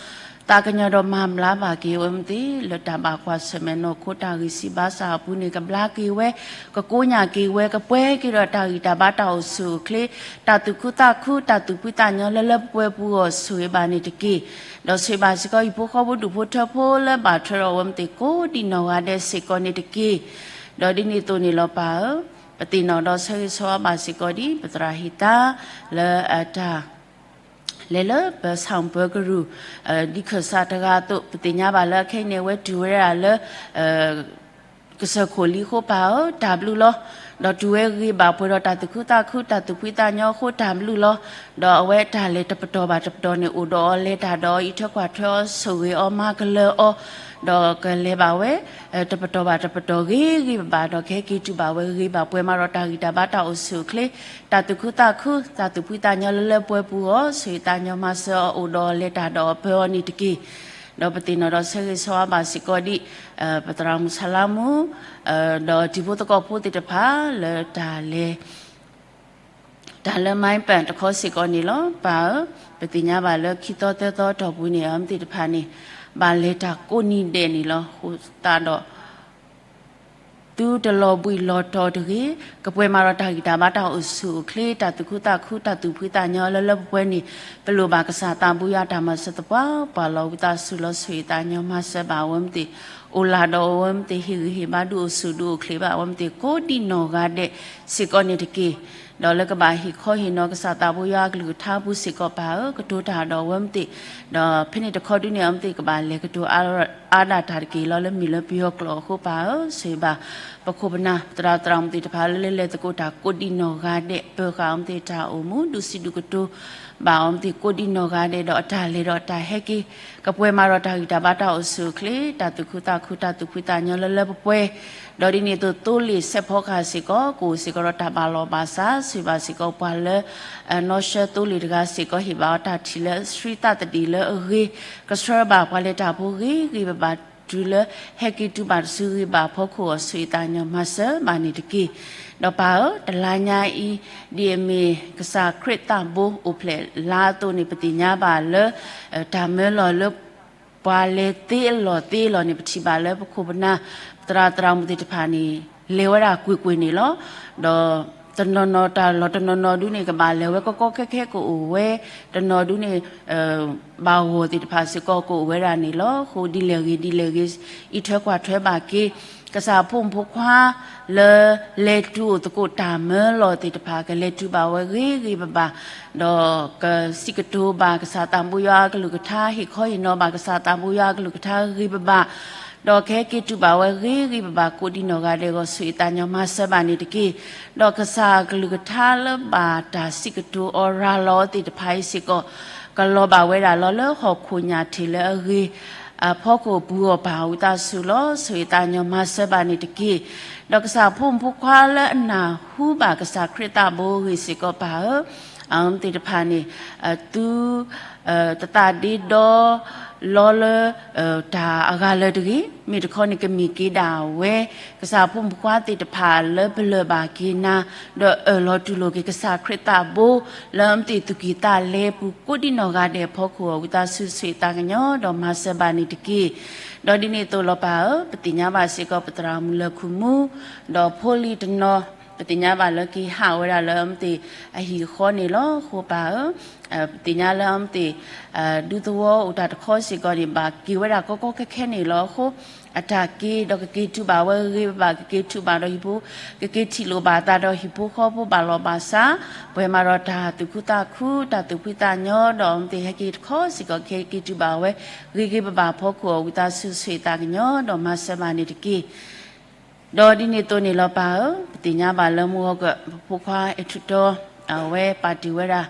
သးကညီၤဒီးမၤဘျါဘၣ်က့ၤအဝဲသ့ၣ် လၢတၢ်ဘၣ်ကွၢ်ဆၢၣ်မဲာ်နီၢ်ခိတၢ်ဂံၢ်စၢ်ဘါစၢ်အပူၤန့ၣ် ကဘျါက့ၤဝဲ, ကကိညၢ်က့ၤဝဲ, ကပှဲၤက့ၤဒီးတၢ်ဂံၢ်တၢ်ဘါတၢ်အိၣ်ဆူၣ်အိၣ်ချ့, တၢ်သူၣ်ခုသးခု, တၢ်သူၣ်ဖှံသးညီလၢလၢပှဲၤပှဲၤပူၤအဂီၢ် ဆိၣ်ဂ့ၤဘၣ်န့ၣ်တက့ၢ်. ဒီးဆိၣ်ဂ့ၤဘၣ်စ့ၢ်ကီး ဟံၣ်ဖိဃီဖိဒူၣ်ဖိထၢဖိလၢဘၣ်ထွဲဒီးအဝဲသ့ၣ်ကိးဒံးနီၢ်ဂၤဒဲးစ့ၢ်ကီးန့ၣ်တက့ၢ်. ဒီးဒ်န့ၣ်အသိးန့ၣ်လီၤပၢ်ဧၢ, ပသ့ၣ်နီၣ်ဒီးဆၢဂ့ၤဆၢဝါဘၣ်စ့ၢ်ကီးဒ် ပသရၣ်ဟ့ၣ်သါ လၢအတၢ် လဲၤလၢပဆၣ်ပၢၤကရူၢ် ဒ်ခၢၣ်စးတဂၤအသိး ပသ့ၣ်ညါဘၣ်လၢအခဲအံၤန့ၣ် အဝဲတုၤဝဲဒၣ်လၢ ကစၢၢ်ခိၣ်လံအဃိ ပၢ်ဧၢ, တၢ်ဘျုးလီၤ. ဒီးတုၤဝဲဂ့ၤဘၣ်ပှဲၤဒီးတၢ်သူၣ်ခုသးခု တၢ်သူၣ်ဖှံသးညီအဃိ တၢ်ဘျုးလီၤ. ဒီးအဝဲတၢ်လဲၤတပတီၢ်ဘၣ်တပတီၢ်န့ၣ် အိၣ်ဒီးအီၤလဲၤတၢ်ဒီးအီၤ အံးထွဲကွၢ်ထွဲအီၤ ဆိၣ်ဂ့ၤအီၤ မၤကလၢၤအီၤ ဒီးကလဲၤဘၣ်ဝဲ တပတီၢ်ဘၣ်တပတီၢ် ဂ့ၤဂ့ၤဘၣ်ဘၣ် ဒီးကဟဲက့ၤတုၤဘၣ်ဝဲဂ့ၤဘၣ်ပှဲၤမးဒီး တၢ်ဂံၢ်တၢ်ဘါတၢ်အိၣ်ဆူၣ်အိၣ်ချ့ တၢ်သူၣ်ခုသးခု တၢ်သူၣ်ဖှံသးညီလၢလၢပှဲၤပူၤအဂီၢ် ဆိၣ်ဂ့ၤသးညီမၤစၢၤအီၤ အိၣ်ဒီးအီၤလဲၤတၢ်ဒီးအီၤပၢၤအီၤန့ၣ်တက့ၢ်. ဒီးပသ့ၣ်နီၣ်ဒီးဆၢဂ့ၤဆၢဝါဘၣ်စ့ၢ်ကီးဒ် ပသရၣ်မုၣ်ဆၣ်လါမူ ဒီးတံၤဖိသကိးဖိသ့ၣ်တဖၣ် လၢတၢ်လဲၤ တၢ်လၢ မၢ်ပၢၣ် တခီစ့ၢ်ကီးန့ၣ်လီၤ. ပၢ်ဧၢ, ပသ့ၣ်ညါဘၣ်လၢခံသီသၢသီအတီၢ်ပူၤန့ၣ် အဝဲသ့ၣ်တဖၣ်န့ၣ် ဘၣ်လဲၤတၢ်ကိးနံၤဒဲးန့ၣ်လီၤ. အဃိသတးဒီး သုတလီၤဘှံးလီၤတီၤတဂ့ၤ, ကပှဲၤမးဒီးတၢ်ဂံၢ်တၢ်ဘါတၢ်အိၣ်ဆူၣ်အိၣ်ချ့ တၢ်သူၣ်ခုသးခု တၢ်သူၣ်ဖှံသးညီလၢလၢပှဲၤပှဲၤန့ၣ် ပလိၣ်ဘၣ်ကစၢ်သးဘိယွၤတၢ်မၤစၢၤသပှၢ်ပှၢ်လီၤ. ဝံသးစူၤလီၤ ဆိၣ်ဂ့ၤသးညီမၤစၢၤဘၣ်အဝဲသ့ၣ်, အိၣ်လၢ်ဒီးအဝဲသ့ၣ် ဟ့ၣ်ဂံၢ်ဟ့ၣ်ဘါဒုးအိၣ်ဆူၣ်ဒုးအိၣ်ချ့ဘၣ်အဝဲသ့ၣ် ကိးဒံးနီၢ်ဂၤဒဲးစ့ၢ်ကီးန့ၣ်တက့ၢ်. ဒီးလၢကဘၣ်ဟ့ၣ်ခီဟ့ၣ်နီၤကစၢ်သးဘိယွၤအကလုၢ်ကထါအပူၤစ့ၢ်ကီးပၢ်ဧၢ, ကတိၤတၢ်ဒီးအဝဲမ့ၢ်သ့ၣ်, ဒီးဖဲန့ၣ်တခီဒုန့ၣ် အဝဲမ့ၢ်သ့ၣ်ကဘၣ်လဲၤကတိၤအါဒၣ်တၢ်တက့ၢ်လီၤလၢမ့ၢ်လၢပယီၤကျိာ်အဃိပၢ်ဧၢ, ဆိၣ်ဂ့ၤဘၣ် ပခိၣ်ပနၢ်သရၣ်သရၣ်မုၣ်သ့ၣ်တဖၣ်လၢလဲၤသကိးတၢ်ကိးဒံနီၢ်ဂၤဒဲး ပၢၤဃာ်အဝဲမ့ၢ်သ့ၣ်တၢ်အိၣ်မူ ဒုးစံးဒုးကတိၤ ဘၣ်အဝဲမ့ၢ်သ့ၣ်ကိးဒံနီၢ်ဂၤဒဲး ဒီးအတၢ်လဲၤဒီးအတၢ်ဟဲက့ၤ ကပှဲၤမးဒီးတၢ်ဂံၢ်တၢ်ဘါတၢ်အိၣ်ဆူၣ်အိၣ်ချ့ တၢ်သူၣ်ခုသးခု တၢ်သူၣ်ဖှံသးညီလၢလၢပှဲၤပှဲၤ, ဒီးဒ်န့ၣ်အသိးသိလ့ၣ်စဲးဖီကဟၣ်စ့ၢ်ကီး ကအိၣ်စ့ၢ်ကီးဒီးတၢ်ဘၣ်လီၢ်ဘၣ်စး ဆိၣ်ဂ့ၤဘၣ်စ့ၢ်ကီးပှၤလၢ နီၢ်ဆှၢသိလ့ၣ်တဂၤစ့ၢ်ကီး ဟ့ၣ်ဘၣ်အီၤတၢ်ထံၣ်လၢအဆှံသးသဒံးလၢအဂ့ၤ ကဆှၢဘၣ်ပှၤလဲၤတၢ်ဖိဂ့ၤဂ့ၤဘၣ်ဘၣ် တုၤလၢဟဲက့ၤတုၤဘၣ်တစုဂ့ၤဘၣ်ဖီခိၣ်အီၤ ဆိၣ်ဂ့ၤသးကညီၤမၤစၢၤဘၣ်န့ၣ်တက့ၢ်. ဒီးပၢ်ဧၢ, တလါညါအံၤ ဒ်အမ့ၢ်ကစၢ်ခရံာ်သးဘိအိၣ်ဖျဲၣ်လါအသိးန့ၣ် ပသ့ၣ်ညါဘၣ်လၢ တၢ်မၢလီၢ်လၢ ပှၤလဲၤသ့အလီၢ်သ့အလီၢ်န့ၣ် ပထံၣ်ဘၣ်လၢပခိၣ်ပနၢ် သရၣ်သရၣ်မုၣ်သ့ၣ်တဖၣ်န့ၣ် လဲၤဝဲဒၣ်ကွ့ၢ်ကွ့ၢ်န့ၣ်လီၤ. ဒီးတနီၤနီၤတၢ်လီၢ်တနီၤနီၤဒုန့ၣ် ကဘၣ်လဲၤဝဲကီကီခဲခဲကအိၣ်ဝဲ, တနီၤဒုန့ၣ် ဘၣ်ဂီၢ်သ့ၣ်တဖၣ်စ့ၢ်ကီးကအိၣ်ဝဲဒၣ်န့ၣ်လီၤ. အဃိဒ်လဲၣ်ဂ့ၤဒ်လဲၣ်ဂ့ၤ အံးထွဲကွၢ်ထွဲဘၣ်က့ၤ ကစၢ်ဖိမုၣ်ဖိခွါလၢ လဲၤတုၤအိၣ်သကိးတၢ်မၢလီၢ်သ့ၣ်တဖၣ် ကလဲၤတုၤဘၣ်ဝဲဂ့ၤဂ့ၤဘၣ်ဘၣ်, ဒီးကစံးကတိၤဘၣ်ကစၢ်သးဘိယွၤအကလုၢ်ကထါ ဟ့ၣ်ခီဟ့ၣ်နီၤဘၣ်ကစၢ်သးဘိယွၤအကလုၢ်ကထါဂ့ၤဂ့ၤဘၣ်ဘၣ်, ဒီးကဟဲက့ၤတုၤဘၣ်ဝဲဂ့ၤဂ့ၤဘၣ်ဘၣ် ကိးဒံနီၢ်ဂၤဒဲးအဂီၢ် ဆိၣ်ဂ့ၤသးကညီၤမၤစၢၤဘၣ်န့ၣ်တက့ၢ်. ဒီးကစၢ်အကလုၢ်ကထါလၢဘၣ်တၢ်စံးကတိၤအီၤရၤလီၤအီၤသ့ၣ်တဖၣ်အံၤစ့ၢ်ကီး ကလီၤဘၣ်ဝဲဒၣ်လီၤလၢဟီၣ်ခိၣ်ညၣ်ထံးလၢအဂ့ၤ အဖီခိၣ်ပူၤအီၤပၢ်ဝံသးစူၤလီၤ. ဆိၣ်ဂ့ၤသးကညီၤမၤစၢၤဘၣ်န့ၣ်တက့ၢ်. ဒီးကစၢ်ဖိမုၣ်ဖိခွါလၢအနၢ်ဟူဘၣ်ကစၢ်ခရံာ်သးဘိအဂ့ၢ်စ့ၢ်ကီးပၢ်ဧၢ, အဝဲသ့ၣ်တဖၣ်န့ၣ် သု တသးဒ့ဒီလီၤလၢ တၢ်အဂၤလၢာ်တဂ့ၤ, မ့ၢ်တခီန့ၣ်ကမ့ၢ်က့ၤဒၣ်ဝဲ ကစၢ်ဖိမုၣ်ဖိခွါသ့ၣ်တဖၣ်လၢပလၢၢ်ဘၣ်က့ၤနၤ ဒီးအၢၣ်လီၤတူၢ်လိာ်က့ၤကစၢ်ခရံာ်သးဘိ လၢအဝဲသ့ၣ်သူၣ်ကံၢ်သးလဲပူၤ ကိးဒံနီၢ်ဂၤဒဲးအဖီခိၣ်အီၤ ဝံသးစူၤဆိၣ်ဂ့ၤသးကညီၤဒီးမၤစၢၤဘၣ်န့ၣ်တက့ၢ်. ဒီးဒ်န့ၣ်အသိးလီၤပၢ်ဧၢ, ပသ့ၣ်ညါဘၣ်စ့ၢ်ကီးပသရၣ်မုၣ်လၢၢ်ခိၣ်မူ ဒီးဖိလံၤတနီၤ ပသ့ၣ်ညါဘၣ်လၢက့ၤဟးဝဲဒၣ်လၢအဝဲသ့ၣ်အဟံၣ်အဃီန့ၣ်လီၤ. အဃိပၢ်ဧၢ, ပသ့ၣ်ညါလၢအဝဲသ့ၣ် ဒူသဝီအိၣ်တၢ်တခီစ့ၢ်ကီးန့ၣ် ဘၣ်က့ၤဝဲဒၣ်ကီကီခဲခဲန့ၣ်လီၤ. အဃိ အတၢ်က့ၤဒီးကက့ၤတုၤဘၣ်ဝဲဂ့ၤဂ့ၤဘၣ်ဘၣ်, ကက့ၤတုၤဘၣ်ဒီးဟံၣ်ဖိ, ကက့ၤထံၣ်လိာ်ဘၣ်သးဒီးဟံၣ်ဖိဃီဖိဘၣ်လီၢ်ဘၣ်စး, ပှဲၤမးဒီးတၢ်သူၣ်ခုသးခု တၢ်သူၣ်ဖှံသးညီ ဒီးအဝဲသ့ၣ်ဟဲက့ၤတခီစ့ၢ်ကီး ကဟဲက့ၤတုၤဘၣ်ဝဲ ဂ့ၤဂ့ၤဘၣ်ဘၣ်အဖီခိၣ်အီၤ ဝံသးစူၤဆိၣ်ဂ့ၤသးကညီၤဒီးမၤစၢၤဘၣ်န့ၣ်တက့ၢ်. ဒီးဒ်န့ၣ်အသိးန့ၣ်လီၤပၢ်ဧၢ, ပသ့ၣ်ညါဘၣ်လၢမုၢ်ဂီၤက ပဖိခွါအဲၣ်ထူးတီ အဝဲပာ်တ့ၢ်ဝဲဒၣ်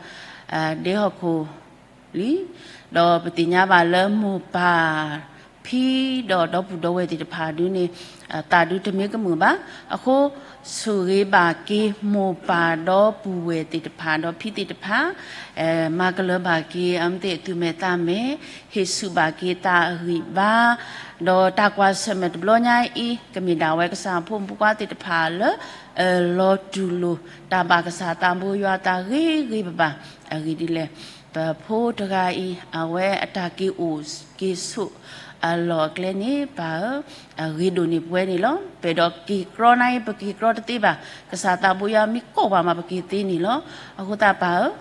ဒဲဟီၣ်ခိၣ်လံ, ဒီးပသ့ၣ်ညါဘၣ်လၢမိၢ်ပၢ်ဖံဒီးဒီပုၢ်ဒီဝဲၢ်သ့ၣ်တဖၣ်ဒုန့ၣ် သးဒုတမ့ၢ်ကမုာ်ဘၣ်. အဃိ ဆိၣ်ဂ့ၤဘၣ်က့ၤမိၢ်ပၢ်ဒီပုၢ်ဝဲၢ်သ့ၣ်တဖၣ်ဒီးဖံသ့ၣ်တဖၣ် မၤကလၢၤဘၣ်က့ၤအဝဲသ့ၣ်အသူၣ်မဲာ်သးမဲာ်, ဟ့ၣ်ဆူၣ်ဘၣ်က့ၤသးအဂံၢ်ဘါ, ဒီးတၢ်ကွၢ်ဆၢၣ်မဲာ်တဘျီညါအံၤ ကမ့ၢ်ဒၣ်ဝဲကစၢ်ဖိမုၣ်ဖိခွါသ့ၣ်တဖၣ်လၢ အၢၣ်လီၤတူၢ်လိာ် တၢ်ဘၣ်ကစၢ်သးဘိယွၤအသးဂ့ၤဂ့ၤဘၣ်ဘၣ် အဂ့ၢ်ဒ်လဲၣ်, ပဖိတဂၤအံၤ အဝဲအတၢ်က့ၤအိၣ်က့ၤဆိးအလီၢ်အကျဲန့ၣ် ပၢ်ဧၢ, အဂ့ၤဒိၣ်န့ၢ်ပဝဲန့ၣ်လီၤ. ပအဲၣ်ဒိးက့ၤကြီနၤအံၤ ပက့ၤကြီတသ့ဘၣ်. ကစၢ်သးဘိယွၤမ့ၢ်ကိးပှၤမး ပက့ၤသ့န့ၣ်လီၤ. အဃိသတးပၢ်ဧၢ,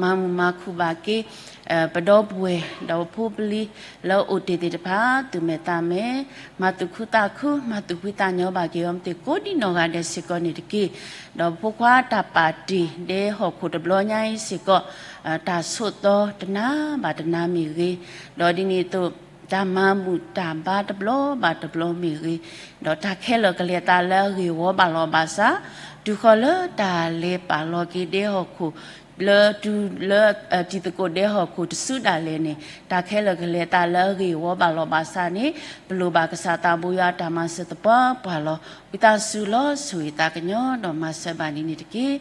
မၤမုာ်မၤခုၣ်ဘၣ်က့ၤ ပဒီပုၢ်ဝဲၢ် ဒီးပဖိပလံၤလၢအိၣ်တ့ၢ်သ့ၣ်တဖၣ် သူၣ်မဲာ်သးမဲာ်, မၤသူၣ်ခုသးခု မၤသူၣ်ဖှံသးညီဘၣ်က့ၤအီၤ မ့ၢ်သ့ၣ်ကိးဒံနီၢ်ဂၤဒဲးစ့ၢ်ကီးန့ၣ်တက့ၢ်. ဒီးဖိခွါတၢ်ပာ်တ့ၢ်ဒဲဟီၣ်ခိၣ်တဘျီညါအံၤစ့ၢ်ကီး တၢ်ဆိးသီတနၤဘၣ်တနၤမ့ၢ်ဂ့ၤ, ဒီးဒ်န့ၣ်အသိး တၢ်မၤဘူၣ်တၢ်ဘါတဘျီဘၣ်တဘျီမ့ၢ်ဂ့ၤ, ဒီးတၢ်ခဲလၢာ်ကလဲၤသးလၢအဂ့ၢ်ဝီဘၣ်လီၤဘၣ်စး, တုၤဃီၤလၢတၢ်လဲၤပာ်လီၤက့ၤဒဲဟီၣ်ခိၣ် လၢတုၤလၢတံၤသကိးဒဲဟီၣ်ခိၣ်တစုဒၣ်လဲာ်န့ၣ် တၢ်ခဲလၢာ်ကလဲၤသးလၢအဂ့ၢ်ဝီဘၣ်လီၤဘၣ်စးန့ၣ် ပလိၣ်ဘၣ်ကစၢ်သးဘိယွၤအတၢ်မၤစၢၤသပှၢ်ပှၢ်လီၤ. ဝံသးစူၤလီၤ ဆိၣ်ဂ့ၤသးကညီၤဒီးမၤစၢၤဘၣ်န့ၣ်န့ၣ်တက့ၢ်.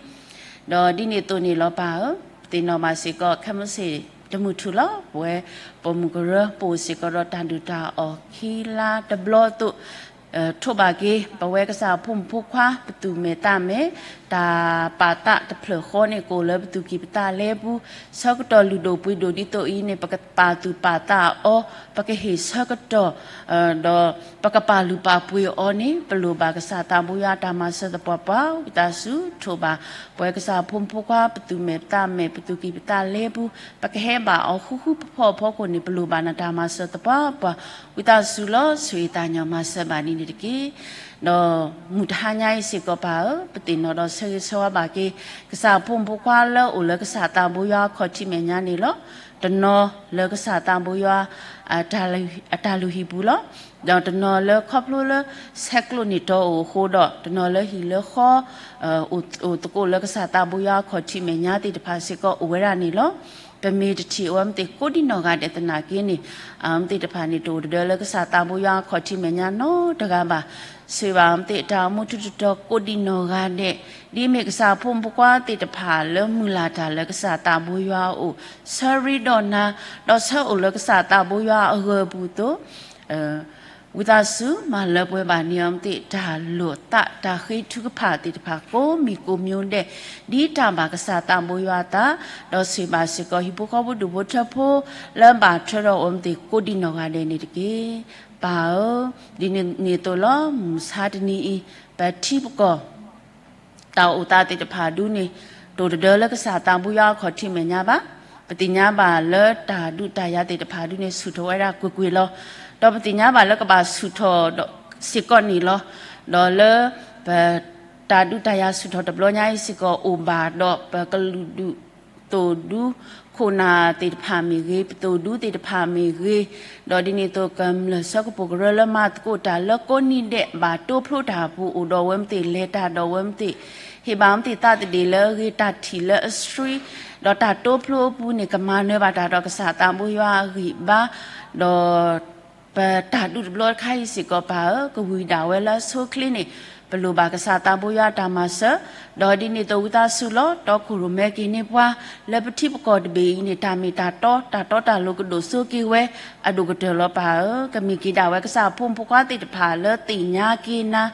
ဒီးဒ်န့ၣ်အသိးန့ၣ်လီၤပၢ်ဧၢ, ပသ့ၣ်နီၣ်ဘၣ်စ့ၢ်ကီး ခဲမုၢ်ဆ့ၣ်တမုၢ်ထူၣ်လီၤ. ပဝဲပိာ်မုၣ်ကရၢ ပအိၣ်စ့ၢ်ကီးဒီးတၢ်ဒုၣ်တၢ်အီၣ်ခံလါတဘျီအသိး ထိးဘၣ်က့ၤ ပဝဲကစၢ်ဖိမုၣ်ဖိခွါ ပသူၣ်မဲာ်သးမဲာ် တၢ်ပာ်သးတဖျၢၣ်ဃီန့ၣ် ကအိၣ်လၢပသူၣ်ကံၢ်ပသးလဲပူၤ ဆၢကတီၢ်လုၢ်ဒိၣ်ပှ့ၤဒိၣ်ဒ်သိးအံၤန့ၣ် ပကပာ်သူၣ်ပာ်သးအီၤ ပကဟ့ၣ်ဆၢကတီၢ် ဒီးပကပာ်လုၢ်ပာ်ပှ့ၤအီၤန့ၣ် ပလိၣ်ဘၣ်ကစၢ်သးဘိယွၤတၢ်မၤစၢၤသပှၢ်ပှၢ် ဝံသးစူၤထိးဘၣ် ပဝဲကစၢ်ဖိမုၣ်ဖိခွါ ပသူၣ်မဲာ်သးမဲာ် ပသူၣ်ကံၢ်ပသးလဲပူၤ ပကဟဲဘၣ်အီၤဃူဃူဖိးဖိးအဖီခိၣ်န့ၣ် ပလိၣ်ဘၣ်နတၢ်မၤစၢၤသပှၢ်ပှၢ် ဝံသးစူၤလီၤ ဆိၣ်ဂ့ၤသးကညီၤမၤစၢၤဘၣ်န့ၣ် တက့ၢ်. ဒီးမုၢ်တဟါညါအံၤစ့ၢ်ကီးပၢ်ဧၢ, ပသ့ၣ်နီၣ်ဒီးဆၢဂ့ၤဆၢဝါဘၣ်က့ၤ ကစၢ်အဖိမုၣ်ဖိခွါလၢအိၣ်လၢကစၢ်သးဘိယွၤအခီၣ်ထံးမဲာ်ညါန့ၣ်လီၤ. တနီၤလၢကစၢ်သးဘိယွၤ အတၢ်လုၢ်ဟံၣ်ပူၤလီၤ. ဒီးတနီၤလၢခီဖျိလၢ ဆဲးကျိးန့ၢ်တီအိၣ်အဃိဒီး တနီၤလၢဟံၣ်လၢဃီ အိၣ်သကိးလၢကစၢ်သးဘိယွၤအခီၣ်ထံးမဲာ်ညါသ့ၣ်တဖၣ်စ့ၢ်ကီးအိၣ်ဝဲဒၣ်န့ၣ်လီၤ. ပမ့ၢ်တထံၣ်အဝဲမ့ၢ်သ့ၣ်ကိးဒံနီၢ်ဂၤဒဲးသနာ်က့န့ၣ် အဝဲသ့ၣ်တဖၣ်န့ၣ် တအိၣ်တဒၢလၢကစၢ်သးဘိယွၤအခီၣ်ထံးမဲာ်ညါနီတဂၤဘၣ်. ဆိၣ်ဂ့ၤဘၣ်အဝဲသ့ၣ်တၢ်အိၣ်မူထူးတတီၤကိးဒံနီၢ်ဂၤဒဲး ဒ်အမ့ၢ်ကစၢ်အဖိမုၣ်ဖိခွါသ့ၣ်တဖၣ်လၢမုၢ်လၢ်တၢ်လၢကစၢ်သးဘိယွၤအအိၣ် ဆၢရ့ဒီးနၤ ဒီးဆၢအိၣ်လၢကစၢ်သးဘိယွၤအဂၢၤအပူၤအသိး ဝံသးစူၤမၤလၢပှဲၤဘၣ်န့ၢ်အဝဲသ့ၣ်တၢ်လိာ်သး တၢ်ဃ့ထုကဖၣ်သ့ၣ်တဖၣ်ကိးမံၤကိးမံၤဒဲး ဒ်တၢ်ဘၣ်ကစၢ်သးဘိယွၤအသး ဒီးဆိၣ်ဂ့ၤဘၣ်စ့ၢ်ကီးဟံၣ်ဖိဃီဖိဒူၣ်ဖိထၢဖိ လၢဘၣ်ထွဲဒီးအဝဲသ့ၣ်ကိးဒံနီၢ်ဂၤဒဲးန့ၣ်တက့ၢ်. ပၢ်ဧၢ, ဒ်န့ၣ်အသိးလီၤ မုၢ်မဆါတနံၤအံၤ ပထံပကီၢ် တၢ်အိၣ်သးသ့ၣ်တဖၣ်ဒုန့ၣ် တအိၣ်တဒၢလၢကစၢ်သးဘိယွၤအခီၣ်ထံးမဲာ်ညါဘၣ်. ပသ့ၣ်ညါဘၣ်လၢတၢ်ဒုးတၢ်ယၤသ့ၣ်တဖၣ်ဒုန့ၣ် ဆူၣ်ထီၣ်ဝဲဒၣ်ကွ့ၢ်ကွ့ၢ်လီၤ. ဒီးပသ့ၣ်ညါဘၣ်လၢကဘၣ်ဆူၣ်ထီၣ်ဒီးစ့ၢ်ကီးန့ၣ်လီၤ. ဒီးလၢ ပ တၢ်ဒုးတၢ်ယၤဆူၣ်ထီၣ်တဘျီညါအံၤစ့ၢ်ကီးအိၣ်ဘၣ်ဒီး ပကလုာ်ဒူၣ် သိၣ်ဒူ ခိၣ်နၢ်သ့ၣ်တဖၣ်မ့ၢ်ဂ့ၤ, ပသိၣ်ဒူသ့ၣ်တဖၣ်မ့ၢ်ဂ့ၤ, ဒီးဒ်န့ၣ်အသိးကမျၢၢ်ဆၢကပိာ်ကရၢလၢမၤသကိးတၢ်လၢကိးနံၣ်ဒဲးဘၣ်တိဖျိတၢ်အပူၤ အိၣ်ဒီးအဝဲမ့ၢ်သ့ၣ်လဲၤတၢ်ဒီးအဝဲမ့ၢ်သ့ၣ် ဟ့ၣ်ဘၣ်အဝဲမ့ၢ်သ့ၣ်သးသဒ့ၣ်လၢအဂ့ၤ တၢ်ထံၣ်လၢအဆှံ, ဒီးတၢ်တိဖျိအပူၤန့ၣ် ကမၤနၢၤဘၣ်တၢ်ဒီးကစၢ်သးဘိယွၤအဂံၢ်အဘါ, ဒီး ပတၢ်ဒုးတဘျီတခါအံၤစ့ၢ်ကီးပၢ်ဧၢ, ကဝံၤဒၣ်ဝဲလၢအဆိအချ့န့ၣ် ပလိၣ်ဘၣ်ကစၢ်သးဘိယွၤအတၢ်မၤစၢၤ, ဒီးဒ်န့ၣ်အသိးဝံသးစူၤလီၤ တီခိၣ်ရိၣ်မဲက့ၤန့ၢ်ပှၤ လၢပထံပကီၢ်တဘ့ၣ်အံၤန့ၣ် တၢ်မ့ၢ်တၢ်တီ တၢ်တီတၢ်လိၤကဒိၣ်စိက့ၤဝဲ အဒိၣ်ကတၢၢ်လီၤပၢ်ဧၢ, ကမ့ၢ်က့ၤဒၣ်ဝဲကစၢ်အဖိမုၣ်ဖိခွါသ့ၣ်တဖၣ်လၢသ့ၣ်ညါက့ၤနၤ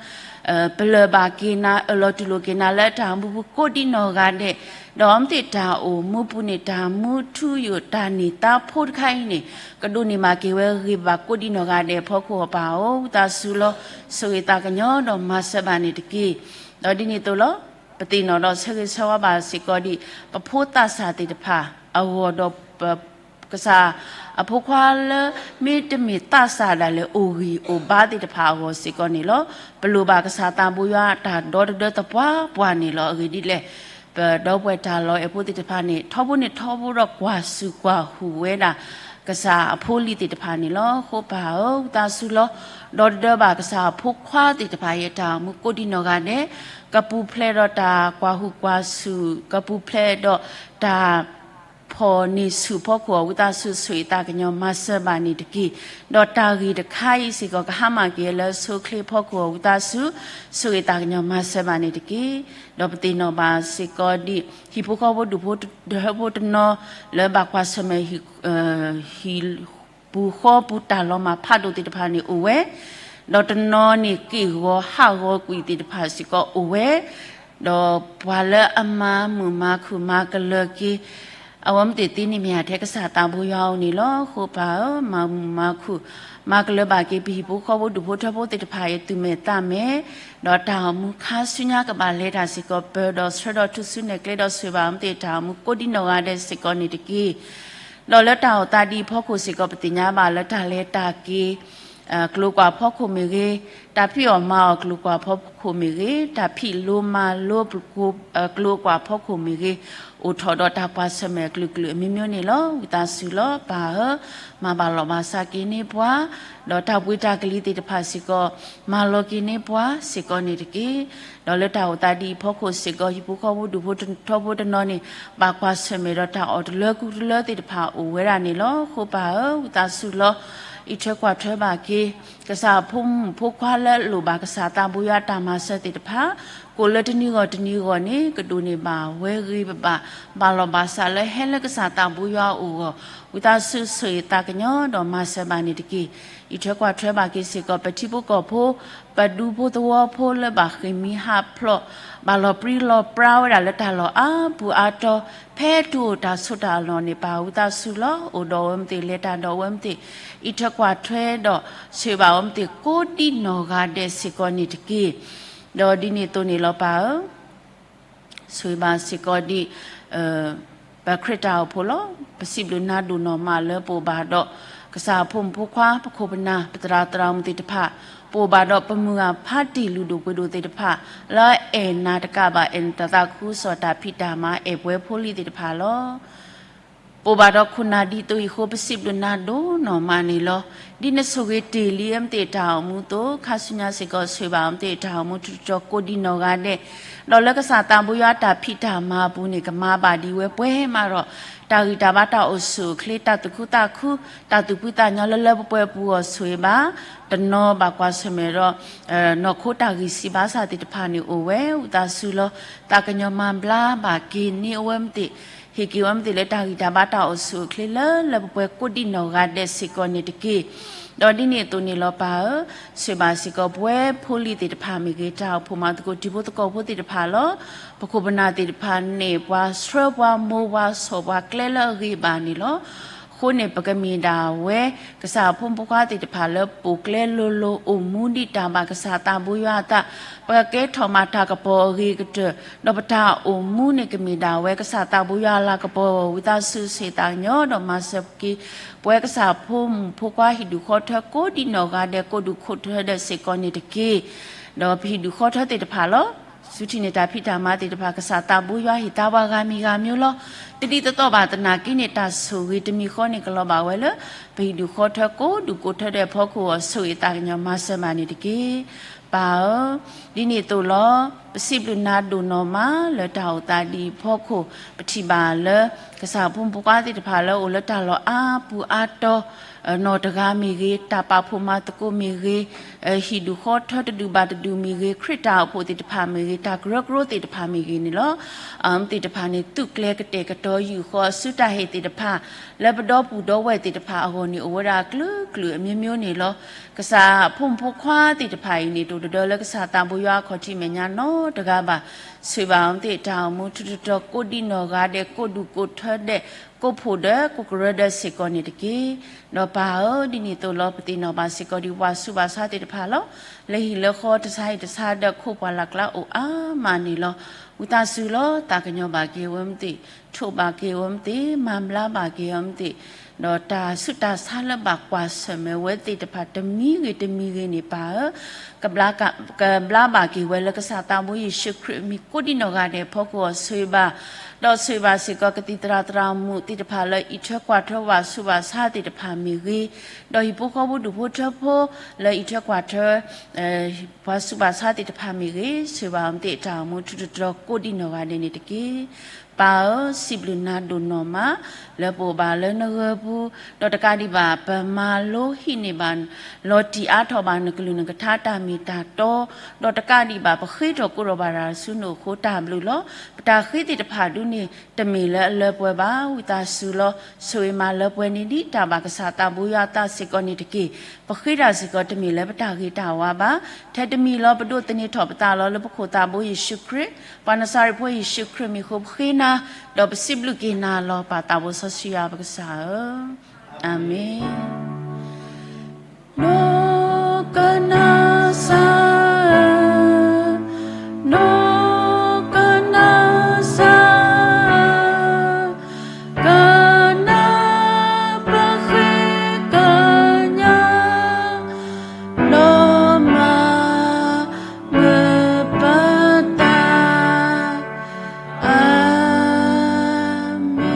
ပလၢၢ်ဘၣ်က့ၤနၤ အၢၣ်လီၤတူၢ်လိာ်က့ၤနၤလၢတၢ်အိၣ်မူပူၤကိးဒံနီၢ်ဂၤဒဲး, ဒီးအဝဲမ့ၢ်သ့ၣ်တၢ်အိၣ်မူပူၤန့ၣ် တၢ်မူထူယိာ်တၢ်န့ၢ်သါဖိတခါအံၤန့ၣ် ကဒိးန့ၢ်ဘၣ်က့ၤဝဲဂ့ၤဘၣ်ကိးဒံနီၢ်ဂၤဒဲးအဖီခိၣ်အီၤပၢ်ဧၢ, ဝံသးစူၤလီၤ ဆိၣ်ဂ့ၤသးကညီၤဒီးမၤစၢၤဘၣ်န့ၣ်တက့ၢ်. ဒီးဒ်န့ၣ်အသိးလီၤ ပသ့ၣ်နီၣ်ဒီးဆၢဂ့ၤဆၢဝါဘၣ်စ့ၢ်ကီးဒံး ပဖိသးစၢ်သ့ၣ်တဖၣ်အဂီၢ်ဒီး ကစၢ်အဖိခွါလၢ မ့တမ့ၢ်သးစၢ်ဒၣ်လဲာ် အိၣ်ဂံၢ်အိၣ်ဘါသ့ၣ်တဖၣ်အဂီၢ်စ့ၢ်ကီးန့ၣ်လီၤ. ပလိၣ်ဘၣ်ကစၢ်သးဘိယွၤအတၢ်ဒီတဒၢသပှၢ်ပှၢ်န့ၣ်လီၤ. အဂ့ၢ်ဒ်လဲၣ်, ပဒီပုၢ်ဝဲၢ်တၢ်လီၢ်အဲၣ်ဖိသ့ၣ်တဖၣ်န့ၣ် ထီဘိန့ၣ်ထီဘိဒီးကွၢ်ဆူၣ်ကွၢ်ဟူးဝဲဒၣ် ကစၢ်အဖိအလံၤသ့ၣ်တဖၣ်န့ၣ်လီၤ. အဃိပၢ်ဧၢ, ဝံသးစူၤလီၤ ဒီတဒၢဘၣ်ကစၢ်အဖိခွါသ့ၣ်တဖၣ်အံၤအတၢ်အိၣ်မူကိးဒံနီၢ်ဂၤဒဲး, ကပူၤဖျဲးဒီးတၢ်ကွၢ်ဟူးကွၢ်ဆူၣ်, ကပူၤဖျဲးဒီးတၢ် ဖီၣ်န့ၢ်ဆူၣ်ဖီခိၣ်အီၤ ဝံသးစူၤဆိၣ်ဂ့ၤသးကညီၤမၤစၢၤဘၣ်န့ၣ်တက့ၢ်. ဒီးတၢ်ဂ့ၢ်တခါအံၤစ့ၢ်ကီး ကဟါမၢ်က့ၤလၢအဆိအချ့ဖီခိၣ်အီၤ ဝံသးစူၤဆိၣ်ဂ့ၤသးကညီၤမၤစၢၤဘၣ်န့ၣ်တက့ၢ်. ဒီးပသ့ၣ်နီၣ်ဘၣ်စ့ၢ်ကီးဒံး ဟံၣ်ဖိဃီဖိဒူၣ်ဖိထၢဖိတနီၤ လၢဘၣ်ကွၢ်ဆၢၣ်မဲာ် ဟံၣ်ပူၤဃီပူၤတၢ်လီၤမၢ်ဖးဒိၣ်သ့ၣ်တဖၣ်န့ၣ်အိၣ်ဝဲ, ဒီးတနီၤန့ၣ်က့ၣ်ဂီၤဟးဂီၤကွံာ်သ့ၣ်တဖၣ်စ့ၢ်ကီးအိၣ်ဝဲ, ဒီးပှၤလၢအမၤမုာ်မၤခုၣ်မၤကလၢၤက့ၤ အဝဲမ့ၢ်သ့ၣ်သ့န့ၣ်မ့ၢ်အထဲကစၢ်သးဘိယွၤအအိၣ်န့ၣ်လီၤ. အဃိပၢ်ဧၢ, မၤမုာ်မၤခုၣ် မၤကလၢၤဘၣ်က့ၤပဟံၣ်ဖိဃီဖိဒူၣ်ဖိထၢဖိသ့ၣ်တဖၣ်အံၤ သူၣ်မဲာ်သးမဲာ်, ဒီးတၢ်အိၣ်မူခါဆူညါကဘၣ်လဲၤတၢ်စ့ၢ်ကီး ပၢၤဒီးဆှၢဒီးထူၣ်စုနဲၣ်ကျဲဒီးဆိၣ်ဂ့ၤဘၣ်အဝဲသ့ၣ်တၢ်အိၣ်မူကိးဒံနီၢ်ဂၤဒဲးစ့ၢ်ကီးန့ၣ်တက့ၢ်. ဒီးလၢတၢ်အိၣ်သးဒ်အံၤအဖီခိၣ်စ့ၢ်ကီး ပသ့ၣ်ညါဘၣ်လၢတၢ်လဲၤတၢ်က့ၤ ကျိၤကွာ်ဖီခိၣ်မ့ၢ်ဂ့ၤ, တၢ်ဖံးအီၣ်မၤအီၣ်ကျိၤကွာ်ဖီခိၣ်မ့ၢ်ဂ့ၤ, တၢ်ဖံးလိမၤလိ ကျိၤကွာ်ဖီခိၣ်မ့ၢ်ဂ့ၤ, အိၣ်ထီၣ်ဒီးတၢ်ကွၢ်ဆၢၣ်မဲာ်အကလုာ်ကလုာ်အမျိုးမျိုးန့ၣ်လီၤ. ဝံသးစူၤလီၤပၢ်ဧၢ, မၤဘၣ်လီၤဘၣ်စးက့ၤန့ၢ်ပှၤ, ဒီးတၢ်ဘှံးတၢ်ကလံၤသ့ၣ်တဖၣ်စ့ၢ်ကီး မၤလီၤက့ၤန့ၢ်ပှၤစ့ၢ်ကီးန့ၣ်တက့ၢ်. ဒီးလၢတၢ်အိၣ်သးဒ်အံၤအဖီခိၣ်စ့ၢ်ကီး ဟံၣ်ဖိဃီဖိဒူၣ်ဖိထၢဖိတနီၤန့ၣ် ဘၣ်ကွၢ်ဆၢၣ်မဲာ်ဒီးတၢ်အီၣ်တလၢကူတလၢသ့ၣ်တဖၣ်အိၣ်ဝဲဒၣ်န့ၣ်လီၤ. အဃိပၢ်ဧၢ, ဝံသးစူၤလီၤ အံးထွဲကွၢ်ထွဲဘၣ်က့ၤ ကစၢ်အဖိမုၣ်ဖိခွါလၢအလိၣ်ဘၣ်ကစၢ်သးဘိယွၤတၢ်မၤစၢၤသ့ၣ်တဖၣ်, ကိးလၢတနံၤဂီၢ်တနံၤဂီၢ်န့ၣ် ကဒိးန့ၢ်ဘၣ်ဝဲဂ့ၤဘၣ်, ဘၣ်လီၤဘၣ်စးလၢဟဲလၢကစၢ်သးဘိယွၤအအိၣ်အဂီၢ်, ဝံသးစူၤဆိၣ်ဂ့ၤသးကညီၤဒီးမၤစၢၤဘၣ်န့ၣ်တက့ၢ်. အံးထွဲကွၢ်ထွဲဘၣ်က့ၤစ့ၢ်ကီး ပထံဖိကီၢ်ဖိ ပဒူဖိသဝီဖိလၢဘၣ်ဃ့ၢ်မှံဟးဖျိး, ဘၣ်လီၤပြံလီၤပြါဝဲဒၣ်လၢတၢ်လီၢ်အါပူၤအါတီၤ, ဖဲတုၤအိၣ်တၢ်ဆိးတၢ်လီၢ်န့ၣ် ပၢ်ဝံသးစူၤလီၤ အိၣ်ဒီးအဝဲမ့ၢ်သ့ၣ် လဲၤတၢ်ဒီးအဝဲမ့ၢ်သ့ၣ်, အံးထွဲကွၢ်ထွဲဒီး ဆိၣ်ဂ့ၤဘၣ်အဝဲမ့ၢ်သ့ၣ် ကိးဒံနီၢ်ဂၤဒဲးစ့ၢ်ကီးန့ၣ်တက့ၢ်. ဒီးဒ်န့ၣ်အသိးန့ၣ်လီၤပၢ်ဧၢ ဆိၣ်ဂ့ၤဘၣ်စ့ၢ်ကီးဒံး ပခရံာ်တၢ်အိၣ်ဖှိၣ်လီၤ. ပစံးဘျုးနၤဒိၣ်နီၢ်မးလၢပအိၣ်ဘၣ်ဒီး ကစၢ်အဖိမုၣ်ဖိခွါ ပခိၣ်ပနၢ် ပသရၣ်သရၣ်မုၣ်သ့ၣ်တဖၣ်, ပအိၣ်ဘၣ်ဒီးပမုၢ်ဂၤဖးတံၢ်လုၢ်ဒိၣ်ပှ့ၤဒိၣ်သ့ၣ်တဖၣ် လၢအဲၣ်နၤတကးဘၣ် အဲၣ်နတၢ်သးခုကစီၣ်တၢ်ဖံးတၢ်မၤ အဲၣ်ပှဲၤဖိလံၤသ့ၣ်တဖၣ်လီၤ. ပအိၣ်ဘၣ်ဒီးခိၣ်နၢ်ဒ်သိးအံၤအဃိ ပစံးဘျုးနၤဒိၣ်နီၢ်မးန့ၣ်လီၤ. ဒ်နဆိၣ်ဂ့ၤတ့ၢ်လံအမ့ၢ်သ့ၣ်တၢ်အိၣ်မူအသိး ခါဆူညါစ့ၢ်ကီးဆိၣ်ဂ့ၤဘၣ်အမ့ၢ်သ့ၣ်တၢ်အိၣ်မူထူးတတီၤကိးဒံနီၢ်ဂၤဒဲး, ဒီးလၢကစၢ်သးဘိယွၤတၢ်ဖံးတၢ်မၤအပူၤန့ၣ် ကမၤဘၣ်ဒံးဝဲပှဲၤမးဒီး တၢ်ဂံၢ်တၢ်ဘါတၢ်အိၣ်ဆူၣ်အိၣ်ချ့ တၢ်သူၣ်ခုသးခု တၢ်သူၣ်ဖှံသးညီလၢလၢပှဲၤပှဲၤအပူၤအဂီၢ်ဆိၣ်ဂ့ၤဘၣ် တနီၤဘၣ်ကွၢ်ဆၢၣ်မဲာ်ဒီး နီၢ်ခိတၢ်ဂံၢ်စၢ်ဘါစၢ်သ့ၣ်တဖၣ်န့ၣ်အိၣ်ဝဲ ဝံသးစူၤလီၤ. သးကညီၤမၤဘျါဘၣ်က့ၤန့ၢ်အဝဲမ့ၢ်သ့ၣ်, ဟ့ၣ်က့ၤအဝဲမ့ၢ်သ့ၣ်လၢတၢ်ဂံၢ်တၢ်ဘါတၢ်အိၣ်ဆူၣ်အိၣ်ချ့လၢလၢပှဲၤပှဲၤကိးဒံနီၢ်ဂၤဒဲးစ့ၢ်ကီးန့ၣ်တက့ၢ်. ဒီးဒ်န့ၣ်အသိးန့ၣ်လီၤပၢ်ဧၢ, ဆိၣ်ဂ့ၤဘၣ်စ့ၢ်ကီးပဝဲဖိလံၤသ့ၣ်တဖၣ်မ့ၢ်ဂ့ၤ, တၢ်အိၣ်ဖှိၣ်မၤသကိးတံၤဖိသကိးဖိသ့ၣ်တဖၣ်လီၤ. ပခိၣ်ပနၢ်သ့ၣ်တဖၣ်န့ၣ် ပှၤဆှၢပှၤမိၢ်ပှၤဆီၣ်ပှၤကျဲလၢအဂ့ၤဘၣ်န့ၣ်လီၤ. အဃိန့ၣ် ပကမ့ၢ်ဒၣ်ဝဲ ကစၢ်အဖိမုၣ်ဖိခွါသ့ၣ်တဖၣ်လၢပိာ်ကျဲလိၤလိၤ အိၣ်မူဒံးတၢ်ဘၣ်ကစၢ်သးဘိယွၤအသး, ပကကဲထီၣ်မၤတၢ်ကပီၤအဂ့ၤကတၢၢ်, ဒီးပတၢ်အိၣ်မူန့ၣ်ကမ့ၢ်ဒၣ်ဝဲကစၢ်သးဘိယွၤအလၤကပီၤအဂီၢ် ဝံသးစူၤဆိၣ်ဂ့ၤသးကညီၤဒီးမၤစၢၤက့ၤ ပဝဲကစၢ်ဖိမုၣ်ဖိခွါဟံၣ်ဒူၣ်ဃီထၢကိးဒံနီၢ်ဂၤဒဲး ကိးဒူၣ်ခိၣ်ထၢဒဲးစ့ၢ်ကီးန့ၣ်တက့ၢ်. ဒီးပဟံၣ်ဒူၣ်ဃီထၢသ့ၣ်တဖၣ်လီၤ. ဆူထံၣ်န့ၢ်တၢ်ဖံးတၢ်မၤသ့ၣ်တဖၣ် ကစၢ်သးဘိယွၤဟ့ၣ်သါပှၤဂၤမံၤဂၤမံၤလီၤ. တဒ်သိးသိးဘၣ်သနာ်က့န့ၣ် တၢ်ဆိၣ်ဂ့ၤတမံၤဃီန့ၣ် ကလီၤဘၣ်ဝဲလၢ ပဟံၣ်ဒူၣ်ဃီထၢကိးဒူၣ်ကိးထၢဒဲးအဖီခိၣ်အဂီၢ် ဆိၣ်ဂ့ၤသးကညီၤမၤစၢၤဘၣ်န့ၣ်တက့ၢ်. ပၢ်ဧၢ, ဒ်န့ၣ်အသိးလီၤ. ပစံးဘျုးနၤဒိၣ်နီၢ်မးလၢတၢ်အိၣ်သးဒ်အံၤအဖီခိၣ် ပထံၣ်ဘၣ်လၢ ကစၢ်ဖိမုၣ်ဖိခွါသ့ၣ်တဖၣ်လၢအိၣ်လၢတၢ်လီၢ်အါပူၤအါတီၤ နီၢ်တဂၤမ့ၢ်ဂ့ၤ, တၢ်ပာ်ဖှိၣ်မၤသကိးမ့ၢ်ဂ့ၤ, ဟံၣ်ဒူၣ်ဃီထၢတဒူၣ်ဘၣ်တဒူၣ်မ့ၢ်ဂ့ၤ, ခရံာ်တၢ်အိၣ်ဖှိၣ်သ့ၣ်တဖၣ်မ့ၢ်ဂ့ၤ, တၢ်ကရၢကရိသ့ၣ်တဖၣ်မ့ၢ်ဂ့ၤန့ၣ်လီၤ. အမ့ၢ်သ့ၣ်တဖၣ်န့ၣ် သုးကျဲၤကတဲာ်ကတီၤယူၢ်ဃီအစုတၢ်ဟ့ၣ်သ့ၣ်တဖၣ် လၢပဒီပုၢ်ဒီဝဲၢ်သ့ၣ်တဖၣ်အဂီၢ်န့ၣ် အိၣ်ဝဲဒၣ်အကလုာ်ကလုာ်အမျိုးမျိုးန့ၣ်လီၤ. ကစၢ်ဖိမုၣ်ဖိခွါသ့ၣ်တဖၣ်အံၤန့ၣ် တအိၣ်တဒၢလၢကစၢ်သးဘိယွၤအခီၣ်ထံးမဲာ်ညါနီတဂၤဘၣ်. ဆိၣ်ဂ့ၤဘၣ်အမ့ၢ်သ့ၣ်တၢ်အိၣ်မူထူးတတီၤကိးဒံနီၢ်ဂၤဒဲး ကိးဒူၣ်ကိးထၢဒဲး ကိးဖှိၣ်ဒီးကိးကရၢဒီးစ့ၢ်ကီးန့ၣ်တက့ၢ်. ဒီးပၢ်ဧၢ, ဒ်န့ၣ်အသိးလီၤ ပသ့ၣ်နီၣ်ဘၣ်စ့ၢ်ကီးဒံးပှၤဆူးပှၤဆါသ့ၣ်တဖၣ်လီၤ. လၢဟံၣ်လၢဃီတဆါဟံၣ်တဆါဒီးခိၣ်ပှၢ်လၢ်ကျါအိၣ်အါမးန့ၣ်လီၤ. ဝံသးစူၤလီၤ သးကညီၤဘၣ်က့ၤအဝဲမ့ၢ်သ့ၣ်, ထိးဘၣ်က့ၤအဝဲမ့ၢ်သ့ၣ်, မၤဘျါဘၣ်က့ၤအဝဲမ့ၢ်သ့ၣ်, ဒီးတၢ်ဆူးတၢ်ဆါလၢဘၣ်ကွၢ်ဆၢၣ်မဲာ်ဝဲသ့ၣ်တဖၣ်တမံၤဂ့ၤတမံၤဂ့ၤန့ၣ် ပၢ်ဧၢ, ကဘျါက ကဘျါဘၣ်က့ၤဝဲလၢကစၢ်သးဘိယ့ၣ်ၡူးခရံာ်အမံၤကိးဒံနီၢ်ဂၤဒဲးအဖီခိၣ်အဆိၣ်ဂ့ၤဘၣ်, ဒီးဆိၣ်ဂ့ၤဘၣ်စ့ၢ်ကီးကသံၣ်သရၣ်သရၣ်မုၣ်သ့ၣ်တဖၣ်လၢအံးထွဲကွၢ်ထွဲ ပှၤဆူးပှၤဆါသ့ၣ်တဖၣ်မ့ၢ်ဂ့ၤ, ဒီးဟံၣ်ဖိဃီဖိဒူၣ်ဖိထၢဖိလၢအံးထွဲကွၢ်ထွဲ ပှၤဆူးပှၤဆါသ့ၣ်တဖၣ်မ့ၢ်ဂ့ၤ, ဆိၣ်ဂ့ၤဘၣ်အဝဲသ့ၣ်တၢ်အိၣ်မူထူးတတီၤကိးဒံနီၢ်ဂၤဒဲးန့ၣ်တက့ၢ်. ပၢ်ဧၢ, စံးဘျုးနၤဒိၣ်နီၢ်မး လၢပအိၣ်ဘၣ်လၢနဂၢၢ်ပူၤ, ဒီးတကးဒံးဘၣ် ပမၤလိဟံးန့ၢ်ဘၣ် လီၤတံၢ်အါထီၣ်ဘၣ်နကလုၢ်နကထါတၢ်မ့ၢ်တၢ်တီ, ဒီးတကးဒံးဘၣ် ပဃ့ထီၣ်ကိးထီၣ်ဘၣ်တၢ်ဆူနအိၣ်အဃိတၢ်ဘျုးလီၤ. ပတၢ်ဃ့သ့ၣ်တဖၣ်ဒ်န့ၣ် တမ့ၢ်လၢအလၢပှဲၤဘၣ်. ဝံသးစူၤလီၤ ဆိၣ်ဂ့ၤမၤလၢပှဲၤန့ၢ်ဒံးတၢ်ဘၣ်ကစၢ်သးဘိယွၤအသးစ့ၢ်ကီးန့ၣ်တက့ၢ်. ပဃ့တၢ်စ့ၢ်ကီးတမ့ၢ်လၢပတၢ်ဂ့ၤတၢ်ဝါဘၣ်. ထဲတမံၤလီၤ ပဒိးသန့ၤထီၣ်ပသးလီၤလၢပခိၣ်သးဘိယ့ၣ်ၡူးခရံာ်, ပှၤနစၤရ့းဖိယ့ၣ်ၡူးခရံာ်မံၤအဃိပဃ့နၤ, ဒီးပစံးဘျုးက့ၤနၤလီၤ ပၢ်သးဘိစီဆှံယွၤပကစၢ်ဧၢ, အၤမ့ၣ်. ဒိကနၣ်စၢ်ဧၢ, ဒိကနၣ်စၢ်ဧၢ, ကနၣ်ပဃ့ကညး, ဒီးမၤမုာ်ပသး, အၤမ့ၣ်.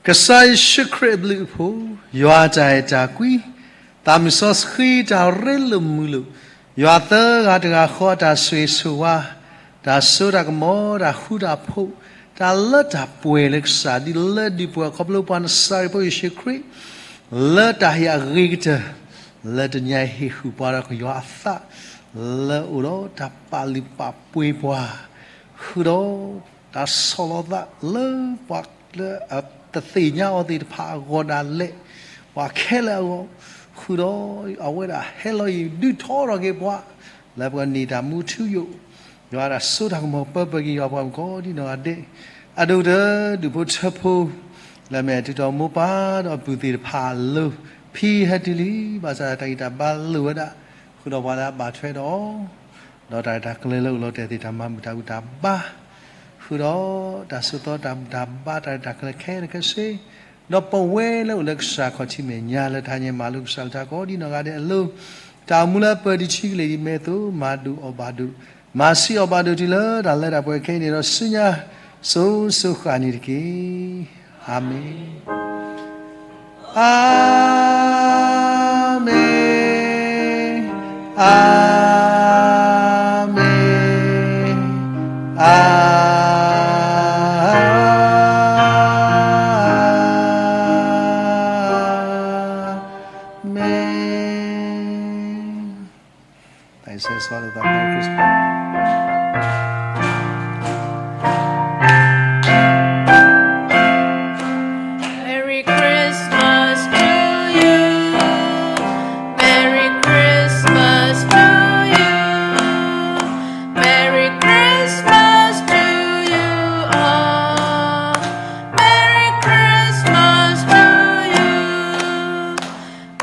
ကစၢ်ယ့ၣ်ၡူးခရံာ်အဘျုးအဖှိၣ်, ယွၤတၢ်အဲၣ်တၢ်ကွံ, သးမုၢ်စီဆှံတၢ်ရ့လိာ်မုာ်လိာ်, ယွၤသၢဂၤတဂၤဃီအတၢ်ဆိၣ်ဂ့ၤဆိၣ်ဝါ, တၢ်စိတၢ်ကမီၤ, တၢ်ဃူတၢ်ဖိး, တၢ်လၢတၢ်ပှဲၤလၢကစၢ်ဒ်လၢဒုးပှဲၤခီဖျိပှၤနစၤရ့းဖိယ့ၣ်ၡူးခရံာ်, လၢတၢ်ဟ့ၣ်အဂ့ၤကတၢၢ်, လၢတနံၤအံၤဟ့ၣ်ဃုာ်ပှၤဒီးကယွၤအသး, လၢအိၣ်ဒီးတၢ်ပာ်လုၢ်ပာ်ပှ့ၤပှၤ, ဃုာ်ဒီးတၢ်ဆီၣ်လီၤသးလၢပှၤလၢအတသ့ၣ်ညါအီၤသ့ၣ်တဖၣ်အဂီၢ်ဒၣ်လဲာ်, ပှၤခဲလၢာ်အဂီၢ်, ဃုာ်ဒီးအဝဲဒၣ်ဟဲလီၤအံၤဒုးထီထီၣ်က့ၤပှၤ, လၢပှၤန့ၢ်တၢ်မူထူယိာ်, ယွၤဒၣ်စိတၢ်ကမီၤပၢပှဲၤက့ၤယွၤပှၤမုၣ်ကိးဒံနီၢ်ဂၤဒဲး, အဒိၣ်ကတၢၢ်ဒူၣ်ဖိထၢဖိ, လၢအမ့ၢ်အတုၤထီၣ်မိၢ်ပၢ်ဒီးအပုၢ်သ့ၣ်တဖၣ်အလိၤ, ဖံဟဲတုၤလံ, ဘၣ်ဆၣ်တၢ်ဂံၢ်တၢ်ဘါလိၣ်ဝဲဒၣ်, ဃုာ်ဒီးပှၤလၢအဘၣ်ထွဲဒီး ဒီးတၢ်ရဲၣ်တၢ်ကျဲၤလၢအိၣ်လီၤတဲာ်သ့ၣ်တဖၣ်မၤဘူၣ်တၢ်ဘူၣ်တၢ်ဘါ, ဃုာ် ဃုာ်ဒီးတၢ်ဆိးသီ တၢ်ဘူၣ်တၢ်ဘါ တၢ်ရဲၣ်တၢ်ကျဲၤခဲလၢာ်ခဲဆ့, ဒီးပဝဲလၢအိၣ်လၢကစၢ်ခီၣ်ထံးမဲာ်ညါ လၢတဟါညါမၤလိကစၢ်အကလုၢ်ကထါကိးဒ်နီၢ်ဂၤဒဲးအလိၤ, တၢ်အိၣ်မူလၢအပၢၢ်ဒံးဆံကလ့ၢ်ဒံး မ့ၢ်အသိး မၤဒိၣ်အီၣ်ဘၣ်ဒိၣ်, မၤဆံးအီၣ်ဘၣ်ဒိၣ်တုၤလၢတၢ်လၢတၢ်ပှဲၤခဲအံၤန့ၣ်ဒီး ဆူညါစိၤစိၤဃၣ်န့ၣ်တက့ၢ်. အၤမ့ၣ်. အၤမ့ၣ်, အၤမ့ၣ်, အၤမ့ၣ်. Merry Christmas. Merry Christmas to you. Merry Christmas to you. Merry Christmas to you all. Merry Christmas to you.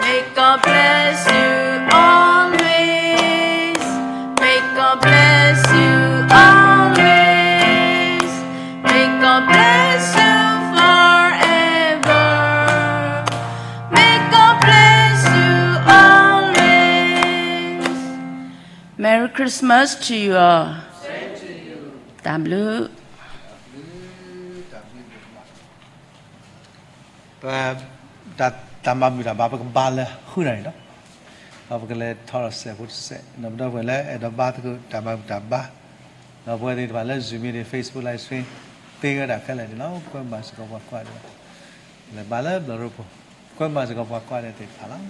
May God bless you always. May God bless you always. May God bless you forever. May God bless you always. Merry Christmas to you all. တၢ်ဘျုး. ပတၢ်မၤဘူၣ်တၢ်ဘါ ပကဘါလၢဃုနၣ်ရံၣ်လီၤ. ဒီးပကလဲၤထီၣ်ဒီးစဲးဖိတစဲး, ဒီပုၢ်ဝဲၢ်လၢအဲၣ်ဒိးဘါသကိးတၢ်မၤဘူၣ်တၢ်ဘါ, ဒီးပဝဲသ့ၣ်တဖၣ်လၢ Zoom meeting, Facebook live stream သ့ဝဲဒၣ်ခဲလၢာ်န့ၣ်လီၤ. ကွဲမၤစ့ၢ်ကီးပှၤကွၢ်ဒီး, လဲၤဘါလၢဘျီၣ်ရိဖိ, ကွဲမၤစ့ၢ်ကီးပှၤကွၢ်ဒီးသ့ၣ်တဖၣ်လီၤ.